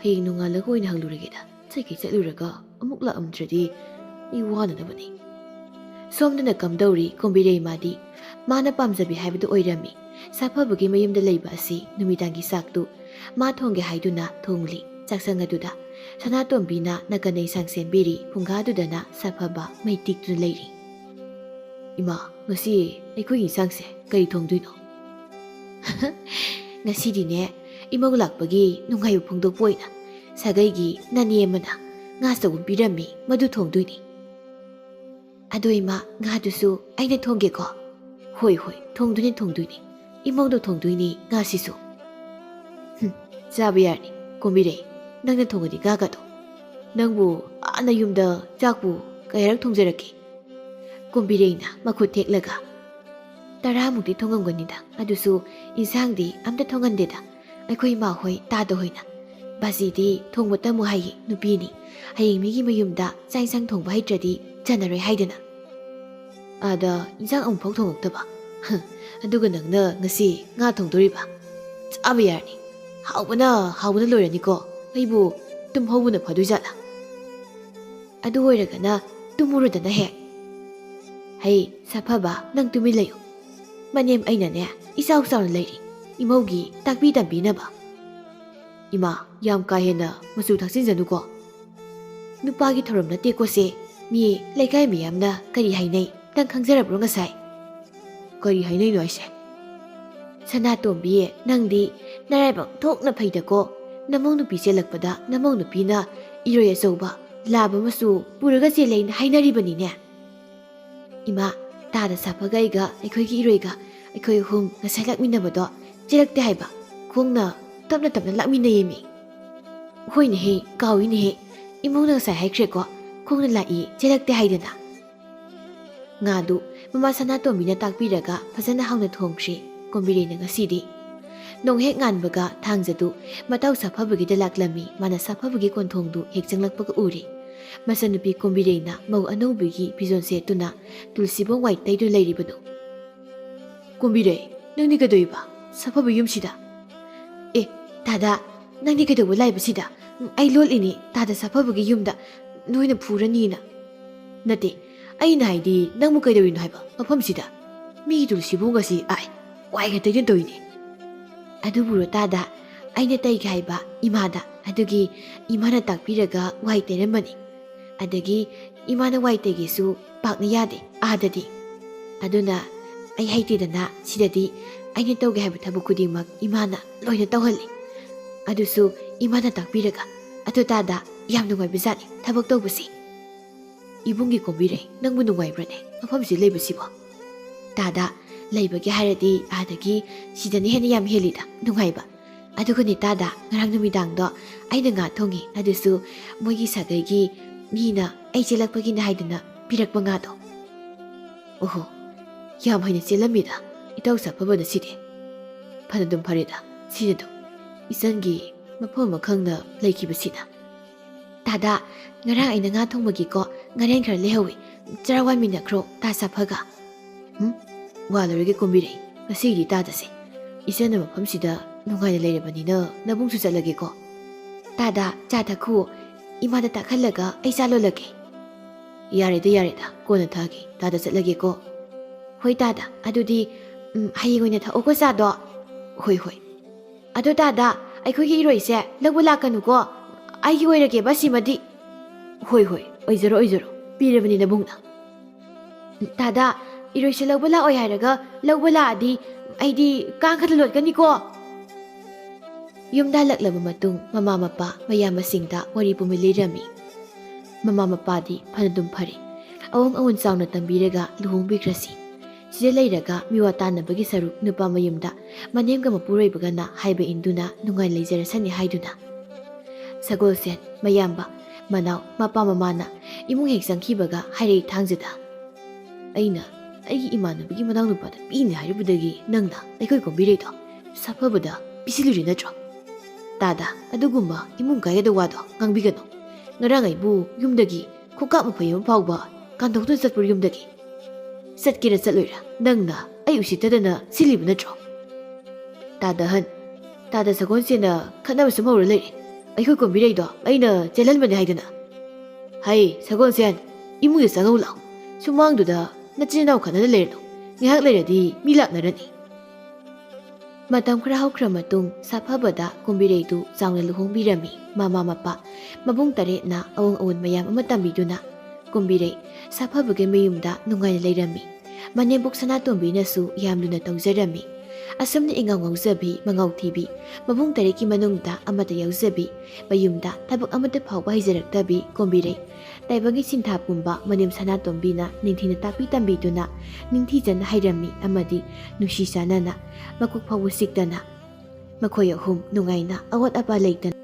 ꯍꯌꯦꯡ ꯅꯣꯡꯉꯥꯜꯂꯒ ꯑꯣꯏꯅ ꯍꯪꯂꯨꯔꯒꯦꯗ꯫ ꯆꯠꯀꯦ ꯆꯠꯂꯨꯔꯒ ꯑꯃꯨꯛ ꯂꯥꯛꯂꯝꯗ꯭ꯔꯗꯤ ꯑꯩ ꯋꯥꯅꯅꯕꯅꯤ꯫ ꯁꯣꯝꯗꯅ ꯀꯝꯗꯧꯔꯤ ꯀꯣꯝꯕꯤꯔꯩ ꯃꯥꯗꯤ? ꯃꯥꯅ ꯄꯥꯝꯖꯕꯤ ꯍꯥꯏꯕꯗꯨ ꯑꯣꯏꯔꯝꯃꯤ꯫ ꯁꯥꯐꯕꯒꯤ ꯃꯌꯨꯝꯗ ꯂꯩꯕ ꯑꯁꯤ ꯅꯨꯃꯤꯗꯥꯡꯒꯤ ꯆꯥꯛꯇꯨ ꯃꯥ ꯊꯣꯡꯒꯦ ꯍꯥꯏꯗꯨꯅ ꯊꯣꯡꯂꯤ꯫ ꯆꯥꯛꯁꯪ ꯑꯗꯨꯗ ꯁꯅꯥꯇꯣꯝꯕꯤꯅ ꯅꯥꯀꯟ ꯏꯟꯁꯥꯡ ꯁꯦꯝꯕꯤꯔꯤ꯫ ꯐꯨꯡꯒꯥꯗꯨꯗꯅ ꯁꯥꯐꯕ ꯃꯩ ꯇꯤꯛꯇꯨꯅ ꯂꯩꯔꯤ꯫ ꯏꯃꯥ, ꯉꯁꯤ ꯑꯩꯈꯣꯏꯒꯤ ꯏꯟꯁꯥꯡꯁꯦ ꯀꯔꯤ ꯊꯣꯡꯗꯣꯏꯅꯣ? ꯉꯁꯤꯗꯤꯅꯦ, ꯏꯃꯧ ꯂꯥꯛꯄꯒꯤ ꯅꯨꯡꯉꯥꯏꯕ ꯐꯣꯡꯗꯣꯛꯄ ꯑꯣꯏꯅ ꯁꯥꯒꯩꯒꯤ ꯅꯅꯦ ꯑꯃꯅ ꯉꯥ ꯆꯧ ꯑꯃ ꯄꯤꯔꯝꯃꯤ, ꯃꯗꯨ ꯊꯣꯡꯗꯣꯏꯅꯤ꯫ ꯑꯗꯣ ꯏꯃꯥ, ꯉꯥꯗꯨꯁꯨ ꯑꯩꯅ ꯊꯣꯡꯒꯦꯀꯣ? ꯍꯣꯏ, ꯍꯣꯏ, ꯊꯣꯡꯗꯣꯏꯅꯤ, ꯊꯣꯡꯗꯣꯏꯅꯤ꯫ ꯏꯃꯧꯗꯣ ꯊꯣꯡꯗꯣꯏꯅꯤ ꯉꯥꯁꯤꯁꯨ꯫ ꯍꯨꯝ, ꯆꯥꯕ ꯌꯥꯔꯅꯤ, ꯀꯣꯝꯕꯤꯔꯩ, ꯅꯪꯅ ꯊꯣꯡꯉꯗꯤ ꯉꯥꯒꯗꯣ꯫ ꯅꯪꯕꯨ ꯑꯥ ꯅꯌꯨꯝꯗ ꯆꯥꯛꯄꯨ ꯀꯌꯥꯔꯛ ꯊꯣꯡꯖꯔꯛꯀꯦ?" ꯀꯣꯝꯕꯤꯔꯩꯅ ꯃꯈꯨꯠ ꯊꯦꯛꯂꯒ, "ꯇꯔꯥꯃꯨꯛꯇꯤ ꯊꯣꯡꯉꯝꯒꯅꯤꯗ, ꯑꯗꯨꯁꯨ ꯏꯟꯁꯥꯡꯗꯤ ꯑꯝꯇ ꯊꯣꯡꯍꯟꯗꯦꯗ꯫ ꯑꯩꯈꯣꯏ ꯏꯃꯥ ꯍꯣꯏ, ꯇꯥꯗ ꯍꯣꯏꯅ꯫ ꯕꯥꯖꯤꯗꯤ ꯊꯣꯡꯕ ꯇꯝꯃꯨ ꯍꯥꯏꯌꯦ, ꯅꯨꯄꯤꯅꯤ꯫ ꯍꯌꯦꯡ ꯃꯤꯒꯤ ꯃꯌꯨꯝꯗ ꯆꯥꯛ ꯏꯟꯁꯥꯡ ꯊꯣꯡꯕ ꯍꯩꯇ꯭ꯔꯗꯤ ꯆꯟꯅꯔꯣꯏ ꯍꯥꯏꯗꯅ꯫ ꯑꯥꯗ ꯏꯟꯁꯥꯡ ꯑꯃꯨꯛꯐꯥꯎ ꯊꯣꯡꯉꯛꯇꯕ? ꯍ, ꯑꯗꯨꯒ ꯅꯪꯅ ꯉꯁꯤ ꯉꯥ ꯊꯣꯡꯗꯣꯔꯤꯕ? ꯆꯥꯕ ꯌꯥꯔꯅꯤ꯫ ꯍꯥꯎꯕꯅ, ꯍꯥꯎꯕꯅ ꯂꯣꯏꯔꯅꯤꯀꯣ꯫ ꯑꯩꯕꯨ ꯇꯨꯝꯍꯧꯕꯅ ꯐꯗꯣꯏꯖꯥꯠꯂꯥ? ꯑꯗꯨ ꯑꯣꯏꯔꯒꯅ ꯇꯨꯝꯃꯨꯔꯗꯅ ꯍꯦꯛ꯫ ꯍꯩ, ꯁꯥꯐꯕ, ꯅꯪ ꯇꯨꯃꯤꯟ ꯂꯩꯌꯨ꯫ ꯃꯅꯦꯝ ꯑꯩꯅꯅꯦ, ꯏꯆꯥꯎ ꯆꯥꯎꯅ ꯂꯩꯔꯤ, ꯏꯃꯧꯒꯤ ꯇꯥꯛꯄꯤ ꯇꯝꯕꯤꯅꯕ꯫ ꯏꯃꯥ, ꯌꯥꯝ ꯀꯥ ꯍꯦꯟꯅ ꯃꯆꯨ ꯊꯥꯛꯆꯤꯟꯖꯅꯨꯀꯣ꯫ ꯅꯨꯄꯥꯒꯤ ꯊꯧꯔꯝ ꯅꯠꯇꯦꯀꯣ ꯁꯦ꯫ ꯃꯤ ꯂꯩꯀꯥꯏ ꯃꯤꯌꯥꯝꯅ ꯀꯔꯤ ꯍꯥꯏꯅꯩ, ꯅꯪ ꯈꯪꯖꯔꯕ꯭ꯔꯣ ꯉꯁꯥꯏ? ꯀꯔꯤ ꯍꯥꯏꯅꯩꯅꯣ ꯍꯥꯏꯁꯦ? ꯁꯅꯥꯇꯣꯝꯕꯤ, ꯅꯪꯗꯤ ꯅꯔꯥꯏꯕꯛ ꯊꯣꯛꯅ ꯐꯩꯗꯀꯣ꯫ ꯅꯃꯧ ꯅꯨꯄꯤ ꯆꯦꯜꯂꯛꯄꯗ ꯅꯃꯧ ꯅꯨꯄꯤꯅ ꯏꯔꯣꯏ ꯑꯆꯧꯕ ꯂꯥꯕ ꯃꯆꯨ ꯄꯨꯔꯒ ꯆꯦꯜꯂꯦꯅ ꯍꯥꯏꯅꯔꯤꯕꯅꯤꯅꯦ꯫ ꯏꯃꯥ, ꯇꯥꯗ ꯁꯥꯐꯒ ꯑꯩꯒ, ꯑꯩꯈꯣꯏꯒꯤ ꯏꯔꯣꯏꯒ, ꯑꯩꯈꯣꯏ ꯑꯍꯨꯝ ꯉꯁꯥꯏ ꯂꯥꯛꯃꯤꯟꯅꯕꯗꯣ ꯆꯦꯜꯂꯛꯇꯦ ꯍꯥꯏꯕ꯫ ꯈꯣꯡꯅ ꯇꯞꯅ ꯇꯞꯅ ꯂꯥꯛꯃꯤꯟꯅꯩꯌꯦꯃꯤ꯫ ꯍꯣꯏꯅꯦꯍꯦ, ꯀꯥꯎꯏꯅꯦꯍꯦ꯫ ꯏꯃꯧꯅ ꯉꯁꯥꯏ ꯍꯥꯏꯈ꯭ꯔꯦꯀꯣ, ꯈꯣꯡꯅ ꯂꯥꯛꯏ, ꯆꯦꯜꯂꯛꯇꯦ ꯍꯥꯏꯗꯅ꯫ ꯉꯥꯗꯨ ꯃꯃꯥ ꯁꯅꯥꯇꯣꯝꯕꯤꯅ ꯇꯥꯛꯄꯤꯔꯒ ꯐꯖꯅ ꯍꯥꯎꯅ ꯊꯣꯡꯈ꯭ꯔꯦ ꯀꯣꯝꯕꯤꯔꯩꯅ ꯉꯁꯤꯗꯤ꯫ ꯅꯣꯡ ꯍꯦꯛ ꯉꯥꯟꯕꯒ ꯊꯥꯡꯖꯗꯨ ꯃꯇꯥꯎ ꯁꯥꯐꯕꯒꯤꯗ ꯂꯥꯛꯂꯝꯃꯤ꯫ ꯃꯥꯅ ꯁꯥꯐꯕꯒꯤ ꯀꯣꯟꯊꯣꯡꯗꯨ ꯍꯦꯛ ꯆꯪꯂꯛꯄꯒ ꯎꯔꯦ꯫ ꯃꯆꯟꯅꯨꯄꯤ ꯀꯣꯝꯕꯤꯔꯩꯅ ꯃꯧ ꯑꯅꯧꯕꯤꯒꯤ ꯐꯤꯖꯣꯜ ꯁꯦꯠꯇꯨꯅ ꯇꯨꯜꯁꯤꯕꯣꯡ ꯋꯥꯏ ꯇꯩꯗꯨꯅ ꯂꯩꯔꯤꯕꯗꯨ꯫ "ꯀꯣꯝꯕꯤꯔꯩ, ꯅꯪꯗꯤ ꯀꯩꯗꯧꯏꯕ ꯁꯥꯐꯕ ꯌꯨꯝꯁꯤꯗ?" "ꯑꯦ, ꯇꯥꯗ, ꯅꯪꯗꯤ ꯀꯩꯗꯧꯕ ꯂꯥꯛꯏꯕ ꯁꯤꯗ?" "ꯎꯝ, ꯑꯩ ꯂꯣꯠꯂꯤꯅꯤ ꯇꯥꯗ ꯁꯥꯐꯕꯒꯤ ꯌꯨꯝꯗ, ꯅꯣꯏꯅ ꯐꯨꯔꯅꯤꯅ"꯫ "ꯅꯠꯇꯦ, ꯑꯩꯅ ꯍꯥꯏꯗꯤ ꯅꯪꯕꯨ ꯀꯩꯗꯧꯔꯤꯅꯣ ꯍꯥꯏꯕ ꯃꯐꯝꯁꯤꯗ? ꯃꯤꯒꯤ ꯇꯨꯜꯁꯤꯕꯣꯡ ꯑꯁꯤ, ꯑꯥꯏ, ꯋꯥꯏꯒ ꯇꯩꯗꯨꯅ ꯇꯧꯏꯅꯦ"꯫ "ꯑꯗꯨꯕꯨꯔꯣ ꯇꯥꯗ, ꯑꯩꯅ ꯇꯩꯒꯦ ꯍꯥꯏꯕ ꯏꯃꯥꯗ, ꯑꯗꯨꯒꯤ ꯏꯃꯥꯅ ꯇꯥꯛꯄꯤꯔꯒ ꯋꯥꯏ ꯇꯩꯔꯝꯕꯅꯤ꯫ ꯑꯗꯒꯤ ꯏꯃꯥꯅ ꯋꯥꯏ ꯇꯩꯒꯦꯁꯨ ꯄꯥꯛꯅ ꯌꯥꯗꯦ ꯑꯥꯗꯗꯤ꯫ ꯑꯗꯨꯅ ꯑꯩ ꯍꯩꯇꯦꯗꯅ ꯁꯤꯗꯗꯤ ꯑꯩꯅ ꯇꯧꯒꯦ ꯍꯥꯏꯕ ꯊꯕꯛ ꯈꯨꯗꯤꯡꯃꯛ ꯏꯃꯥꯅ ꯂꯣꯏꯅ ꯇꯧꯍꯜꯂꯤ꯫ ꯑꯗꯨꯁꯨ ꯏꯃꯥꯅ ꯇꯥꯛꯄꯤꯔꯒ꯫ ꯑꯗꯨ ꯇꯥꯗ, ꯌꯥꯝ ꯅꯨꯡꯉꯥꯏꯕꯖꯥꯠꯅꯤ ꯊꯕꯛ ꯇꯧꯕꯁꯤ"꯫ "ꯏꯕꯨꯡꯒꯤ ꯀꯣꯝꯕꯤꯔꯩ, ꯅꯪꯕꯨ ꯅꯨꯡꯉꯥꯏꯕ꯭ꯔꯅꯦ ꯃꯐꯝꯁꯤ ꯂꯩꯕꯁꯤꯕꯣ?" "ꯇꯥꯗ, ꯂꯩꯕꯒꯤ ꯍꯥꯏꯔꯗꯤ ꯑꯥꯗꯒꯤ ꯁꯤꯗꯅ ꯍꯦꯟꯅ ꯌꯥꯝ ꯍꯦꯜꯂꯤꯗ ꯅꯨꯡꯉꯥꯏꯕ꯫ ꯑꯗꯨꯒꯅꯦ ꯇꯥꯗ, ꯉꯔꯥꯡ ꯅꯨꯃꯤꯗꯥꯡꯗꯣ ꯑꯩꯅ ꯉꯥ ꯊꯣꯡꯉꯤ, ꯑꯗꯨꯁꯨ ꯃꯣꯏꯒꯤ ꯁꯥꯒꯩꯒꯤ ꯃꯤꯅ ꯑꯩ ꯆꯦꯜꯂꯛꯄꯒꯤꯅꯦ ꯍꯥꯏꯗꯅ ꯄꯤꯔꯛꯄ ꯉꯥꯗꯣ꯫ ꯑꯣꯍꯣ, ꯌꯥꯝ ꯍꯩꯅ ꯆꯦꯜꯂꯝꯃꯤꯗ ꯏꯇꯥꯎ ꯁꯥꯐꯕꯅ ꯁꯤꯗꯤ꯫ ꯐꯅꯗꯨꯝ ꯐꯔꯦꯗ, ꯁꯤꯅꯗꯨꯝ ꯏꯆꯟꯒꯤ ꯃꯐꯝ ꯑꯃ ꯈꯪꯅ ꯂꯩꯈꯤꯕꯁꯤꯅ꯫ ꯇꯥꯗ, ꯉꯔꯥꯡ ꯑꯩꯅ ꯉꯥ ꯊꯣꯡꯕꯒꯤꯀꯣ ꯉꯥꯔꯦꯟ ꯈꯔ ꯂꯩꯍꯧꯋꯤ, ꯆꯔꯥ ꯋꯥꯟꯃꯤꯟꯅꯈ꯭ꯔꯣ ꯇꯥ ꯁꯥꯐꯒ꯫ ꯎꯝ, ꯋꯥꯂꯔꯣꯏꯒꯦ ꯀꯣꯝꯕꯤꯔꯩ, ꯉꯁꯤꯒꯤꯗꯤ ꯇꯥꯗꯁꯦ꯫ ꯏꯆꯟꯅ ꯃꯐꯝꯁꯤꯗ ꯅꯨꯡꯉꯥꯏꯅ ꯂꯩꯔꯕꯅꯤꯅ ꯅꯕꯨꯡꯁꯨ ꯆꯠꯂꯒꯦꯀꯣ꯫ ꯇꯥꯗ, ꯆꯥ ꯊꯛꯈꯨ, ꯏꯃꯥꯗ ꯇꯥꯛꯍꯜꯂꯒ ꯑꯩ ꯆꯥ ꯂꯣꯜꯂꯒꯦ꯫ ꯌꯥꯔꯦꯗ ꯌꯥꯔꯦꯗ, ꯀꯣꯟꯅ ꯊꯛꯑꯒꯦ, ꯇꯥꯗ ꯆꯠꯂꯒꯦꯀꯣ꯫ ꯍꯣꯏ ꯇꯥꯗ, ꯑꯗꯨꯗꯤ ꯎꯝ, ꯍꯌꯦꯡ ꯑꯣꯏꯅ ꯊꯛꯑꯣꯀꯣ ꯆꯥꯗꯣ꯫ ꯍꯣꯏ ꯍꯣꯏ꯫ ꯑꯗꯣ ꯇꯥꯗ, ꯑꯩꯈꯣꯏꯒꯤ ꯏꯔꯣꯏꯁꯦ ꯂꯧꯕ ꯂꯥꯛꯀꯅꯨꯀꯣ, ꯑꯩꯒꯤ ꯑꯣꯏꯔꯒꯦꯕ ꯁꯤꯃꯗꯤ꯫ ꯍꯣꯏ ꯍꯣꯏ, ꯑꯣꯏꯖꯔꯣ ꯑꯣꯏꯖꯔꯣ, ꯄꯤꯔꯕꯅꯤ ꯅꯕꯨꯡꯅ꯫ ꯇꯥꯗ, ꯏꯔꯣꯏꯁꯦ ꯂꯧꯕ ꯂꯥꯛꯑꯣꯏ ꯍꯥꯏꯔꯒ ꯂꯧꯕ ꯂꯥꯛꯑꯗꯤ ꯑꯩꯗꯤ ꯀꯥꯡꯈꯗ ꯂꯣꯠꯀꯅꯤꯀꯣ꯫ ꯌꯨꯝꯗ ꯍꯜꯂꯛꯂꯕ ꯃꯇꯨꯡ ꯃꯃꯥ ꯃꯄꯥ ꯃꯌꯥꯝꯕꯁꯤꯡꯗ ꯋꯥꯔꯤ ꯄꯨꯝꯃꯤ ꯂꯤꯔꯝꯃꯤ꯫ ꯃꯃꯥ ꯃꯄꯥꯗꯤ ꯐꯅꯗꯨꯝ ꯐꯔꯦ꯫ ꯑꯋꯣꯡ ꯑꯋꯣꯟ ꯆꯥꯎꯅ ꯇꯝꯕꯤꯔꯒ ꯂꯨꯍꯣꯡꯕꯤꯈ꯭ꯔꯁꯤ꯫ ꯁꯤꯗ ꯂꯩꯔꯒ ꯃꯤꯋꯥ ꯇꯥꯅꯕꯒꯤ ꯁꯔꯨꯛ ꯅꯨꯄꯥ ꯃꯌꯨꯝꯗ ꯃꯅꯦꯝꯒ ꯃꯄꯨꯔꯣꯏꯕꯒꯅ ꯍꯥꯏꯕ ꯏꯟꯗꯨꯅ ꯅꯨꯡꯉꯥꯏ ꯂꯩꯖꯔꯁꯅꯤ ꯍꯥꯏꯗꯨꯅ꯫ ꯁꯒꯣꯜꯁꯦꯟ, ꯃꯌꯥꯝꯕ, ꯃꯅꯥꯎ, ꯃꯄꯥ ꯃꯃꯥꯅ ꯏꯃꯨꯡ ꯍꯦꯛ ꯆꯪꯈꯤꯕꯒ ꯍꯥꯏꯔꯛꯏ ꯊꯥꯡꯖꯗ꯫ ꯑꯩꯅ ꯑꯩꯒꯤ ꯏꯃꯥꯟꯅꯕꯒꯤ ꯃꯅꯥꯎꯅꯨꯄꯥꯗ ꯄꯤꯅꯤ ꯍꯥꯏꯔꯨꯕꯗꯒꯤ ꯅꯪꯅ ꯑꯩꯈꯣꯏ ꯀꯣꯝꯕꯤꯔꯩꯗꯣ ꯁꯥꯐꯕꯗ ꯄꯤꯁꯤꯜꯂꯨꯔꯤ ꯅꯠꯇ꯭ꯔꯣ? ꯇꯥꯗ, ꯑꯗꯨꯒꯨꯝꯕ ꯏꯃꯨꯡ ꯀꯥꯏꯒꯗ ꯋꯥꯗꯣ ꯉꯥꯡꯕꯤꯒꯅꯨ꯫ ꯉꯔꯥꯡ ꯑꯩꯕꯨ ꯌꯨꯝꯗꯒꯤ ꯈꯣꯡꯀꯥꯞ ꯃꯈꯣꯏ ꯑꯃ ꯐꯥꯎꯕ ꯀꯥꯟꯊꯣꯛꯇꯨꯅ ꯆꯠꯄ꯭ꯔꯣ ꯌꯨꯝꯗꯒꯤ? ꯆꯠꯀꯦꯔꯥ ꯆꯠꯂꯣꯏꯔꯥ ꯅꯪꯅ ꯑꯩ ꯎꯁꯤꯠꯇꯗꯅ ꯁꯤꯜꯂꯤꯕ ꯅꯠꯇ꯭ꯔꯣ? ꯇꯥꯗ ꯍꯟ, ꯇꯥꯗ ꯁꯒꯣꯜꯁꯦꯟꯅ ꯈꯠꯅꯕ ꯁꯨꯝ ꯍꯧꯔ ꯂꯩꯔꯦ꯫ ꯑꯩꯈꯣꯏ ꯀꯣꯝꯕꯤꯔꯩꯗꯣ ꯑꯩꯅ ꯆꯦꯜꯍꯟꯕꯅꯦ ꯍꯥꯏꯗꯅ꯫ ꯍꯩ, ꯁꯒꯣꯜꯁꯦꯟ, ꯏꯃꯨꯡꯗ ꯆꯪꯍꯧ ꯂꯥꯎ꯫ ꯁꯨꯃꯥꯡꯗꯨꯗ ꯅꯆꯤꯟ ꯅꯅꯥꯎ ꯈꯠꯅꯗ ꯂꯩꯔꯅꯨ꯫ ꯉꯥꯏꯍꯥꯛ ꯂꯩꯔꯗꯤ ꯃꯤ ꯂꯥꯛꯅꯔꯅꯤ꯫ ꯃꯇꯝ ꯈꯔ ꯍꯧꯈ꯭ꯔ ꯃꯇꯨꯡ ꯁꯥꯐꯕꯗ ꯀꯣꯝꯕꯤꯔꯩꯗꯨ ꯆꯥꯎꯅ ꯂꯨꯍꯣꯡꯕꯤꯔꯝꯃꯤ꯫ ꯃꯃꯥ ꯃꯄꯥ, ꯃꯕꯨꯡ ꯇꯔꯦꯠꯅ ꯑꯋꯣꯡ ꯑꯋꯣꯟ ꯃꯌꯥꯝ ꯑꯃ ꯇꯝꯕꯤꯗꯨꯅ ꯀꯣꯝꯕꯤꯔꯩ ꯁꯥꯐꯕꯒꯤ ꯃꯌꯨꯝꯗ ꯅꯨꯡꯉꯥꯏꯅ ꯂꯩꯔꯝꯃꯤ꯫ ꯃꯅꯦꯝꯕꯣꯛ ꯁꯅꯥꯇꯣꯝꯕꯤꯅꯁꯨ ꯌꯥꯝ ꯂꯨꯅ ꯇꯧꯖꯔꯝꯃꯤ꯫ ꯑꯁꯨꯝꯅ ꯏꯉꯥꯎ ꯉꯥꯎꯖꯕꯤ, ꯃꯉꯥꯎ ꯊꯤꯕꯤ, ꯃꯕꯨꯡ ꯇꯔꯦꯠꯀꯤ ꯃꯅꯨꯡꯗ ꯑꯃꯠꯇ ꯌꯥꯎꯖꯕꯤ, ꯃꯌꯨꯝꯗ ꯊꯕꯛ ꯑꯃꯠꯇ ꯐꯥꯎꯕ ꯍꯩꯖꯔꯛꯇꯕꯤ ꯀꯣꯝꯕꯤꯔꯩ ꯇꯥꯏꯕꯪꯒꯤ ꯁꯤꯟꯊꯥ ꯄꯨꯝꯕ ꯃꯅꯦꯝ ꯁꯅꯥꯇꯣꯝꯕꯤꯅ ꯅꯤꯡꯊꯤꯅ ꯇꯥꯛꯄꯤ ꯇꯝꯕꯤꯗꯨꯅ ꯅꯤꯡꯊꯤꯖꯅ ꯍꯩꯔꯝꯃꯤ ꯑꯃꯗꯤ ꯅꯨꯡꯁꯤ ꯆꯥꯟꯅꯅ ꯃꯀꯣꯛ ꯐꯥꯎꯕ ꯆꯤꯛꯇꯅ ꯃꯈꯣꯏ ꯑꯍꯨꯝ ꯅꯨꯡꯉꯥꯏꯅ ꯑꯋꯥꯠ ꯑꯄꯥ ꯂꯩꯇꯅ